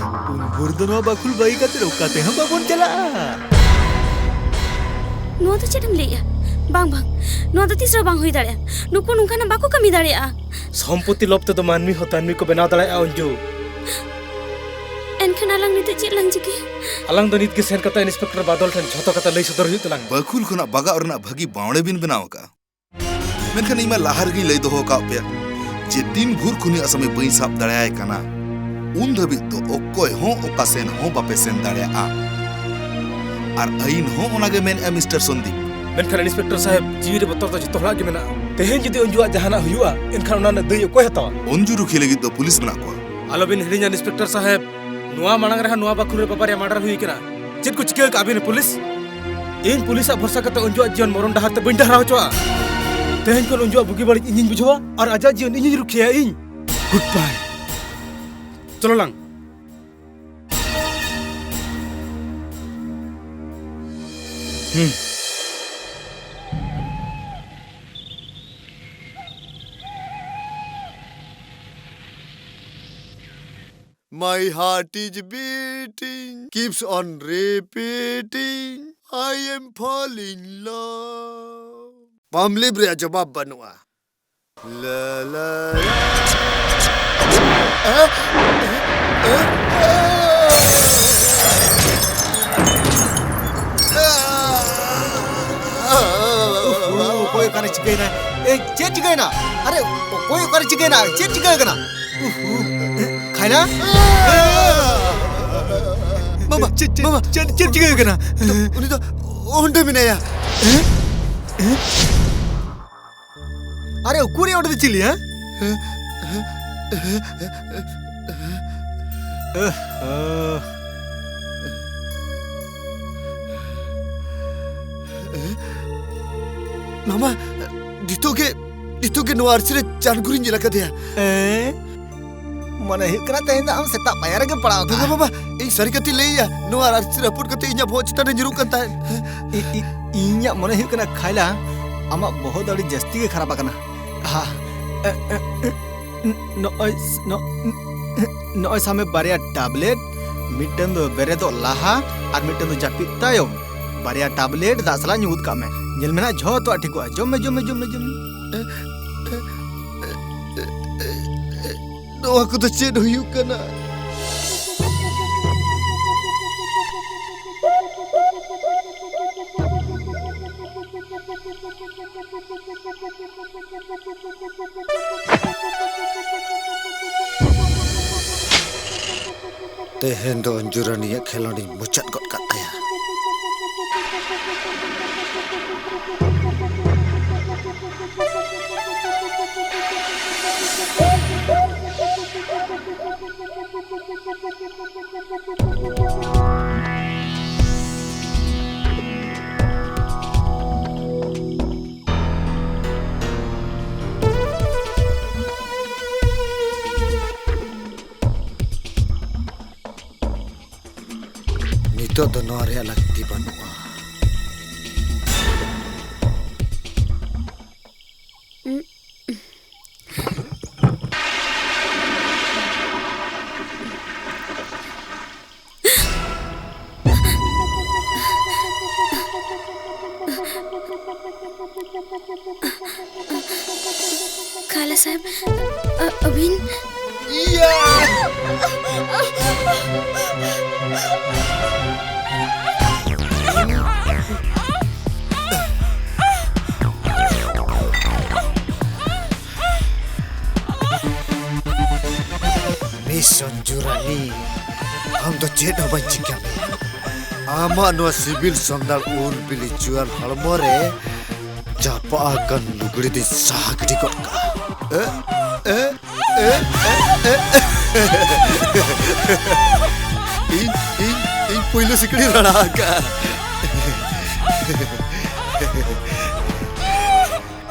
ᱩᱱ ᱵᱷᱳᱨ ᱫᱚ ᱱᱚᱣᱟ ᱵᱟᱠᱷᱩᱞ ᱵᱟᱹᱜᱤ ᱠᱟᱛᱮ ᱚᱠᱟ ᱛᱮᱦᱚᱸ ᱵᱟᱵᱚᱱ ᱪᱟᱞᱟᱜᱼᱟ᱾ ᱱᱚᱣᱟ ᱫᱚ ᱪᱮᱫ ᱮᱢ ᱞᱟᱹᱭᱮᱜᱼᱟ? ᱵᱟᱝ, ᱵᱟᱝ, ᱱᱚᱣᱟ ᱫᱚ ᱛᱤᱥ ᱨᱮᱦᱚᱸ ᱵᱟᱝ ᱦᱩᱭ ᱫᱟᱲᱮᱭᱟᱜᱼᱟ᱾ ᱱᱩᱠᱩ ᱱᱚᱝᱠᱟᱱᱟᱜ ᱵᱟᱠᱚ ᱠᱟᱹᱢᱤ ᱫᱟᱲᱮᱭᱟᱜᱼᱟ᱾ ᱥᱚᱢᱯᱚᱛᱛᱤ ᱞᱚᱵᱽ ᱛᱮᱫᱚ ᱢᱟᱹᱱᱢᱤ ᱦᱚᱸ ᱛᱟᱹᱱᱢᱤ ᱠᱚ ᱵᱮᱱᱟᱣ ᱫᱟᱲᱮᱭᱟᱜᱼᱟ, ᱚᱧᱡᱩ᱾ ᱮᱱᱠᱷᱟᱱ ᱟᱞᱟᱝ ᱱᱤᱛᱚᱜ ᱪᱮᱫ ᱞᱟᱝ ᱪᱤᱠᱟᱹᱭᱟ? ᱟᱞᱟᱝ ᱫᱚ ᱱᱤᱛ ᱜᱮ ᱥᱮᱱ ᱠᱟᱛᱮ ᱤᱱᱥᱯᱮᱠᱴᱚᱨ ᱵᱟᱫᱚᱞ ᱴᱷᱮᱱ ᱡᱷᱚᱛᱚ ᱠᱟᱛᱷᱟ ᱞᱟᱹᱭ ᱥᱚᱫᱚᱨ ᱦᱩᱭᱩᱜ ᱛᱟᱞᱟᱝᱟ᱾ ᱵᱟᱹᱠᱷᱩᱞ ᱠᱷᱚᱱᱟᱜ ᱵᱟᱜᱟᱜ ᱨᱮᱱᱟᱜ ᱵᱷᱟᱹᱜᱤ ᱵᱟᱣᱲᱮ ᱵᱤᱱ ᱵᱮᱱᱟᱣ ᱟᱠᱟᱫᱼᱟ᱾ ᱢᱮᱱᱠᱷᱟᱱ ᱤᱧ ᱢᱟ ᱞᱟᱦᱟ ᱨᱮᱜᱮᱧ ᱞᱟᱹᱭ ᱫᱚᱦᱚ ᱟᱠᱟᱫ ᱯᱮᱭᱟ ᱡᱮ ᱛᱤᱱ ᱵᱷᱳᱨ ᱠᱷᱚᱱᱤ ᱟᱥᱟᱢᱤ ᱵᱟᱹᱧ ᱥᱟᱵ ᱫᱟᱲᱮᱭᱟᱭ ᱠᱟᱱᱟ, ᱩᱱ ᱫᱷᱟᱹᱵᱤᱡ ᱫᱚ ᱚᱠᱚᱭ ᱦᱚᱸ ᱚᱠᱟ ᱥᱮᱱ ᱦᱚᱸ ᱵᱟᱯᱮ ᱥᱮᱱ ᱫᱟᱲᱮᱭᱟᱜᱼᱟ᱾ ᱟᱨ ᱟᱹᱭᱤᱱ ᱦᱚᱸ ᱚᱱᱟ ᱜᱮ ᱢᱮᱱᱮᱜᱼᱟ, ᱢᱤᱥᱴᱟᱨ ᱥᱚᱱᱫᱤᱯ᱾ ᱢᱮᱱᱠᱷᱟᱱ ᱤᱱᱥᱯᱮᱠᱴᱚᱨ ᱥᱟᱦᱮᱵ, ᱡᱤᱣᱤ ᱨᱮ ᱵᱚᱛᱚᱨ ᱫᱚ ᱡᱷᱚᱛᱚ ᱦᱚᱲᱟᱜ ᱜᱮ ᱢᱮᱱᱟᱜᱼᱟ᱾ ᱛᱮᱦᱮᱧ ᱡᱩᱫᱤ ᱚᱧᱡᱩᱣᱟᱜ ᱡᱟᱦᱟᱱᱟᱜ ᱦᱩᱭᱩᱜᱼᱟ, ᱮᱱᱠᱷᱟᱱ ᱚᱱᱟ ᱨᱮᱱᱟᱜ ᱫᱟᱹᱭ ᱚᱠᱚᱭ ᱦᱟᱛᱟᱣᱟ? ᱚᱧᱡᱩ ᱨᱩᱠᱷᱤᱭᱟᱹ ᱞᱟᱹᱜᱤᱫ ᱫᱚ ᱯᱩᱞᱤᱥ ᱢᱮᱱᱟᱜ ᱠᱚᱣᱟ᱾ ᱟᱞᱚᱵᱤᱱ ᱦᱤᱲᱤᱧᱟ ᱤᱱᱥᱯᱮᱠᱴᱚᱨ ᱥᱟᱦᱮᱵ, ᱱᱚᱣᱟ ᱢᱟᱲᱟᱝ ᱨᱮᱦᱚᱸ ᱱᱚᱣᱟ ᱵᱟᱠᱷᱩᱞ ᱨᱮ ᱵᱟᱵᱟᱨᱭᱟ ᱢᱟᱨᱰᱟᱨ ᱦᱩᱭ ᱟᱠᱟᱱᱟ᱾ ᱪᱮᱫ ᱠᱚ ᱪᱤᱠᱟᱹ ᱟᱠᱟᱫ ᱵᱤᱱ ᱯᱩᱞᱤᱥ? ᱤᱧ ᱯᱩᱞᱤᱥᱟᱜ ᱵᱷᱚᱨᱥᱟ ᱠᱟᱛᱮ ᱚᱧᱡᱩᱣᱟᱜ ᱡᱤᱭᱚᱱ ᱢᱚᱨᱚᱱ ᱰᱟᱦᱟᱨ ᱛᱮ ᱵᱟᱹᱧ ᱰᱟᱦᱟᱨᱟᱣ ᱦᱚᱪᱚᱣᱟᱜᱼᱟ᱾ ᱛᱮᱦᱮᱧ ᱠᱷᱚᱱ ᱚᱧᱡᱩᱣᱟᱜ ᱵᱩᱜᱤ ᱵᱟᱹᱲᱤᱡ ᱤᱧᱤᱧ ᱵᱩᱡᱷᱟᱹᱣᱟ ᱟᱨ ᱟᱡᱟᱜ ᱡᱤᱭᱚᱱ ᱤᱧᱤᱧ ᱨᱩᱠᱷᱤᱭᱟᱹᱭᱟ ᱤᱧ᱾ ᱜᱩᱰ ᱵᱟᱭ᱾ ᱪᱚᱞᱚ ᱞᱟᱝ᱾ ᱦᱩᱸ᱾ My heart is beating, keeps on repeating, I am falling in love. ᱯᱟᱢᱞᱤᱯ ᱨᱮᱭᱟᱜ ᱡᱚᱵᱟᱵ ᱵᱟᱹᱱᱩᱜᱼᱟ᱾ ᱞᱟ, ᱞᱟ, ᱞᱟ᱾ ᱮ? ᱮ? ᱮ? ᱚᱠᱚᱭ ᱚᱠᱟᱨᱮ ᱪᱤᱠᱟᱹᱭᱮᱱᱟ? ᱮ, ᱪᱮᱫ ᱪᱤᱠᱟᱹᱭᱮᱱᱟ? ᱟᱨᱮ, ᱚᱠᱚᱭ ᱚᱠᱟᱨᱮ ᱪᱤᱠᱟᱹᱭᱮᱱᱟ? ᱪᱮᱫ ᱪᱤᱠᱟᱹ ᱟᱠᱟᱱᱟ? ᱩᱦᱩ᱾ ᱠᱷᱟᱭᱞᱟ? ᱢᱟᱢᱟ, ᱪᱮᱫ, ᱪᱮᱫ, ᱢᱟᱢᱟ᱾ ᱪᱮᱫ, ᱪᱮᱫ ᱪᱤᱠᱟᱹ ᱟᱠᱟᱱᱟ? ᱩᱱᱤ ᱫᱚ ᱚᱸᱰᱮ ᱢᱮᱱᱟᱭᱟ᱾ ᱮ? ᱮ? ᱟᱨᱮ, ᱩᱠᱩᱨᱤᱡ ᱚᱸᱰᱮ ᱫᱚ ᱪᱤᱞᱤ, ᱦᱮᱸ? ᱢᱟᱢᱟ, ᱱᱤᱛᱚᱜ ᱜᱮ, ᱱᱤᱛᱚᱜ ᱜᱮ ᱱᱚᱣᱟ ᱟᱹᱨᱥᱤ ᱨᱮ ᱪᱟᱸᱫᱽ ᱜᱩᱨᱤᱧ ᱧᱮᱞ ᱟᱠᱟᱫᱮᱭᱟ᱾ ᱮ? ᱢᱚᱱᱮ ᱦᱩᱭᱩᱜ ᱠᱟᱱᱟ ᱛᱮᱦᱮᱧ ᱫᱚ ᱟᱢ ᱥᱮᱛᱟᱜ ᱯᱟᱭᱟᱨ ᱨᱮᱜᱮᱢ ᱯᱟᱲᱟᱣ ᱵᱟᱵᱟ, ᱟᱠᱟᱱᱟ᱾ ᱵᱟᱵᱟ, ᱤᱧ ᱥᱟᱹᱨᱤ ᱠᱟᱛᱷᱟᱧ ᱞᱟᱹᱭᱮᱜᱼᱟ, ᱱᱚᱣᱟ ᱟᱹᱨᱥᱤ ᱨᱟᱹᱯᱩᱫ ᱠᱟᱛᱮ ᱤᱧᱟᱹᱜ ᱵᱚᱦᱚᱜ ᱪᱮᱛᱟᱱ ᱨᱮ ᱧᱩᱨᱩᱜ ᱠᱟᱱ ᱛᱟᱦᱮᱸᱫ᱾ ᱤ-, ᱤ-, ᱤᱧᱟᱹᱜ ᱢᱚᱱᱮ ᱦᱩᱭᱩᱜ ᱠᱟᱱᱟ ᱠᱷᱟᱭᱞᱟ, ᱟᱢᱟᱜ ᱵᱚᱦᱚᱜ ᱫᱚ ᱟᱹᱰᱤ ᱡᱟᱹᱥᱛᱤ ᱜᱮ ᱠᱷᱟᱨᱟᱯ ᱟᱠᱟᱱᱟ᱾ ᱦᱟ, ᱮ, ᱮ, ᱮ, ᱱᱚᱜᱼᱚᱭ, ᱱᱚ-, ᱱᱚᱜᱼᱚᱭ ᱥᱟᱵ ᱢᱮ ᱵᱟᱨᱭᱟ ᱴᱟᱵᱞᱮᱴ, ᱢᱤᱫᱴᱟᱝ ᱫᱚ ᱵᱮᱨᱮᱫᱚᱜ ᱞᱟᱦᱟ ᱟᱨ ᱢᱤᱫᱴᱟᱝ ᱫᱚ ᱡᱟᱹᱯᱤᱫ ᱛᱟᱭᱚᱢ᱾ ᱵᱟᱨᱭᱟ ᱴᱟᱵᱞᱮᱴ ᱫᱟᱜ ᱥᱟᱞᱟᱜ ᱧᱩ ᱜᱚᱫ ᱠᱟᱜ ᱢᱮ᱾ ᱧᱮᱞ ᱢᱮ ᱱᱟᱜ, ᱡᱷᱚᱛᱚᱣᱟᱜ ᱴᱷᱤᱠᱚᱜᱼᱟ᱾ ᱡᱚᱢ ᱢᱮ, ᱡᱚᱢ ᱢᱮ, ᱡᱚᱢ ᱢᱮ, ᱡᱚᱢ ᱢᱮ᱾ ᱱᱚᱣᱟ ᱠᱚᱫᱚ ᱪᱮᱫ ᱦᱩᱭᱩᱜ ᱠᱟᱱᱟ? ᱛᱮᱦᱮᱧ ᱫᱚ ᱚᱧᱡᱩᱨᱟᱱᱤᱭᱟᱜ ᱠᱷᱮᱞᱳᱸᱰᱤᱧ ᱢᱩᱪᱟᱹᱫ ᱜᱚᱫ ᱠᱟᱜ ᱛᱟᱭᱟ᱾ ᱱᱤᱛᱚᱜ ᱫᱚ ᱱᱚᱣᱟ ᱨᱮᱭᱟᱜ ᱞᱟᱹᱠᱛᱤ ᱵᱟᱹᱱᱩᱜᱼᱟ᱾ ᱠᱟᱞᱟ ᱥᱟᱦᱮᱵ, ᱟ-, ᱟᱹᱵᱤᱱ? ᱢᱤᱥ ᱥᱚᱧᱡᱩ ᱨᱟᱱᱤ, ᱟᱢ ᱫᱚ ᱪᱮᱫ ᱦᱚᱸ ᱵᱟᱹᱧ ᱪᱤᱠᱟᱹ ᱢᱮᱭᱟ᱾ ᱟᱢᱟᱜ ᱱᱚᱣᱟ ᱥᱤᱵᱤᱞ ᱥᱟᱱᱛᱟᱲ ᱩᱞ ᱵᱤᱞᱤ ᱡᱩᱣᱟᱹᱱ ᱦᱚᱲᱢᱚ ᱨᱮ ᱪᱟᱯᱟ ᱟᱠᱟᱱ ᱞᱩᱜᱽᱲᱤ ᱫᱚᱧ ᱥᱟᱦᱟ ᱜᱤᱰᱤ ᱜᱚᱫ ᱠᱟᱜᱼᱟ᱾ ᱮ, ᱮ, ᱮ, ᱮ, ᱮ᱾ ᱤᱧ, ᱤᱧ, ᱤᱧ ᱯᱳᱭᱞᱳ ᱥᱤᱠᱲᱤᱧ ᱨᱟᱲᱟ ᱟᱠᱟᱜᱼᱟ᱾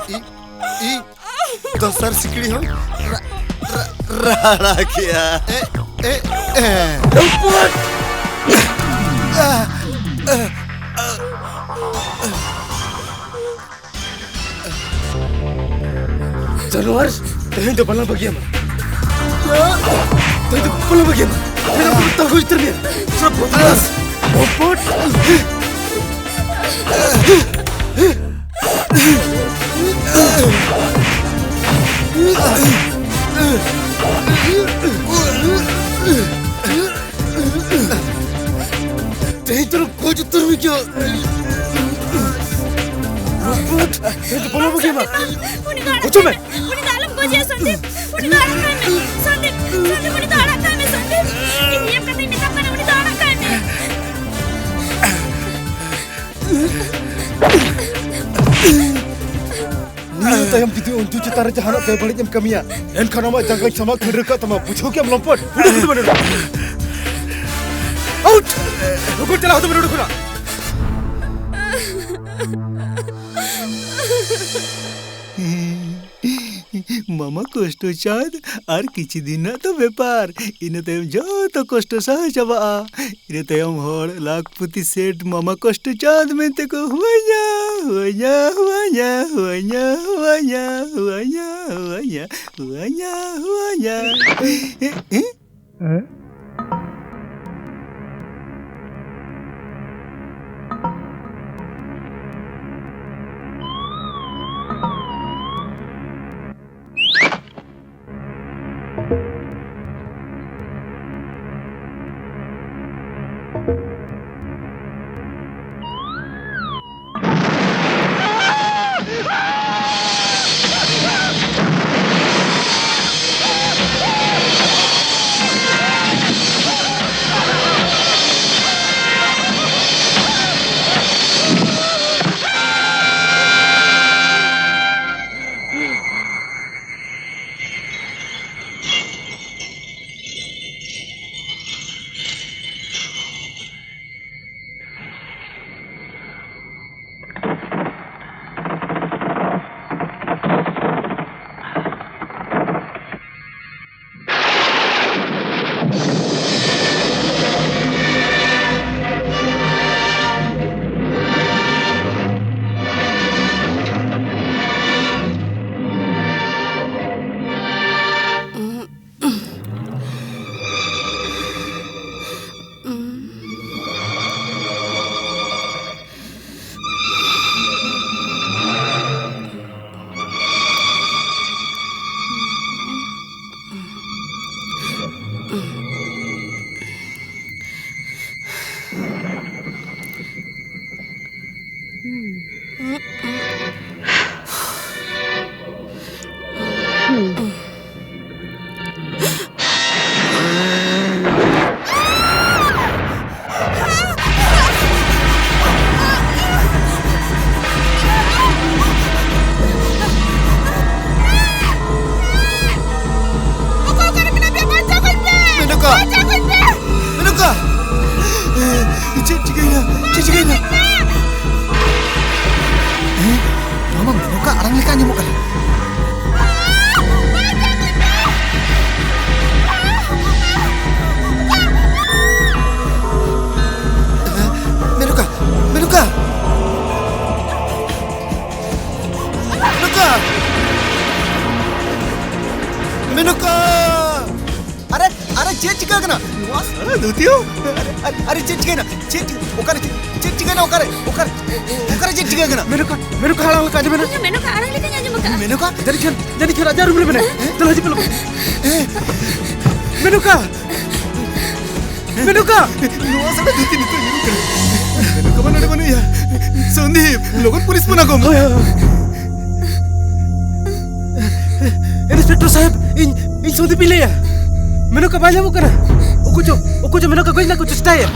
ᱤᱧ, ᱤᱧ ᱫᱚᱥᱟᱨ ᱥᱤᱠᱲᱤ ᱦᱚᱸ ᱨᱟ-, ᱨᱟ-, ᱨᱟᱲᱟ ᱠᱮᱜᱼᱟ᱾ ᱮ, ᱮ, ᱮ᱾ ᱨᱟᱹᱯᱩᱫ! ᱡᱟᱱᱣᱟᱨ, ᱛᱮᱦᱮᱧ ᱫᱚ ᱵᱟᱞᱟᱝ ᱵᱟᱹᱜᱤᱭᱟᱢᱟ᱾ ᱛᱮᱦᱮᱧ ᱫᱚ ᱵᱟᱞᱟᱝ ᱵᱟᱹᱜᱤᱭᱟᱢᱟ᱾ ᱛᱮᱦᱮᱧ ᱫᱚ ᱛᱟᱝᱜᱩ ᱩᱛᱟᱹᱨ ᱢᱮᱭᱟ᱾ ᱥᱟᱞᱟ ᱵᱚᱫᱢᱟᱥ᱾ ᱨᱟᱹᱯᱩᱫ! ᱛᱮᱦᱮᱧ ᱫᱚ ᱜᱚᱡ ᱩᱛᱟᱹᱨ ᱢᱮ ᱜᱮᱭᱟ᱾ ᱮ, ᱵᱚᱞᱚ ᱵᱟᱹᱜᱤ ᱢᱟ᱾ ᱩᱱᱤ ᱫᱚ ᱟᱲᱟᱜ ᱚᱪᱚᱜ ᱢᱮ᱾ ᱠᱟᱭ ᱢᱮ᱾ ᱩᱱᱤ ᱫᱚ ᱟᱞᱚᱢ ᱜᱚᱡᱮᱭᱟ, ᱥᱚᱱᱫᱤᱯ᱾ ᱩᱱᱤ ᱫᱚ ᱟᱲᱟᱜ ᱠᱟᱭ ᱢᱮ᱾ ᱥᱚᱱᱫᱤᱯ, ᱥᱚᱱᱫᱤᱯ, ᱩᱱᱤ ᱫᱚ ᱟᱲᱟᱜ ᱠᱟᱭ ᱢᱮ, ᱥᱚᱱᱫᱤᱯ᱾ ᱤᱧ ᱱᱤᱭᱟᱹ ᱠᱟᱛᱷᱟᱧ ᱢᱮᱛᱟᱢ ᱠᱟᱱᱟ, ᱩᱱᱤ ᱫᱚ ᱟᱲᱟᱜ ᱠᱟᱭ ᱢᱮ᱾ ᱱᱤᱭᱟᱹ ᱛᱟᱭᱚᱢ ᱡᱩᱫᱤ ᱚᱧᱡᱩ ᱪᱮᱛᱟᱱ ᱨᱮ ᱡᱟᱦᱟᱱᱟᱜ ᱵᱮᱵᱟᱹᱲᱤᱡ ᱮᱢ ᱠᱟᱹᱢᱤᱭᱟ, ᱮᱱᱠᱷᱟᱱ ᱟᱢᱟᱜ ᱡᱟᱸᱜᱟᱧ ᱥᱟᱢᱟᱜ ᱠᱷᱟᱹᱱᱰᱨᱟᱹ ᱠᱟᱜ ᱛᱟᱢᱟ, ᱵᱩᱡᱷᱟᱹᱣ ᱠᱮᱫᱟᱢ ᱞᱚᱢᱯᱚᱴ? ᱩᱰᱩᱠ ᱦᱚᱫᱚ ᱢᱮ ᱱᱚᱰᱮ ᱠᱷᱚᱱᱟᱜ᱾ ᱟᱣᱩᱴ! ᱩᱠᱩᱨ ᱪᱟᱞᱟᱣ ᱦᱚᱫᱚ ᱢᱮ ᱱᱚᱰᱮ ᱠᱷᱚᱱᱟᱜ᱾ ᱢᱟᱢᱟ ᱠᱚᱥᱴᱚ ᱪᱟᱸᱫ, ᱟᱨ ᱠᱤᱪᱷᱩ ᱫᱤᱱ ᱨᱮᱱᱟᱜ ᱛᱚ ᱵᱮᱯᱟᱨ, ᱤᱱᱟᱹ ᱛᱟᱭᱚᱢ ᱡᱚᱛᱚ ᱠᱚᱥᱴᱚ ᱥᱟᱦᱟ ᱪᱟᱵᱟᱜᱼᱟ᱾ ᱤᱱᱟᱹ ᱛᱟᱭᱚᱢ ᱦᱚᱲ ᱞᱟᱠᱷᱯᱚᱛᱤ ᱥᱮᱴ ᱢᱟᱢᱟ ᱠᱚᱥᱴᱚ ᱪᱟᱸᱫ ᱢᱮᱱᱛᱮ ᱠᱚ ᱦᱩᱣᱟᱧᱟ, ᱦᱩᱣᱟᱧᱟ, ᱦᱩᱣᱟᱧᱟ᱾ ᱮ, ᱮ? ᱪᱮᱫ ᱪᱤᱠᱟᱹᱭᱮᱱᱟ? ᱦᱮᱸ? ᱱᱚᱣᱟ ᱢᱟ ᱢᱮᱱᱚᱠᱟ ᱟᱲᱟᱝ ᱞᱮᱠᱟ ᱟᱸᱡᱚᱢᱚᱜ ᱠᱟᱱᱟ᱾ ᱢᱮᱱᱚᱠᱟ! ᱢᱮᱱᱚᱠᱟ! ᱢᱮᱱᱚᱠᱟ! ᱢᱮᱱᱚᱠᱟ! ᱟᱨᱮ, ᱟᱨᱮ, ᱪᱮᱫ ᱪᱤᱠᱟᱹ ᱠᱟᱱᱟ? ᱱᱚᱣᱟ ᱥᱟᱞᱟ ᱫᱷᱩᱛᱤᱭᱟᱹ? ᱟᱨᱮ, ᱟᱨᱮ, ᱟᱨᱮ, ᱪᱮᱫ ᱪᱤᱠᱟᱹᱭᱮᱱᱟ? ᱪᱮᱫ ᱪᱤᱠᱟᱹ-, ᱚᱠᱟᱨᱮ ᱪᱮᱫ, ᱪᱮᱫ ᱪᱤᱠᱟᱹᱭᱮᱱᱟ? ᱚᱠᱟᱨᱮ, ᱚᱠᱟᱨᱮ, ᱚᱠᱟᱨᱮ ᱪᱮᱫ ᱪᱤᱠᱟᱹ ᱠᱟᱱᱟ? ᱢᱮᱱᱚᱠᱟ, ᱢᱮᱱᱚᱠᱟ ᱟᱲᱟᱝ ᱞᱮᱠᱟ ᱟᱸᱡᱚᱢᱮᱱᱟ᱾ ᱤᱧ ᱦᱚᱸ ᱢᱮᱱᱚᱠᱟ ᱟᱲᱟᱝ ᱞᱮᱠᱟᱧ ᱟᱸᱡᱚᱢ ᱟᱠᱟᱫᱼᱟ᱾ ᱢᱮᱱᱚᱠᱟ? ᱡᱟᱹᱱᱤᱡ ᱠᱷᱟᱱ, ᱡᱟᱹᱱᱤᱡ ᱠᱷᱟᱱ ᱟᱡᱟᱜ ᱨᱩᱢ ᱨᱮ ᱢᱮᱱᱟᱭᱟ᱾ ᱦᱮᱸ? ᱫᱮᱞᱟ ᱦᱤᱡᱩᱜ ᱯᱮ ᱞᱚᱜᱚᱱ᱾ ᱦᱮᱸ᱾ ᱢᱮᱱᱚᱠᱟ! ᱢᱮᱱᱚᱠᱟ! ᱱᱚᱣᱟ ᱥᱟᱞᱟ ᱫᱷᱩᱛᱤ ᱱᱤᱛᱚᱜ ᱧᱩᱨᱩᱜ ᱠᱟᱱᱟ᱾ ᱢᱮᱱᱚᱠᱟ ᱢᱟ ᱱᱚᱰᱮ ᱵᱟᱹᱱᱩᱜ ᱮᱭᱟ᱾ ᱥᱚᱱᱫᱤᱯ, ᱞᱚᱜᱚᱱ ᱯᱩᱞᱤᱥ ᱯᱷᱳᱱ ᱟᱠᱚᱢ᱾ ᱦᱳᱭ, ᱦᱳᱭ, ᱦᱳᱭ᱾ ᱤᱱᱥᱯᱮᱠᱴᱚᱨ ᱥᱟᱦᱮᱵ, ᱤᱧ, ᱤᱧ ᱥᱚᱱᱫᱤᱯ ᱤᱧ ᱞᱟᱹᱭᱟ᱾ ᱢᱮᱱᱚᱠᱟ ᱵᱟᱭ ᱧᱟᱢᱚᱜ ᱠᱟᱱᱟ᱾ ᱩᱠᱩ ᱪᱚ, ᱩᱠᱩ ᱪᱚ ᱢᱮᱱᱚᱠᱟ ᱜᱚᱡ ᱨᱮᱱᱟᱜ ᱠᱚ ᱪᱮᱥᱴᱟᱭᱮᱫ᱾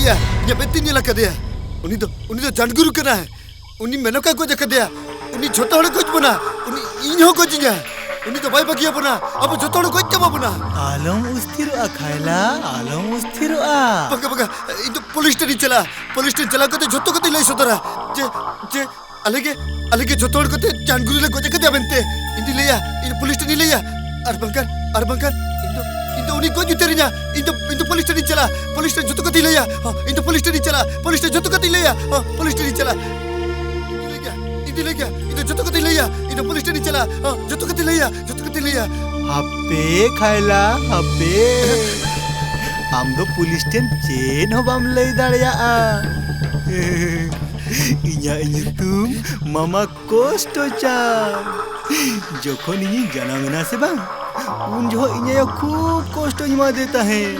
ᱤᱧᱟᱹᱜ ᱢᱮᱫ ᱛᱤᱧ ᱧᱮᱞ ᱟᱠᱟᱫᱮᱭᱟ᱾ ᱩᱱᱤ ᱫᱚ, ᱩᱱᱤ ᱫᱚ ᱡᱟᱱᱜᱩᱨᱩ ᱠᱟᱱᱟᱭ᱾ ᱩᱱᱤ ᱢᱮᱱᱚᱠᱟᱭ ᱜᱚᱡ ᱟᱠᱟᱫᱮᱭᱟ᱾ ᱩᱱᱤ ᱡᱷᱚᱛᱚ ᱦᱚᱲᱮ ᱜᱚᱡ ᱵᱚᱱᱟ᱾ ᱩᱱᱤ ᱤᱧ ᱦᱚᱸ ᱜᱚᱡᱤᱧᱟ᱾ ᱩᱱᱤ ᱫᱚ ᱵᱟᱭ ᱵᱟᱹᱜᱤᱭᱟᱵᱚᱱᱟ᱾ ᱟᱵᱚ ᱡᱷᱚᱛᱚ ᱦᱚᱲ ᱜᱚᱡ ᱪᱟᱵᱟ ᱵᱚᱱᱟ᱾ ᱟᱞᱚᱢ ᱚᱥᱛᱷᱤᱨᱚᱜᱼᱟ ᱠᱷᱟᱭᱞᱟ, ᱟᱞᱚᱢ ᱚᱥᱛᱷᱤᱨᱚᱜᱼᱟ᱾ ᱵᱟᱝᱟ, ᱵᱟᱝᱟ, ᱤᱧ ᱫᱚ ᱯᱩᱞᱤᱥ ᱴᱷᱮᱱᱤᱧ ᱪᱟᱞᱟᱜᱼᱟ᱾ ᱯᱩᱞᱤᱥ ᱴᱷᱮᱱ ᱪᱟᱞᱟᱣ ᱠᱟᱛᱮ ᱡᱷᱚᱛᱚ ᱠᱟᱛᱷᱟᱧ ᱞᱟᱹᱭ ᱥᱚᱫᱚᱨᱟ᱾ ᱡᱮ, ᱡᱮ ᱟᱞᱮ ᱜᱮ, ᱟᱞᱮ ᱜᱮ ᱡᱷᱚᱛᱚ ᱦᱚᱲ ᱠᱟᱛᱮ ᱡᱟᱱᱜᱩᱨᱩ ᱞᱮ ᱜᱚᱡ ᱟᱠᱟᱫᱮᱭᱟ ᱢᱮᱱᱛᱮ ᱤᱧ ᱫᱚᱧ ᱞᱟᱹᱭᱟ᱾ ᱤᱧ ᱯᱩᱞᱤᱥ ᱴᱷᱮᱱᱤᱧ ᱞᱟᱹᱭᱟ᱾ ᱟᱨ ᱵᱟᱝᱠᱷᱟᱱ, ᱟᱨ ᱵᱟᱝᱠᱷᱟᱱ ᱤᱧ ᱫᱚ, ᱤᱧ ᱫᱚ ᱩᱱᱤ ᱜᱚᱡ ᱩᱛᱟᱹᱨᱤᱧᱟ᱾ ᱤᱧ ᱫᱚ, ᱤᱧ ᱫᱚ ᱯᱩᱞᱤᱥ ᱴᱷᱮᱱᱤᱧ ᱪᱟᱞᱟᱜᱼᱟ᱾ ᱯᱩᱞᱤᱥ ᱴᱷᱮᱱ ᱡᱷᱚᱛᱚ ᱠᱟᱛᱷᱟᱧ ᱞᱟᱹᱭᱟ᱾ ᱦᱚᱸ, ᱤᱧ ᱫᱚ ᱯᱩᱞᱤᱥ ᱴᱷᱮᱱᱤᱧ ᱪᱟᱞᱟᱜᱼᱟ᱾ ᱯᱩᱞᱤᱥ ᱴᱷᱮᱱ ᱡᱷᱚᱛᱚ ᱠᱟᱛᱷᱟᱧ ᱞᱟᱹᱭᱟ᱾ ᱦᱚᱸ, ᱯᱩᱞᱤᱥ ᱴᱷᱮᱱᱤᱧ ᱪᱟᱞᱟᱜᱼᱟ᱾ ᱤᱧ ᱫᱚ ᱞᱟᱹᱭ ᱜᱮᱭᱟ, ᱤᱧ ᱫᱚ ᱞᱟᱹᱭ ᱜᱮᱭᱟ, ᱤᱧ ᱫᱚ ᱡᱷᱚᱛᱚ ᱠᱟᱛᱷᱟᱧ ᱞᱟᱹᱭᱟ᱾ ᱦᱚᱸ, ᱡᱷᱚᱛᱚ ᱠᱟᱛᱷᱟᱧ ᱞᱟᱹᱭᱟ, ᱡᱷᱚᱛᱚ ᱠᱟᱛᱷᱟᱧ ᱞᱟᱹᱭᱟ᱾ ᱦᱟᱯᱮ ᱠᱷᱟᱭᱞᱟ, ᱦᱟᱯᱮ᱾ ᱟᱢ ᱫᱚ ᱯᱩᱞᱤᱥ ᱴᱷᱮᱱ ᱪᱮᱫ ᱦᱚᱸ ᱵᱟᱢ ᱞᱟᱹᱭ ᱫᱟᱲᱮᱭᱟᱜᱼᱟ᱾ ᱤᱧᱟᱹᱜ ᱧᱩᱛᱩᱢ ᱢᱟᱢᱟ ᱠᱚᱥᱴᱚ ᱪᱟᱸᱫ᱾ ᱡᱚᱠᱷᱚᱱ ᱤᱧᱤᱧ ᱡᱟᱱᱟᱢ ᱮᱱᱟ ᱥᱮ ᱵᱟᱝ, ᱩᱱ ᱡᱚᱦᱚᱜ ᱤᱧ ᱟᱭᱳ ᱠᱷᱩᱵ ᱠᱚᱥᱴᱚᱧ ᱮᱢᱟᱫᱮ ᱛᱟᱦᱮᱸᱫ᱾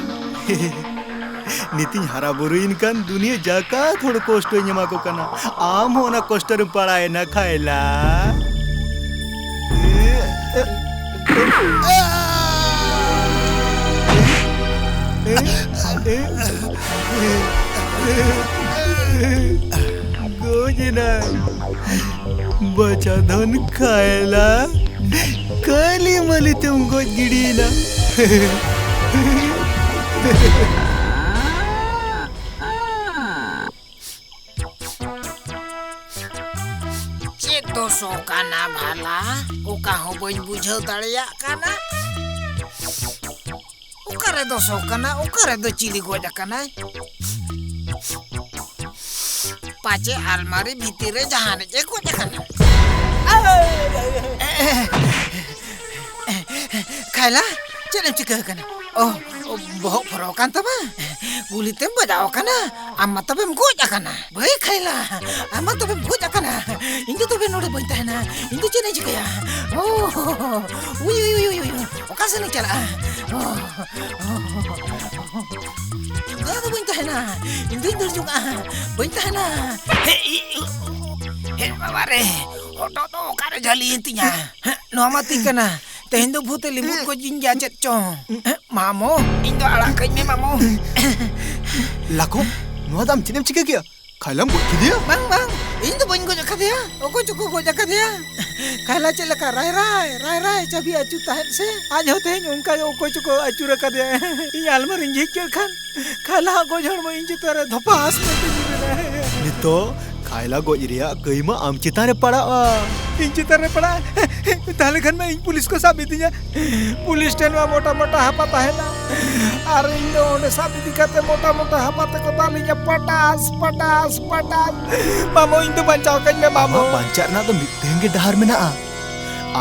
ᱱᱤᱛᱤᱧ ᱦᱟᱨᱟ ᱵᱩᱨᱩᱭᱮᱱ ᱠᱷᱟᱱ ᱫᱩᱱᱤᱭᱟᱹ ᱡᱟᱠᱟᱛ ᱦᱚᱲ ᱠᱚᱥᱴᱚᱧ ᱮᱢᱟ ᱠᱚ ᱠᱟᱱᱟ᱾ ᱟᱢ ᱦᱚᱸ ᱚᱱᱟ ᱠᱚᱥᱴᱚ ᱨᱮᱢ ᱯᱟᱲᱟᱣᱮᱱᱟ ᱠᱷᱟᱭᱞᱟ᱾ ᱜᱚᱡ ᱮᱱᱟᱭ᱾ ᱵᱟᱪᱟ ᱫᱷᱚᱱ ᱠᱷᱟᱭᱞᱟ, ᱠᱟᱹᱞᱤ ᱢᱟᱹᱞᱤ ᱛᱮᱢ ᱜᱚᱡ ᱜᱤᱰᱤᱭᱮᱱᱟ᱾ ᱪᱮᱫ ᱫᱚ ᱥᱚ ᱠᱟᱱᱟ ᱵᱷᱟᱞᱟ? ᱚᱠᱟ ᱦᱚᱸ ᱵᱟᱹᱧ ᱵᱩᱡᱷᱟᱹᱣ ᱫᱟᱲᱮᱭᱟᱜ ᱠᱟᱱᱟ᱾ ᱚᱠᱟᱨᱮ ᱫᱚ ᱥᱚ ᱠᱟᱱᱟ, ᱚᱠᱟᱨᱮ ᱫᱚ ᱪᱤᱞᱤ ᱜᱚᱡ ᱟᱠᱟᱱᱟᱭ? ᱯᱟᱪᱮ ᱟᱞᱢᱟᱨᱤ ᱵᱷᱤᱛᱤᱨ ᱨᱮ ᱡᱟᱦᱟᱱᱤᱡ ᱮ ᱜᱚᱡ ᱟᱠᱟᱱᱟ᱾ ᱠᱷᱟᱭᱞᱟ, ᱪᱮᱫ ᱮᱢ ᱪᱤᱠᱟᱹ ᱟᱠᱟᱱᱟ? ᱚ, ᱵᱚᱦᱚᱜ ᱯᱷᱚᱨᱚ ᱟᱠᱟᱱ ᱛᱟᱢᱟ? ᱜᱩᱞᱤ ᱛᱮᱢ ᱵᱟᱡᱟᱣ ᱟᱠᱟᱱᱟ? ᱟᱢ ᱢᱟ ᱛᱚᱵᱮᱢ ᱜᱚᱡ ᱟᱠᱟᱱᱟ᱾ ᱵᱷᱟᱹᱭ ᱠᱷᱟᱭᱞᱟ, ᱟᱢ ᱢᱟ ᱛᱚᱵᱮᱢ ᱜᱚᱡ ᱟᱠᱟᱱᱟ᱾ ᱤᱧ ᱫᱚ ᱛᱚᱵᱮ ᱱᱚᱰᱮ ᱵᱟᱹᱧ ᱛᱟᱦᱮᱱᱟ᱾ ᱤᱧ ᱫᱚ ᱪᱮᱫ ᱤᱧ ᱪᱤᱠᱟᱹᱭᱟ? ᱳ, ᱩᱭ, ᱩᱭ, ᱩᱭ, ᱩᱭ, ᱩᱭ, ᱚᱠᱟ ᱥᱮᱱ ᱤᱧ ᱪᱟᱞᱟᱜᱼᱟ? ᱳ, ᱳ, ᱚᱠᱟ ᱫᱚ ᱵᱟᱹᱧ ᱛᱟᱦᱮᱱᱟ᱾ ᱤᱧ ᱫᱚᱧ ᱫᱟᱹᱲ ᱡᱚᱝᱟᱜᱼᱟ᱾ ᱵᱟᱹᱧ ᱛᱟᱦᱮᱱᱟ᱾ ᱦᱮ, ᱤ, ᱩ, ᱦᱮ, ᱵᱟᱵᱟ ᱨᱮ, ᱦᱚᱴᱚᱜ ᱫᱚ ᱚᱠᱟᱨᱮ ᱡᱷᱟᱹᱞᱤᱭᱮᱱ ᱛᱤᱧᱟ? ᱦᱮ, ᱱᱚᱣᱟ ᱢᱟ ᱛᱤ ᱠᱟᱱᱟ᱾ ᱛᱮᱦᱮᱧ ᱫᱚ ᱵᱷᱩᱛ ᱮ ᱞᱤᱵᱩᱫ ᱜᱚᱡᱤᱧ ᱜᱮᱭᱟ ᱪᱮᱫ ᱪᱚ᱾ ᱢᱟᱢᱚ, ᱤᱧ ᱫᱚ ᱟᱲᱟᱜ ᱠᱟᱹᱧ ᱢᱮ ᱢᱟᱢᱚ᱾ ᱞᱟᱠᱷᱚ, ᱱᱚᱣᱟ ᱫᱚ ᱟᱢ ᱪᱮᱫ ᱮᱢ ᱪᱤᱠᱟᱹ ᱠᱮᱭᱟ? ᱠᱷᱟᱭᱞᱟᱢ ᱜᱚᱡ ᱠᱮᱫᱮᱭᱟ? ᱵᱟᱝ, ᱵᱟᱝ, ᱤᱧ ᱫᱚ ᱵᱟᱹᱧ ᱜᱚᱡ ᱟᱠᱟᱫᱮᱭᱟ᱾ ᱚᱠᱚᱭ ᱪᱚᱠᱚ ᱜᱚᱡ ᱟᱠᱟᱫᱮᱭᱟ᱾ ᱠᱷᱟᱭᱞᱟ ᱪᱮᱫ ᱞᱮᱠᱟ ᱨᱟᱭ ᱨᱟᱭ, ᱨᱟᱭ ᱨᱟᱭ ᱪᱟᱹᱵᱤ ᱟᱹᱪᱩᱨ ᱛᱟᱦᱮᱸᱫ ᱥᱮ, ᱟᱡ ᱦᱚᱸ ᱛᱮᱦᱮᱧ ᱚᱱᱠᱟ ᱜᱮ ᱚᱠᱚᱭ ᱪᱚᱠᱚ ᱟᱹᱪᱩᱨ ᱟᱠᱟᱫᱮᱭᱟ᱾ ᱤᱧ ᱟᱞᱢᱟᱨᱤᱧ ᱡᱷᱤᱡ ᱠᱮᱫ ᱠᱷᱟᱱ, ᱠᱷᱟᱭᱞᱟ ᱦᱟᱸᱜ ᱜᱚᱡ ᱦᱚᱲᱢᱚ ᱤᱧ ᱪᱮᱛᱟᱱ ᱨᱮ ᱫᱷᱚᱯᱟᱥ ᱢᱮᱱᱛᱮ ᱧᱩᱨ ᱮᱱᱟ᱾ ᱱᱤᱛᱚᱜ ᱠᱷᱟᱭᱞᱟ ᱜᱚᱡ ᱨᱮᱭᱟᱜ ᱠᱟᱹᱭ ᱢᱟ ᱟᱢ ᱪᱮᱛᱟᱱ ᱨᱮ ᱯᱟᱲᱟᱜᱼᱟ᱾ ᱤᱧ ᱪᱮᱛᱟᱱ ᱨᱮ ᱯᱟᱲᱟᱜᱼᱟ? ᱛᱟᱦᱞᱮ ᱠᱷᱟᱱ ᱢᱟ ᱤᱧ ᱯᱩᱞᱤᱥ ᱠᱚ ᱥᱟᱵ ᱤᱫᱤᱧᱟ᱾ ᱯᱩᱞᱤᱥ ᱴᱷᱮᱱ ᱢᱟ ᱢᱚᱴᱟ ᱢᱚᱴᱟ ᱦᱟᱯᱟ ᱛᱟᱦᱮᱱᱟ, ᱟᱨ ᱤᱧ ᱫᱚ ᱚᱸᱰᱮ ᱥᱟᱵ ᱤᱫᱤ ᱠᱟᱛᱮ ᱢᱚᱴᱟ ᱢᱚᱴᱟ ᱦᱟᱯᱟ ᱛᱮᱠᱚ ᱫᱟᱞᱤᱧᱟ, ᱯᱟᱴᱟᱥ, ᱯᱟᱴᱟᱥ, ᱯᱟᱴᱟᱥ᱾ ᱢᱟᱢᱚ, ᱤᱧ ᱫᱚ ᱵᱟᱧᱪᱟᱣ ᱠᱟᱹᱧ ᱢᱮ, ᱢᱟᱢᱚ᱾ ᱟᱢᱟᱜ ᱵᱟᱧᱪᱟᱜ ᱨᱮᱱᱟᱜ ᱫᱚ ᱢᱤᱫᱴᱟᱝ ᱜᱮ ᱰᱟᱦᱟᱨ ᱢᱮᱱᱟᱜᱼᱟ᱾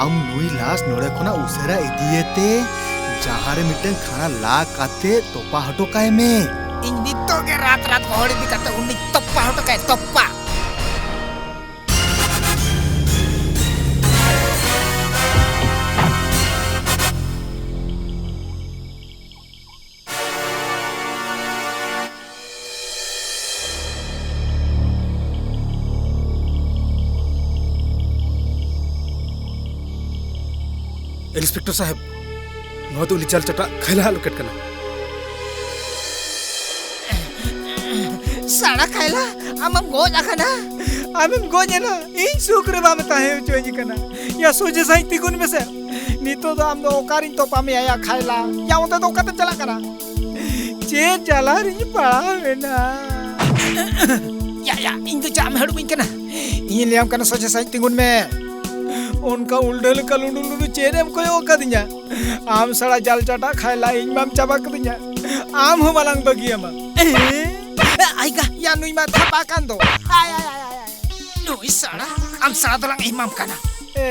ᱟᱢ ᱱᱩᱭ ᱞᱟᱥ ᱱᱚᱰᱮ ᱠᱷᱚᱱᱟᱜ ᱩᱥᱟᱹᱨᱟ ᱤᱫᱤᱭᱮᱛᱮ ᱡᱟᱦᱟᱸ ᱨᱮ ᱢᱤᱫᱴᱟᱝ ᱠᱷᱟᱱᱟ ᱞᱟ ᱠᱟᱛᱮ ᱛᱚᱯᱟ ᱦᱚᱴᱚ ᱠᱟᱭ ᱢᱮ᱾ ᱤᱧ ᱱᱤᱛᱚᱜ ᱜᱮ ᱨᱟᱛ ᱨᱟᱛ ᱜᱚᱦᱚᱲ ᱤᱫᱤ ᱠᱟᱛᱮ ᱩᱱᱤ ᱛᱚᱯᱟ ᱦᱚᱴᱚ ᱠᱟᱭ, ᱛᱚᱯᱟ᱾ ᱤᱱᱥᱯᱮᱠᱴᱚᱨ ᱥᱟᱦᱮᱵ, ᱱᱚᱣᱟ ᱫᱚ ᱩᱱᱤ ᱡᱟᱞ ᱪᱟᱴᱟᱜ ᱠᱷᱟᱭᱞᱟ ᱟᱜ ᱞᱚᱠᱮᱴ ᱠᱟᱱᱟ᱾ ᱥᱟᱲᱟ ᱠᱷᱟᱭᱞᱟ, ᱟᱢᱮᱢ ᱜᱚᱡ ᱟᱠᱟᱱᱟ? ᱟᱢᱮᱢ ᱜᱚᱡ ᱮᱱᱟ? ᱤᱧ ᱥᱩᱠ ᱨᱮ ᱵᱟᱢ ᱛᱟᱦᱮᱸ ᱦᱚᱪᱚᱧ ᱠᱟᱱᱟ᱾ ᱭᱟ, ᱥᱚᱡᱷᱮ ᱥᱟᱹᱦᱤᱡ ᱛᱤᱸᱜᱩᱱ ᱢᱮᱥᱮ᱾ ᱱᱤᱛᱚᱜ ᱫᱚ ᱟᱢ ᱫᱚ ᱚᱠᱟᱨᱤᱧ ᱛᱚᱯᱟ ᱢᱮᱭᱟ, ᱭᱟ ᱠᱷᱟᱭᱞᱟ? ᱭᱟ, ᱚᱱᱛᱮ ᱫᱚ ᱚᱠᱟᱛᱮᱢ ᱪᱟᱞᱟᱜ ᱠᱟᱱᱟ? ᱪᱮᱫ ᱡᱟᱞᱟ ᱨᱤᱧ ᱯᱟᱲᱟᱣ ᱮᱱᱟ᱾ ᱭᱟ, ᱭᱟ, ᱤᱧ ᱫᱚ ᱪᱟᱜ ᱮᱢ ᱦᱟᱹᱲᱩᱵ ᱤᱧ ᱠᱟᱱᱟ? ᱤᱧᱤᱧ ᱞᱟᱹᱭᱟᱢ ᱠᱟᱱᱟ, ᱥᱚᱡᱷᱮ ᱥᱟᱹᱦᱤᱡ ᱛᱤᱸᱜᱩᱱ ᱢᱮ᱾ ᱚᱱᱠᱟ ᱩᱞᱰᱷᱟᱹ ᱞᱮᱠᱟ ᱞᱩᱸᱰᱩ ᱞᱩᱸᱰᱩ ᱪᱮᱫ ᱮᱢ ᱠᱚᱭᱚᱜ ᱟᱠᱟᱫᱤᱧᱟ? ᱟᱢ ᱥᱟᱲᱟ ᱡᱟᱞ ᱪᱟᱴᱟ ᱠᱷᱟᱭᱞᱟ, ᱤᱧ ᱢᱟᱢ ᱪᱟᱵᱟ ᱠᱟᱹᱫᱤᱧᱟ᱾ ᱟᱢ ᱦᱚᱸ ᱵᱟᱞᱟᱝ ᱵᱟᱹᱜᱤᱭᱟᱢᱟ᱾ ᱟᱭᱜᱟ, ᱭᱟ, ᱱᱩᱭ ᱢᱟ ᱫᱷᱟᱯᱟ ᱠᱟᱱ ᱫᱚ᱾ ᱟᱭ, ᱟᱭ, ᱟᱭ, ᱟᱭ, ᱟᱭ᱾ ᱱᱩᱭ ᱥᱟᱲᱟ, ᱟᱢ ᱥᱟᱲᱟ ᱫᱚᱞᱟᱝ ᱮᱢᱟᱢ ᱠᱟᱱᱟ᱾ ᱮ,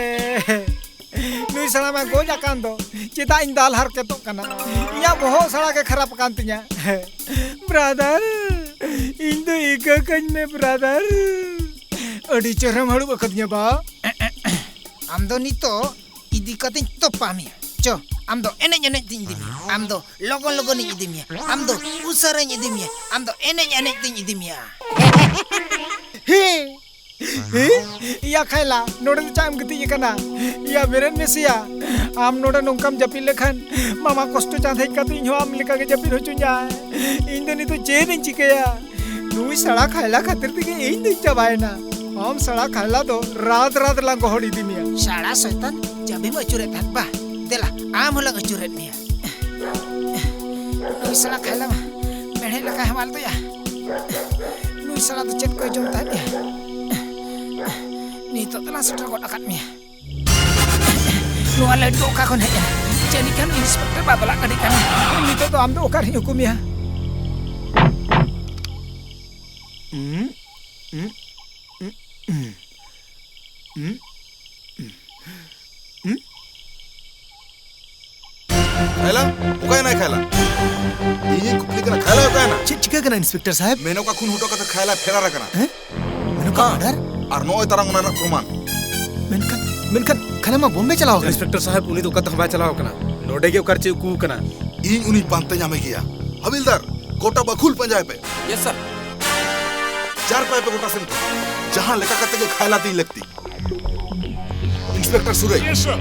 ᱱᱩᱭ ᱥᱟᱲᱟ ᱢᱟ ᱜᱚᱡ ᱟᱠᱟᱱ ᱫᱚ᱾ ᱪᱮᱫᱟᱜ ᱤᱧ ᱫᱟᱞ ᱦᱟᱨᱠᱮᱛᱚᱜ ᱠᱟᱱᱟ? ᱤᱧᱟᱹᱜ ᱵᱚᱦᱚᱜ ᱥᱟᱲᱟ ᱜᱮ ᱠᱷᱟᱨᱟᱯ ᱟᱠᱟᱱ ᱛᱤᱧᱟ᱾ ᱵᱨᱟᱫᱟᱨ, ᱤᱧ ᱫᱚ ᱤᱠᱟᱹ ᱠᱟᱹᱧ ᱢᱮ, ᱵᱨᱟᱫᱟᱨ᱾ ᱟᱹᱰᱤ ᱪᱮᱦᱨᱟᱢ ᱦᱟᱹᱲᱩᱵ ᱟᱠᱟᱫᱤᱧᱟ ᱵᱟ᱾ ᱟᱢ ᱫᱚ ᱱᱤᱛᱚᱜ ᱤᱫᱤ ᱠᱟᱛᱮᱧ ᱛᱚᱯᱟ ᱢᱮᱭᱟ᱾ ᱪᱚ, ᱟᱢ ᱫᱚ ᱮᱱᱮᱡ ᱮᱱᱮᱡ ᱛᱤᱧ ᱤᱫᱤ ᱢᱮᱭᱟ, ᱟᱢ ᱫᱚ ᱞᱚᱜᱚᱱ ᱞᱚᱜᱚᱱᱤᱧ ᱤᱫᱤ ᱢᱮᱭᱟ, ᱟᱢ ᱫᱚ ᱩᱥᱟᱹᱨᱟᱧ ᱤᱫᱤ ᱢᱮᱭᱟ, ᱟᱢ ᱫᱚ ᱮᱱᱮᱡ ᱮᱱᱮᱡ ᱛᱤᱧ ᱤᱫᱤ ᱢᱮᱭᱟ᱾ ᱦᱮᱸ, ᱦᱮᱸ? ᱤᱭᱟ ᱠᱷᱟᱭᱞᱟ, ᱱᱚᱰᱮ ᱫᱚ ᱪᱟᱜ ᱮᱢ ᱜᱤᱛᱤᱡ ᱟᱠᱟᱱᱟ? ᱤᱭᱟ ᱵᱮᱨᱮᱫ ᱢᱮᱥᱮᱭᱟ, ᱟᱢ ᱱᱚᱰᱮ ᱱᱚᱝᱠᱟᱢ ᱡᱟᱹᱯᱤᱫ ᱞᱮᱠᱷᱟᱱ ᱢᱟᱢᱟ ᱠᱚᱥᱴᱚ ᱪᱟᱸᱫ ᱦᱮᱡ ᱠᱟᱛᱮ ᱤᱧ ᱦᱚᱸ ᱟᱢ ᱞᱮᱠᱟ ᱜᱮ ᱡᱟᱹᱯᱤᱫ ᱦᱚᱪᱚᱧᱟᱭ᱾ ᱤᱧ ᱫᱚ ᱱᱤᱛᱚᱜ ᱪᱮᱫ ᱤᱧ ᱪᱤᱠᱟᱹᱭᱟ? ᱱᱩᱭ ᱥᱟᱲᱟ ᱠᱷᱟᱭᱞᱟ ᱠᱷᱟᱹᱛᱤᱨ ᱛᱮᱜᱮ ᱤᱧ ᱫᱩᱧ ᱪᱟᱵᱟᱭᱮᱱᱟ᱾ ᱟᱢ ᱥᱟᱲᱟ ᱠᱷᱟᱭᱞᱟ ᱫᱚ ᱨᱟᱛ ᱨᱟᱛ ᱞᱟᱝ ᱜᱚᱦᱚᱲ ᱤᱫᱤ ᱢᱮᱭᱟ᱾ ᱥᱟᱲᱟ ᱥᱚᱭᱛᱟᱱ, ᱪᱟᱹᱵᱤᱢ ᱟᱹᱪᱩᱨᱮᱫ ᱛᱟᱦᱮᱸᱫ ᱵᱟ? ᱫᱮᱞᱟ, ᱟᱢ ᱦᱚᱸᱞᱟᱝ ᱟᱹᱪᱩᱨᱮᱫ ᱢᱮᱭᱟ᱾ ᱱᱩᱭ ᱥᱟᱲᱟ ᱠᱷᱟᱭᱞᱟ ᱢᱟ ᱢᱮᱲᱦᱮᱫ ᱞᱮᱠᱟᱭ ᱦᱟᱢᱟᱞ ᱫᱚᱭᱟ᱾ ᱱᱩᱭ ᱥᱟᱲᱟ ᱫᱚ ᱪᱮᱫ ᱠᱚᱭ ᱡᱚᱢ ᱛᱟᱦᱮᱸᱫ ᱭᱟ? ᱱᱤᱛᱚᱜ ᱫᱚᱞᱟᱝ ᱥᱮᱴᱮᱨ ᱜᱚᱫ ᱟᱠᱟᱫ ᱢᱮᱭᱟ᱾ ᱱᱚᱣᱟ ᱞᱟᱹᱭᱤᱴ ᱫᱚ ᱚᱠᱟ ᱠᱷᱚᱱ ᱦᱮᱡ ᱮᱱᱟ? ᱡᱟᱹᱱᱤᱡ ᱠᱷᱟᱱ ᱤᱱᱥᱯᱮᱠᱴᱚᱨ ᱵᱟᱫᱚᱞᱟᱜ ᱜᱟᱹᱰᱤ ᱠᱟᱱᱟ᱾ ᱱᱤᱛᱚᱜ ᱫᱚ ᱟᱢ ᱫᱚ ᱚᱠᱟᱨᱤᱧ ᱩᱠᱩ ᱢᱮᱭᱟ? ᱦᱩᱸ? ᱦᱩᱸ? ᱦᱩᱸ? ᱦᱩᱸ? ᱦᱩᱸ? ᱦᱩᱸ? ᱠᱷᱟᱭᱞᱟ? ᱚᱠᱟᱭᱮᱱᱟᱭ ᱠᱷᱟᱭᱞᱟ? ᱤᱧᱤᱧ ᱠᱩᱠᱞᱤ ᱠᱟᱱᱟ, ᱠᱷᱟᱭᱞᱟ ᱚᱠᱟᱭᱮᱱᱟ? ᱪᱮᱫ ᱪᱤᱠᱟᱹ ᱠᱟᱱᱟ, ᱤᱱᱥᱯᱮᱠᱴᱚᱨ ᱥᱟᱦᱮᱵ? ᱢᱮᱱᱚᱠᱟ ᱠᱷᱩᱱ ᱦᱚᱴᱚ ᱠᱟᱛᱮ ᱠᱷᱟᱭᱞᱟ ᱯᱷᱮᱨᱟᱨ ᱟᱠᱟᱱᱟ᱾ ᱦᱮᱸ? ᱢᱮᱱᱚᱠᱟ ᱦᱮᱸ᱾ ᱢᱟᱨᱰᱟᱨ? ᱟᱨ ᱱᱚᱜᱼᱚᱭ ᱛᱟᱨᱟᱝ ᱚᱱᱟ ᱨᱮᱱᱟᱜ ᱯᱨᱚᱢᱟᱱ᱾ ᱢᱮᱱᱠᱷᱟᱱ, ᱢᱮᱱᱠᱷᱟᱱ ᱠᱷᱟᱭᱞᱟ ᱢᱟ ᱵᱚᱢᱵᱮ ᱪᱟᱞᱟᱣ ᱟᱠᱟᱱᱟ᱾ ᱤᱱᱥᱯᱮᱠᱴᱚᱨ ᱥᱟᱦᱮᱵ, ᱩᱱᱤ ᱫᱚ ᱚᱠᱟ ᱛᱮᱦᱚᱸ ᱵᱟᱭ ᱪᱟᱞᱟᱣ ᱟᱠᱟᱱᱟ᱾ ᱱᱚᱰᱮ ᱜᱮ ᱚᱠᱟᱨᱮ ᱪᱮᱫ ᱩᱠᱩ ᱟᱠᱟᱱᱟ᱾ ᱤᱧ ᱩᱱᱤᱧ ᱯᱟᱱᱛᱮ ᱧᱟᱢᱮ ᱜᱮᱭᱟ᱾ ᱦᱟᱵᱤᱞᱫᱟᱨ, ᱜᱚᱴᱟ ᱵᱟᱠᱷᱩᱞ ᱯᱟᱸᱡᱟᱭ ᱯᱮ᱾ ᱭᱮᱥ, ᱥᱟᱨ᱾ ᱡᱟᱨ ᱯᱟᱭ ᱯᱮ ᱜᱚᱴᱟ ᱥᱮᱱ ᱛᱮ᱾ ᱡᱟᱦᱟᱸ ᱞᱮᱠᱟ ᱠᱟᱛᱮ ᱜᱮ ᱠᱷᱟᱭᱞᱟ ᱛᱤᱧ ᱞᱟᱹᱠᱛᱤ᱾ ᱤᱱᱥᱯᱮᱠᱴᱚᱨ ᱥᱩᱨᱮ,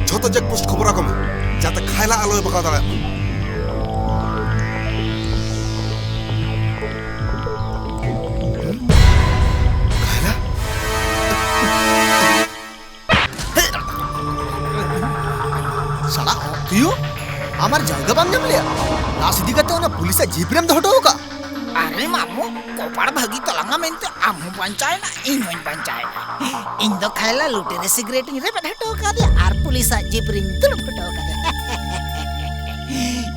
ᱡᱷᱚᱛᱚ ᱪᱮᱠ ᱯᱳᱥᱴ ᱠᱷᱚᱵᱚᱨ ᱟᱠᱚ ᱢᱮ, ᱡᱟᱛᱮ ᱠᱷᱟᱭᱞᱟ ᱟᱞᱚᱭ ᱵᱟᱜᱟᱣ ᱫᱟᱲᱮᱭᱟᱜ ᱢᱟ᱾ ᱠᱷᱟᱭᱞᱟ? ᱥᱟᱞᱟ ᱚᱠᱤᱭᱩ, ᱟᱢᱟᱨ ᱡᱟᱭᱜᱟ ᱵᱟᱢ ᱧᱟᱢ ᱞᱮᱭᱟ? ᱞᱟᱥ ᱤᱫᱤ ᱠᱟᱛᱮ ᱚᱱᱟ ᱯᱩᱞᱤᱥᱟᱜ ᱡᱤᱯ ᱨᱮᱢ ᱫᱚᱦᱚ ᱦᱚᱴᱚ ᱟᱠᱟᱫ? ᱟᱨᱮ ᱢᱟᱢᱩ, ᱠᱚᱯᱟᱲ ᱵᱷᱟᱹᱜᱤ ᱛᱟᱞᱟᱝᱟ ᱢᱮᱱᱛᱮ ᱟᱢ ᱦᱚᱸ ᱵᱟᱧᱪᱟᱣ ᱮᱱᱟ, ᱤᱧ ᱦᱚᱸᱧ ᱵᱟᱧᱪᱟᱣ ᱮᱱᱟ᱾ ᱤᱧ ᱫᱚ ᱠᱷᱟᱭᱞᱟ ᱞᱩᱴᱮᱨᱮ ᱥᱤᱜᱨᱮᱴ ᱤᱧ ᱨᱮᱵᱮᱫ ᱦᱚᱴᱚ ᱟᱠᱟᱫᱮᱭᱟ ᱟᱨ ᱯᱩᱞᱤᱥᱟᱜ ᱡᱤᱯ ᱨᱤᱧ ᱫᱩᱲᱩᱵ ᱦᱚᱴᱚ ᱟᱠᱟᱫᱮᱭᱟ᱾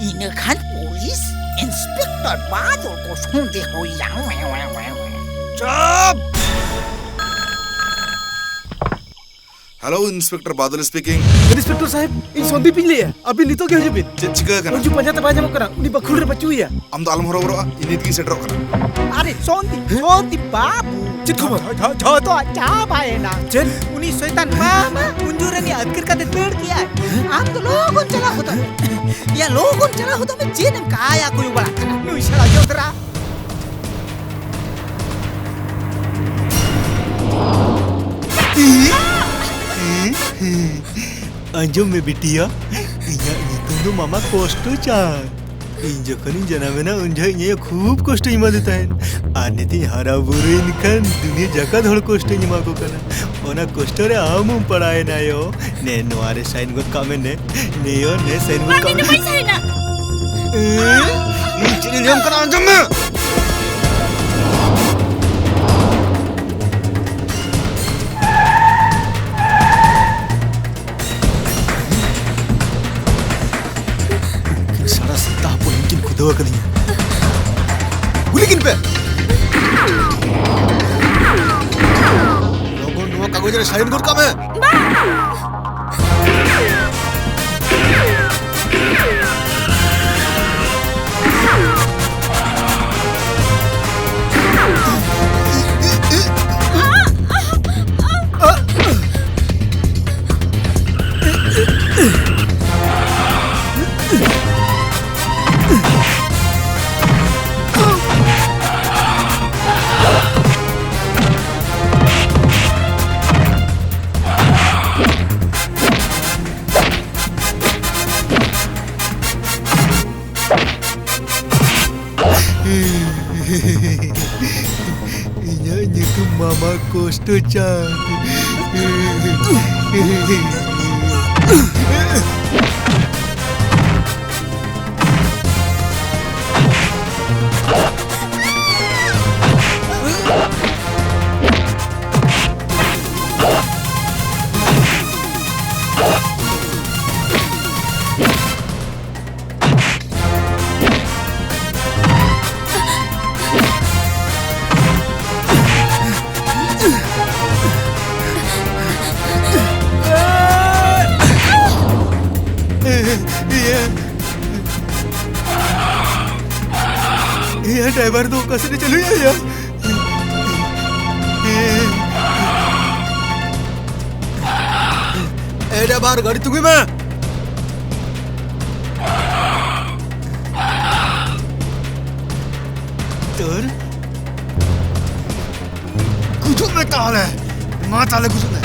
ᱤᱱᱟᱹ ᱠᱷᱟᱱ ᱯᱩᱞᱤᱥ ᱤᱱᱥᱯᱮᱠᱴᱚᱨ ᱵᱟᱫᱚᱞ ᱠᱚ ᱥᱚᱱᱫᱮᱦᱚᱭᱟ᱾ ᱪᱩᱯ! ᱦᱮᱞᱳ, ᱤᱱᱥᱯᱮᱠᱴᱚᱨ ᱵᱟᱫᱚᱞ ᱥᱯᱤᱠᱤᱝ᱾ ᱤᱱᱥᱯᱮᱠᱴᱚᱨ ᱥᱟᱦᱮᱵ, ᱤᱧ ᱥᱚᱱᱫᱤᱯ ᱤᱧ ᱞᱟᱹᱭᱟ᱾ ᱟᱹᱵᱤᱱ ᱱᱤᱛᱚᱜ ᱜᱮ ᱦᱤᱡᱩᱜ ᱵᱤᱱ᱾ ᱪᱮᱫ ᱪᱤᱠᱟᱹ ᱟᱠᱟᱱᱟ? ᱩᱱᱡᱩ ᱯᱟᱸᱡᱟ ᱛᱮ ᱵᱟᱭ ᱧᱟᱢᱚᱜ ᱠᱟᱱᱟ, ᱩᱱᱤ ᱵᱟᱠᱷᱩᱞ ᱨᱮ ᱵᱟᱹᱪᱩᱜ ᱮᱭᱟ᱾ ᱟᱢ ᱫᱚ ᱟᱞᱚᱢ ᱦᱚᱨᱚᱵᱚᱨᱚᱜᱼᱟ, ᱤᱧ ᱱᱤᱛ ᱜᱤᱧ ᱥᱮᱴᱮᱨᱚᱜ ᱠᱟᱱᱟ᱾ ᱟᱨᱮ ᱥᱚᱱᱫᱤᱯ, ᱦᱮᱸ? ᱥᱚᱱᱫᱤᱯ ᱵᱟᱹᱵᱩ᱾ ᱪᱮᱫ ᱠᱷᱚᱵᱚᱨ? ᱡᱷᱚ-, ᱡᱷᱚ-, ᱡᱷᱚᱛᱚᱣᱟᱜ ᱪᱟᱵᱟᱭᱮᱱᱟ᱾ ᱪᱮᱫ? ᱩᱱᱤ ᱥᱚᱭᱛᱟᱱ ᱢᱟᱢᱟ ᱩᱱᱡᱩ ᱨᱮ ᱩᱱᱤ ᱟᱹᱛᱠᱤᱨ ᱠᱟᱛᱮ ᱫᱟᱹᱲ ᱠᱮᱜᱼᱟᱭ᱾ ᱟᱢ ᱫᱚ ᱞᱚᱜᱚᱱ ᱪᱟᱞᱟᱣ ᱦᱚᱫᱚᱜ ᱢᱮ᱾ ᱭᱟ, ᱞᱚᱜᱚᱱ ᱪᱟᱞᱟᱣ ᱦᱚᱫᱚᱜ ᱢᱮ, ᱪᱮᱫ ᱮᱢ ᱠᱟᱭᱟ ᱠᱚᱭᱚᱜ ᱵᱟᱲᱟᱜ ᱠᱟᱱᱟ? ᱱᱩᱭ ᱥᱟᱞᱟ ᱡᱚᱛᱨᱟ᱾ ᱟᱸᱡᱚᱢ ᱢᱮ ᱵᱤᱴᱤᱭᱟ, ᱤᱧᱟᱹᱜ ᱧᱩᱛᱩᱢ ᱫᱚ ᱢᱟᱢᱟ ᱠᱚᱥᱴᱚ ᱪᱟᱸᱫᱽ᱾ ᱤᱧ ᱡᱚᱠᱷᱚᱱᱤᱧ ᱡᱟᱱᱟᱢᱮᱱᱟ, ᱩᱱ ᱡᱚᱠᱷᱚᱱ ᱤᱧ ᱟᱭᱳ ᱠᱷᱩᱵ ᱠᱚᱥᱴᱚᱧ ᱮᱢᱟᱫᱮ ᱛᱟᱦᱮᱸᱱ᱾ ᱟᱨ ᱱᱤᱛᱤᱧ ᱦᱟᱨᱟ ᱵᱩᱨᱩᱭᱮᱱ ᱠᱷᱟᱱ ᱫᱩᱱᱤᱭᱟᱹ ᱡᱟᱠᱟᱛ ᱦᱚᱲ ᱠᱚᱥᱴᱚᱧ ᱮᱢᱟ ᱠᱚ ᱠᱟᱱᱟ᱾ ᱚᱱᱟ ᱠᱚᱥᱴᱚ ᱨᱮ ᱟᱢ ᱦᱚᱸᱢ ᱯᱟᱲᱟᱣᱮᱱᱟ ᱭᱳ᱾ ᱱᱮ, ᱱᱚᱣᱟ ᱨᱮ ᱥᱟᱭᱤᱱ ᱜᱚᱫ ᱠᱟᱜ ᱢᱮ ᱱᱮ᱾ ᱱᱮ ᱭᱳ, ᱱᱮ ᱥᱟᱭᱤᱱ ᱜᱚᱫ ᱵᱟᱝ, ᱠᱟᱜ ᱤᱧ ᱫᱚ ᱢᱮ᱾ ᱵᱟᱹᱧ ᱥᱟᱭᱤᱱᱟ᱾ ᱮ? ᱤᱧ ᱪᱮᱫ ᱤᱧ ᱞᱟᱹᱭᱟᱢ ᱠᱟᱱᱟ, ᱟᱸᱡᱚᱢ ᱢᱮ᱾ ᱩᱱᱠᱤᱱ ᱥᱟᱲᱟ ᱥᱮᱛᱟ ᱦᱚᱯᱚᱱ ᱤᱧ ᱠᱤᱱ ᱠᱷᱩᱫᱟᱹᱣ ᱟᱠᱟᱫᱤᱧᱟ᱾ ᱜᱩᱞᱤ ᱠᱤᱱ ᱯᱮ᱾ ᱞᱚᱜᱚᱱ ᱱᱚᱣᱟ ᱠᱟᱜᱚᱡᱽ ᱨᱮ ᱥᱟᱭᱤᱱ ᱜᱚᱫ ᱠᱟᱜ ᱢᱮ᱾ ᱤᱧᱟᱹᱜ ᱧᱩᱛᱩᱢ ᱢᱟᱢᱟ ᱠᱚᱥᱴᱚ ᱪᱟᱸᱫᱽ᱾ ᱤᱭᱟᱹ, ᱤᱭᱟᱹ, ᱰᱨᱟᱭᱵᱷᱟᱨ ᱫᱚ ᱚᱠᱟ ᱥᱮᱫ ᱮ ᱪᱟᱹᱞᱩᱭᱟ ᱭᱟ? ᱮ ᱰᱨᱟᱭᱵᱷᱟᱨ, ᱜᱟᱹᱰᱤ ᱛᱤᱸᱜᱩᱭ ᱢᱮ᱾ ᱛᱚᱨ ᱜᱩᱡᱩᱜ ᱢᱮ ᱛᱟᱦᱚᱞᱮ᱾ ᱢᱟ ᱛᱟᱦᱚᱞᱮ ᱜᱩᱡᱩᱜ ᱢᱮ᱾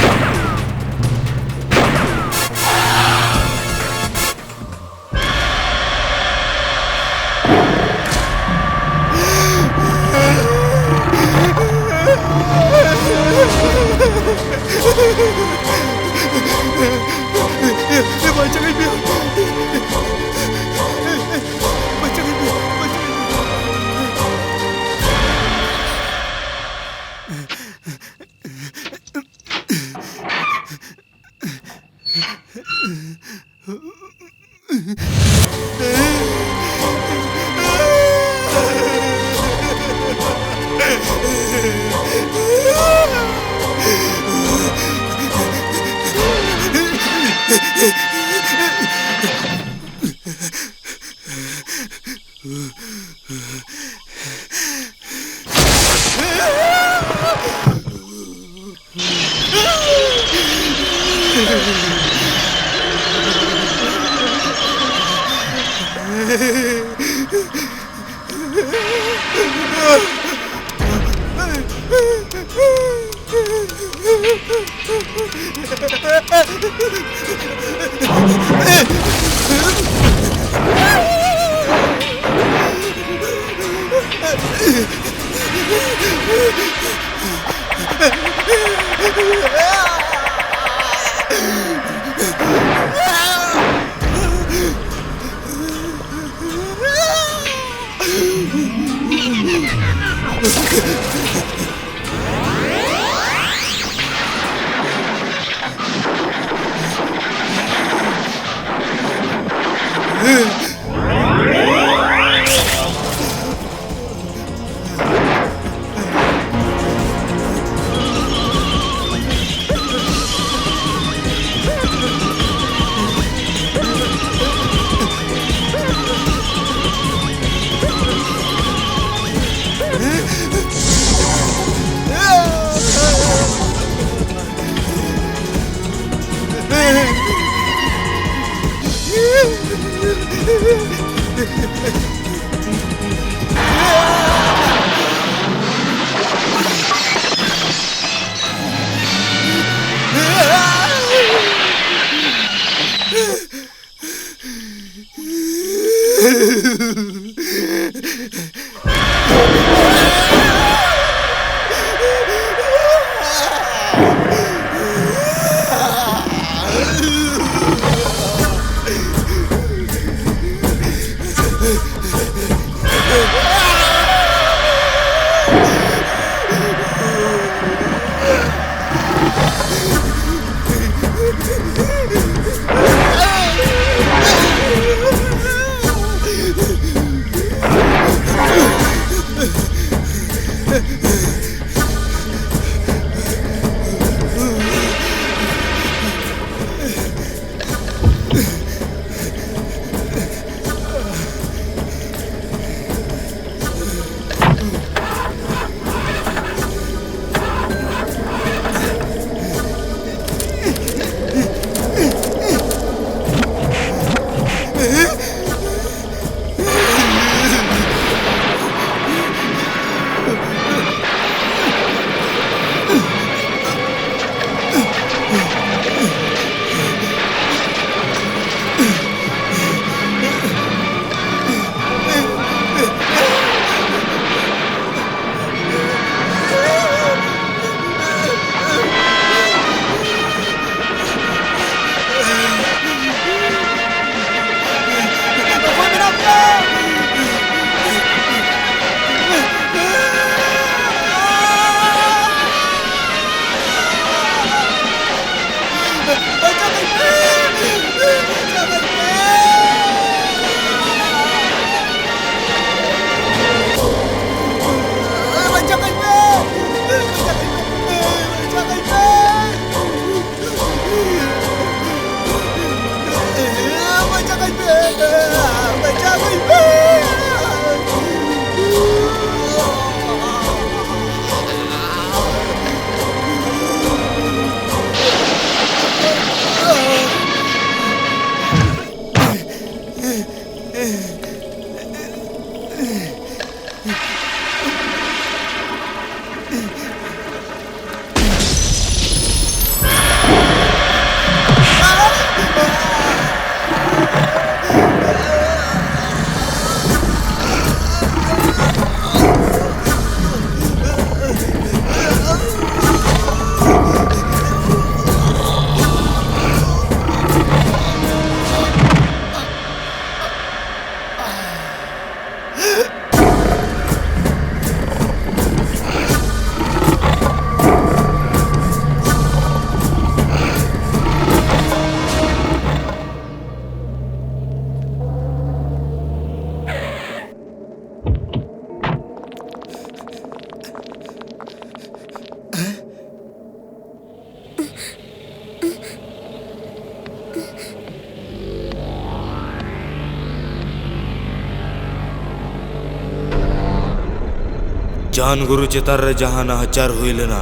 ᱡᱟᱱ ᱜᱩᱨᱩ ᱪᱮᱛᱟᱱ ᱨᱮ ᱡᱟᱦᱟᱸ ᱱᱟᱦᱟᱪᱟᱨ ᱦᱩᱭ ᱞᱮᱱᱟ,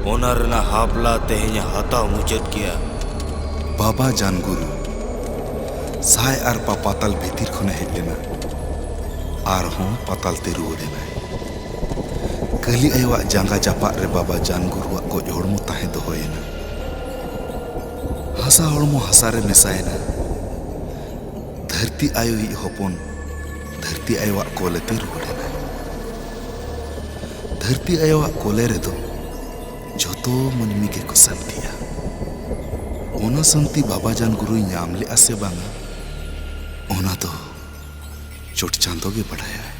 ᱚᱱᱟ ᱨᱮᱱᱟᱜ ᱦᱟᱯᱞᱟ ᱛᱮᱦᱮᱧ ᱦᱟᱛᱟᱣ ᱢᱩᱪᱟᱹᱫ ᱠᱮᱭᱟ᱾ ᱵᱟᱵᱟ ᱡᱟᱱ ᱜᱩᱨᱩ ᱥᱟᱭ ᱟᱨ ᱯᱟ ᱯᱟᱛᱟᱞ ᱵᱷᱤᱛᱤᱨ ᱠᱷᱚᱱᱮ ᱦᱮᱡ ᱞᱮᱱᱟ, ᱟᱨᱦᱚᱸ ᱯᱟᱛᱟᱞ ᱛᱮ ᱨᱩᱣᱟᱹᱲ ᱮᱱᱟᱭ᱾ ᱠᱟᱹᱞᱤ ᱟᱭᱳᱣᱟᱜ ᱡᱟᱸᱜᱟ ᱡᱟᱯᱟᱜ ᱨᱮ ᱵᱟᱵᱟ ᱡᱟᱱ ᱜᱩᱨᱩᱣᱟᱜ ᱜᱚᱡ ᱦᱚᱲᱢᱚ ᱛᱟᱦᱮᱸ ᱫᱚᱦᱚᱭᱮᱱᱟ᱾ ᱦᱟᱥᱟ ᱦᱚᱲᱢᱚ ᱦᱟᱥᱟ ᱨᱮ ᱢᱮᱥᱟᱭᱮᱱᱟ᱾ ᱫᱷᱟᱹᱨᱛᱤ ᱟᱭᱳᱭᱤᱡ ᱦᱚᱯᱚᱱ ᱫᱷᱟᱹᱨᱛᱤ ᱟᱭᱳᱣᱟᱜ ᱠᱚᱞᱮ ᱛᱮ ᱨᱩᱣᱟᱹᱲ ᱮᱱᱟᱭ᱾ ᱫᱷᱟᱹᱨᱛᱤ ᱟᱭᱳᱣᱟᱜ ᱠᱚᱞᱮ ᱨᱮᱫᱚ ᱡᱷᱚᱛᱚ ᱢᱟᱹᱱᱢᱤ ᱜᱮᱠᱚ ᱥᱟᱹᱱᱛᱤᱜᱼᱟ᱾ ᱚᱱᱟ ᱥᱟᱹᱱᱛᱤ ᱵᱟᱵᱟ ᱡᱟᱱ ᱜᱩᱨᱩᱭ ᱧᱟᱢ ᱞᱮᱜᱼᱟ ᱥᱮ ᱵᱟᱝᱟ, ᱚᱱᱟ ᱫᱚ ᱪᱚᱴ ᱪᱟᱸᱫᱚ ᱜᱮ ᱵᱟᱰᱟᱭᱟᱭ᱾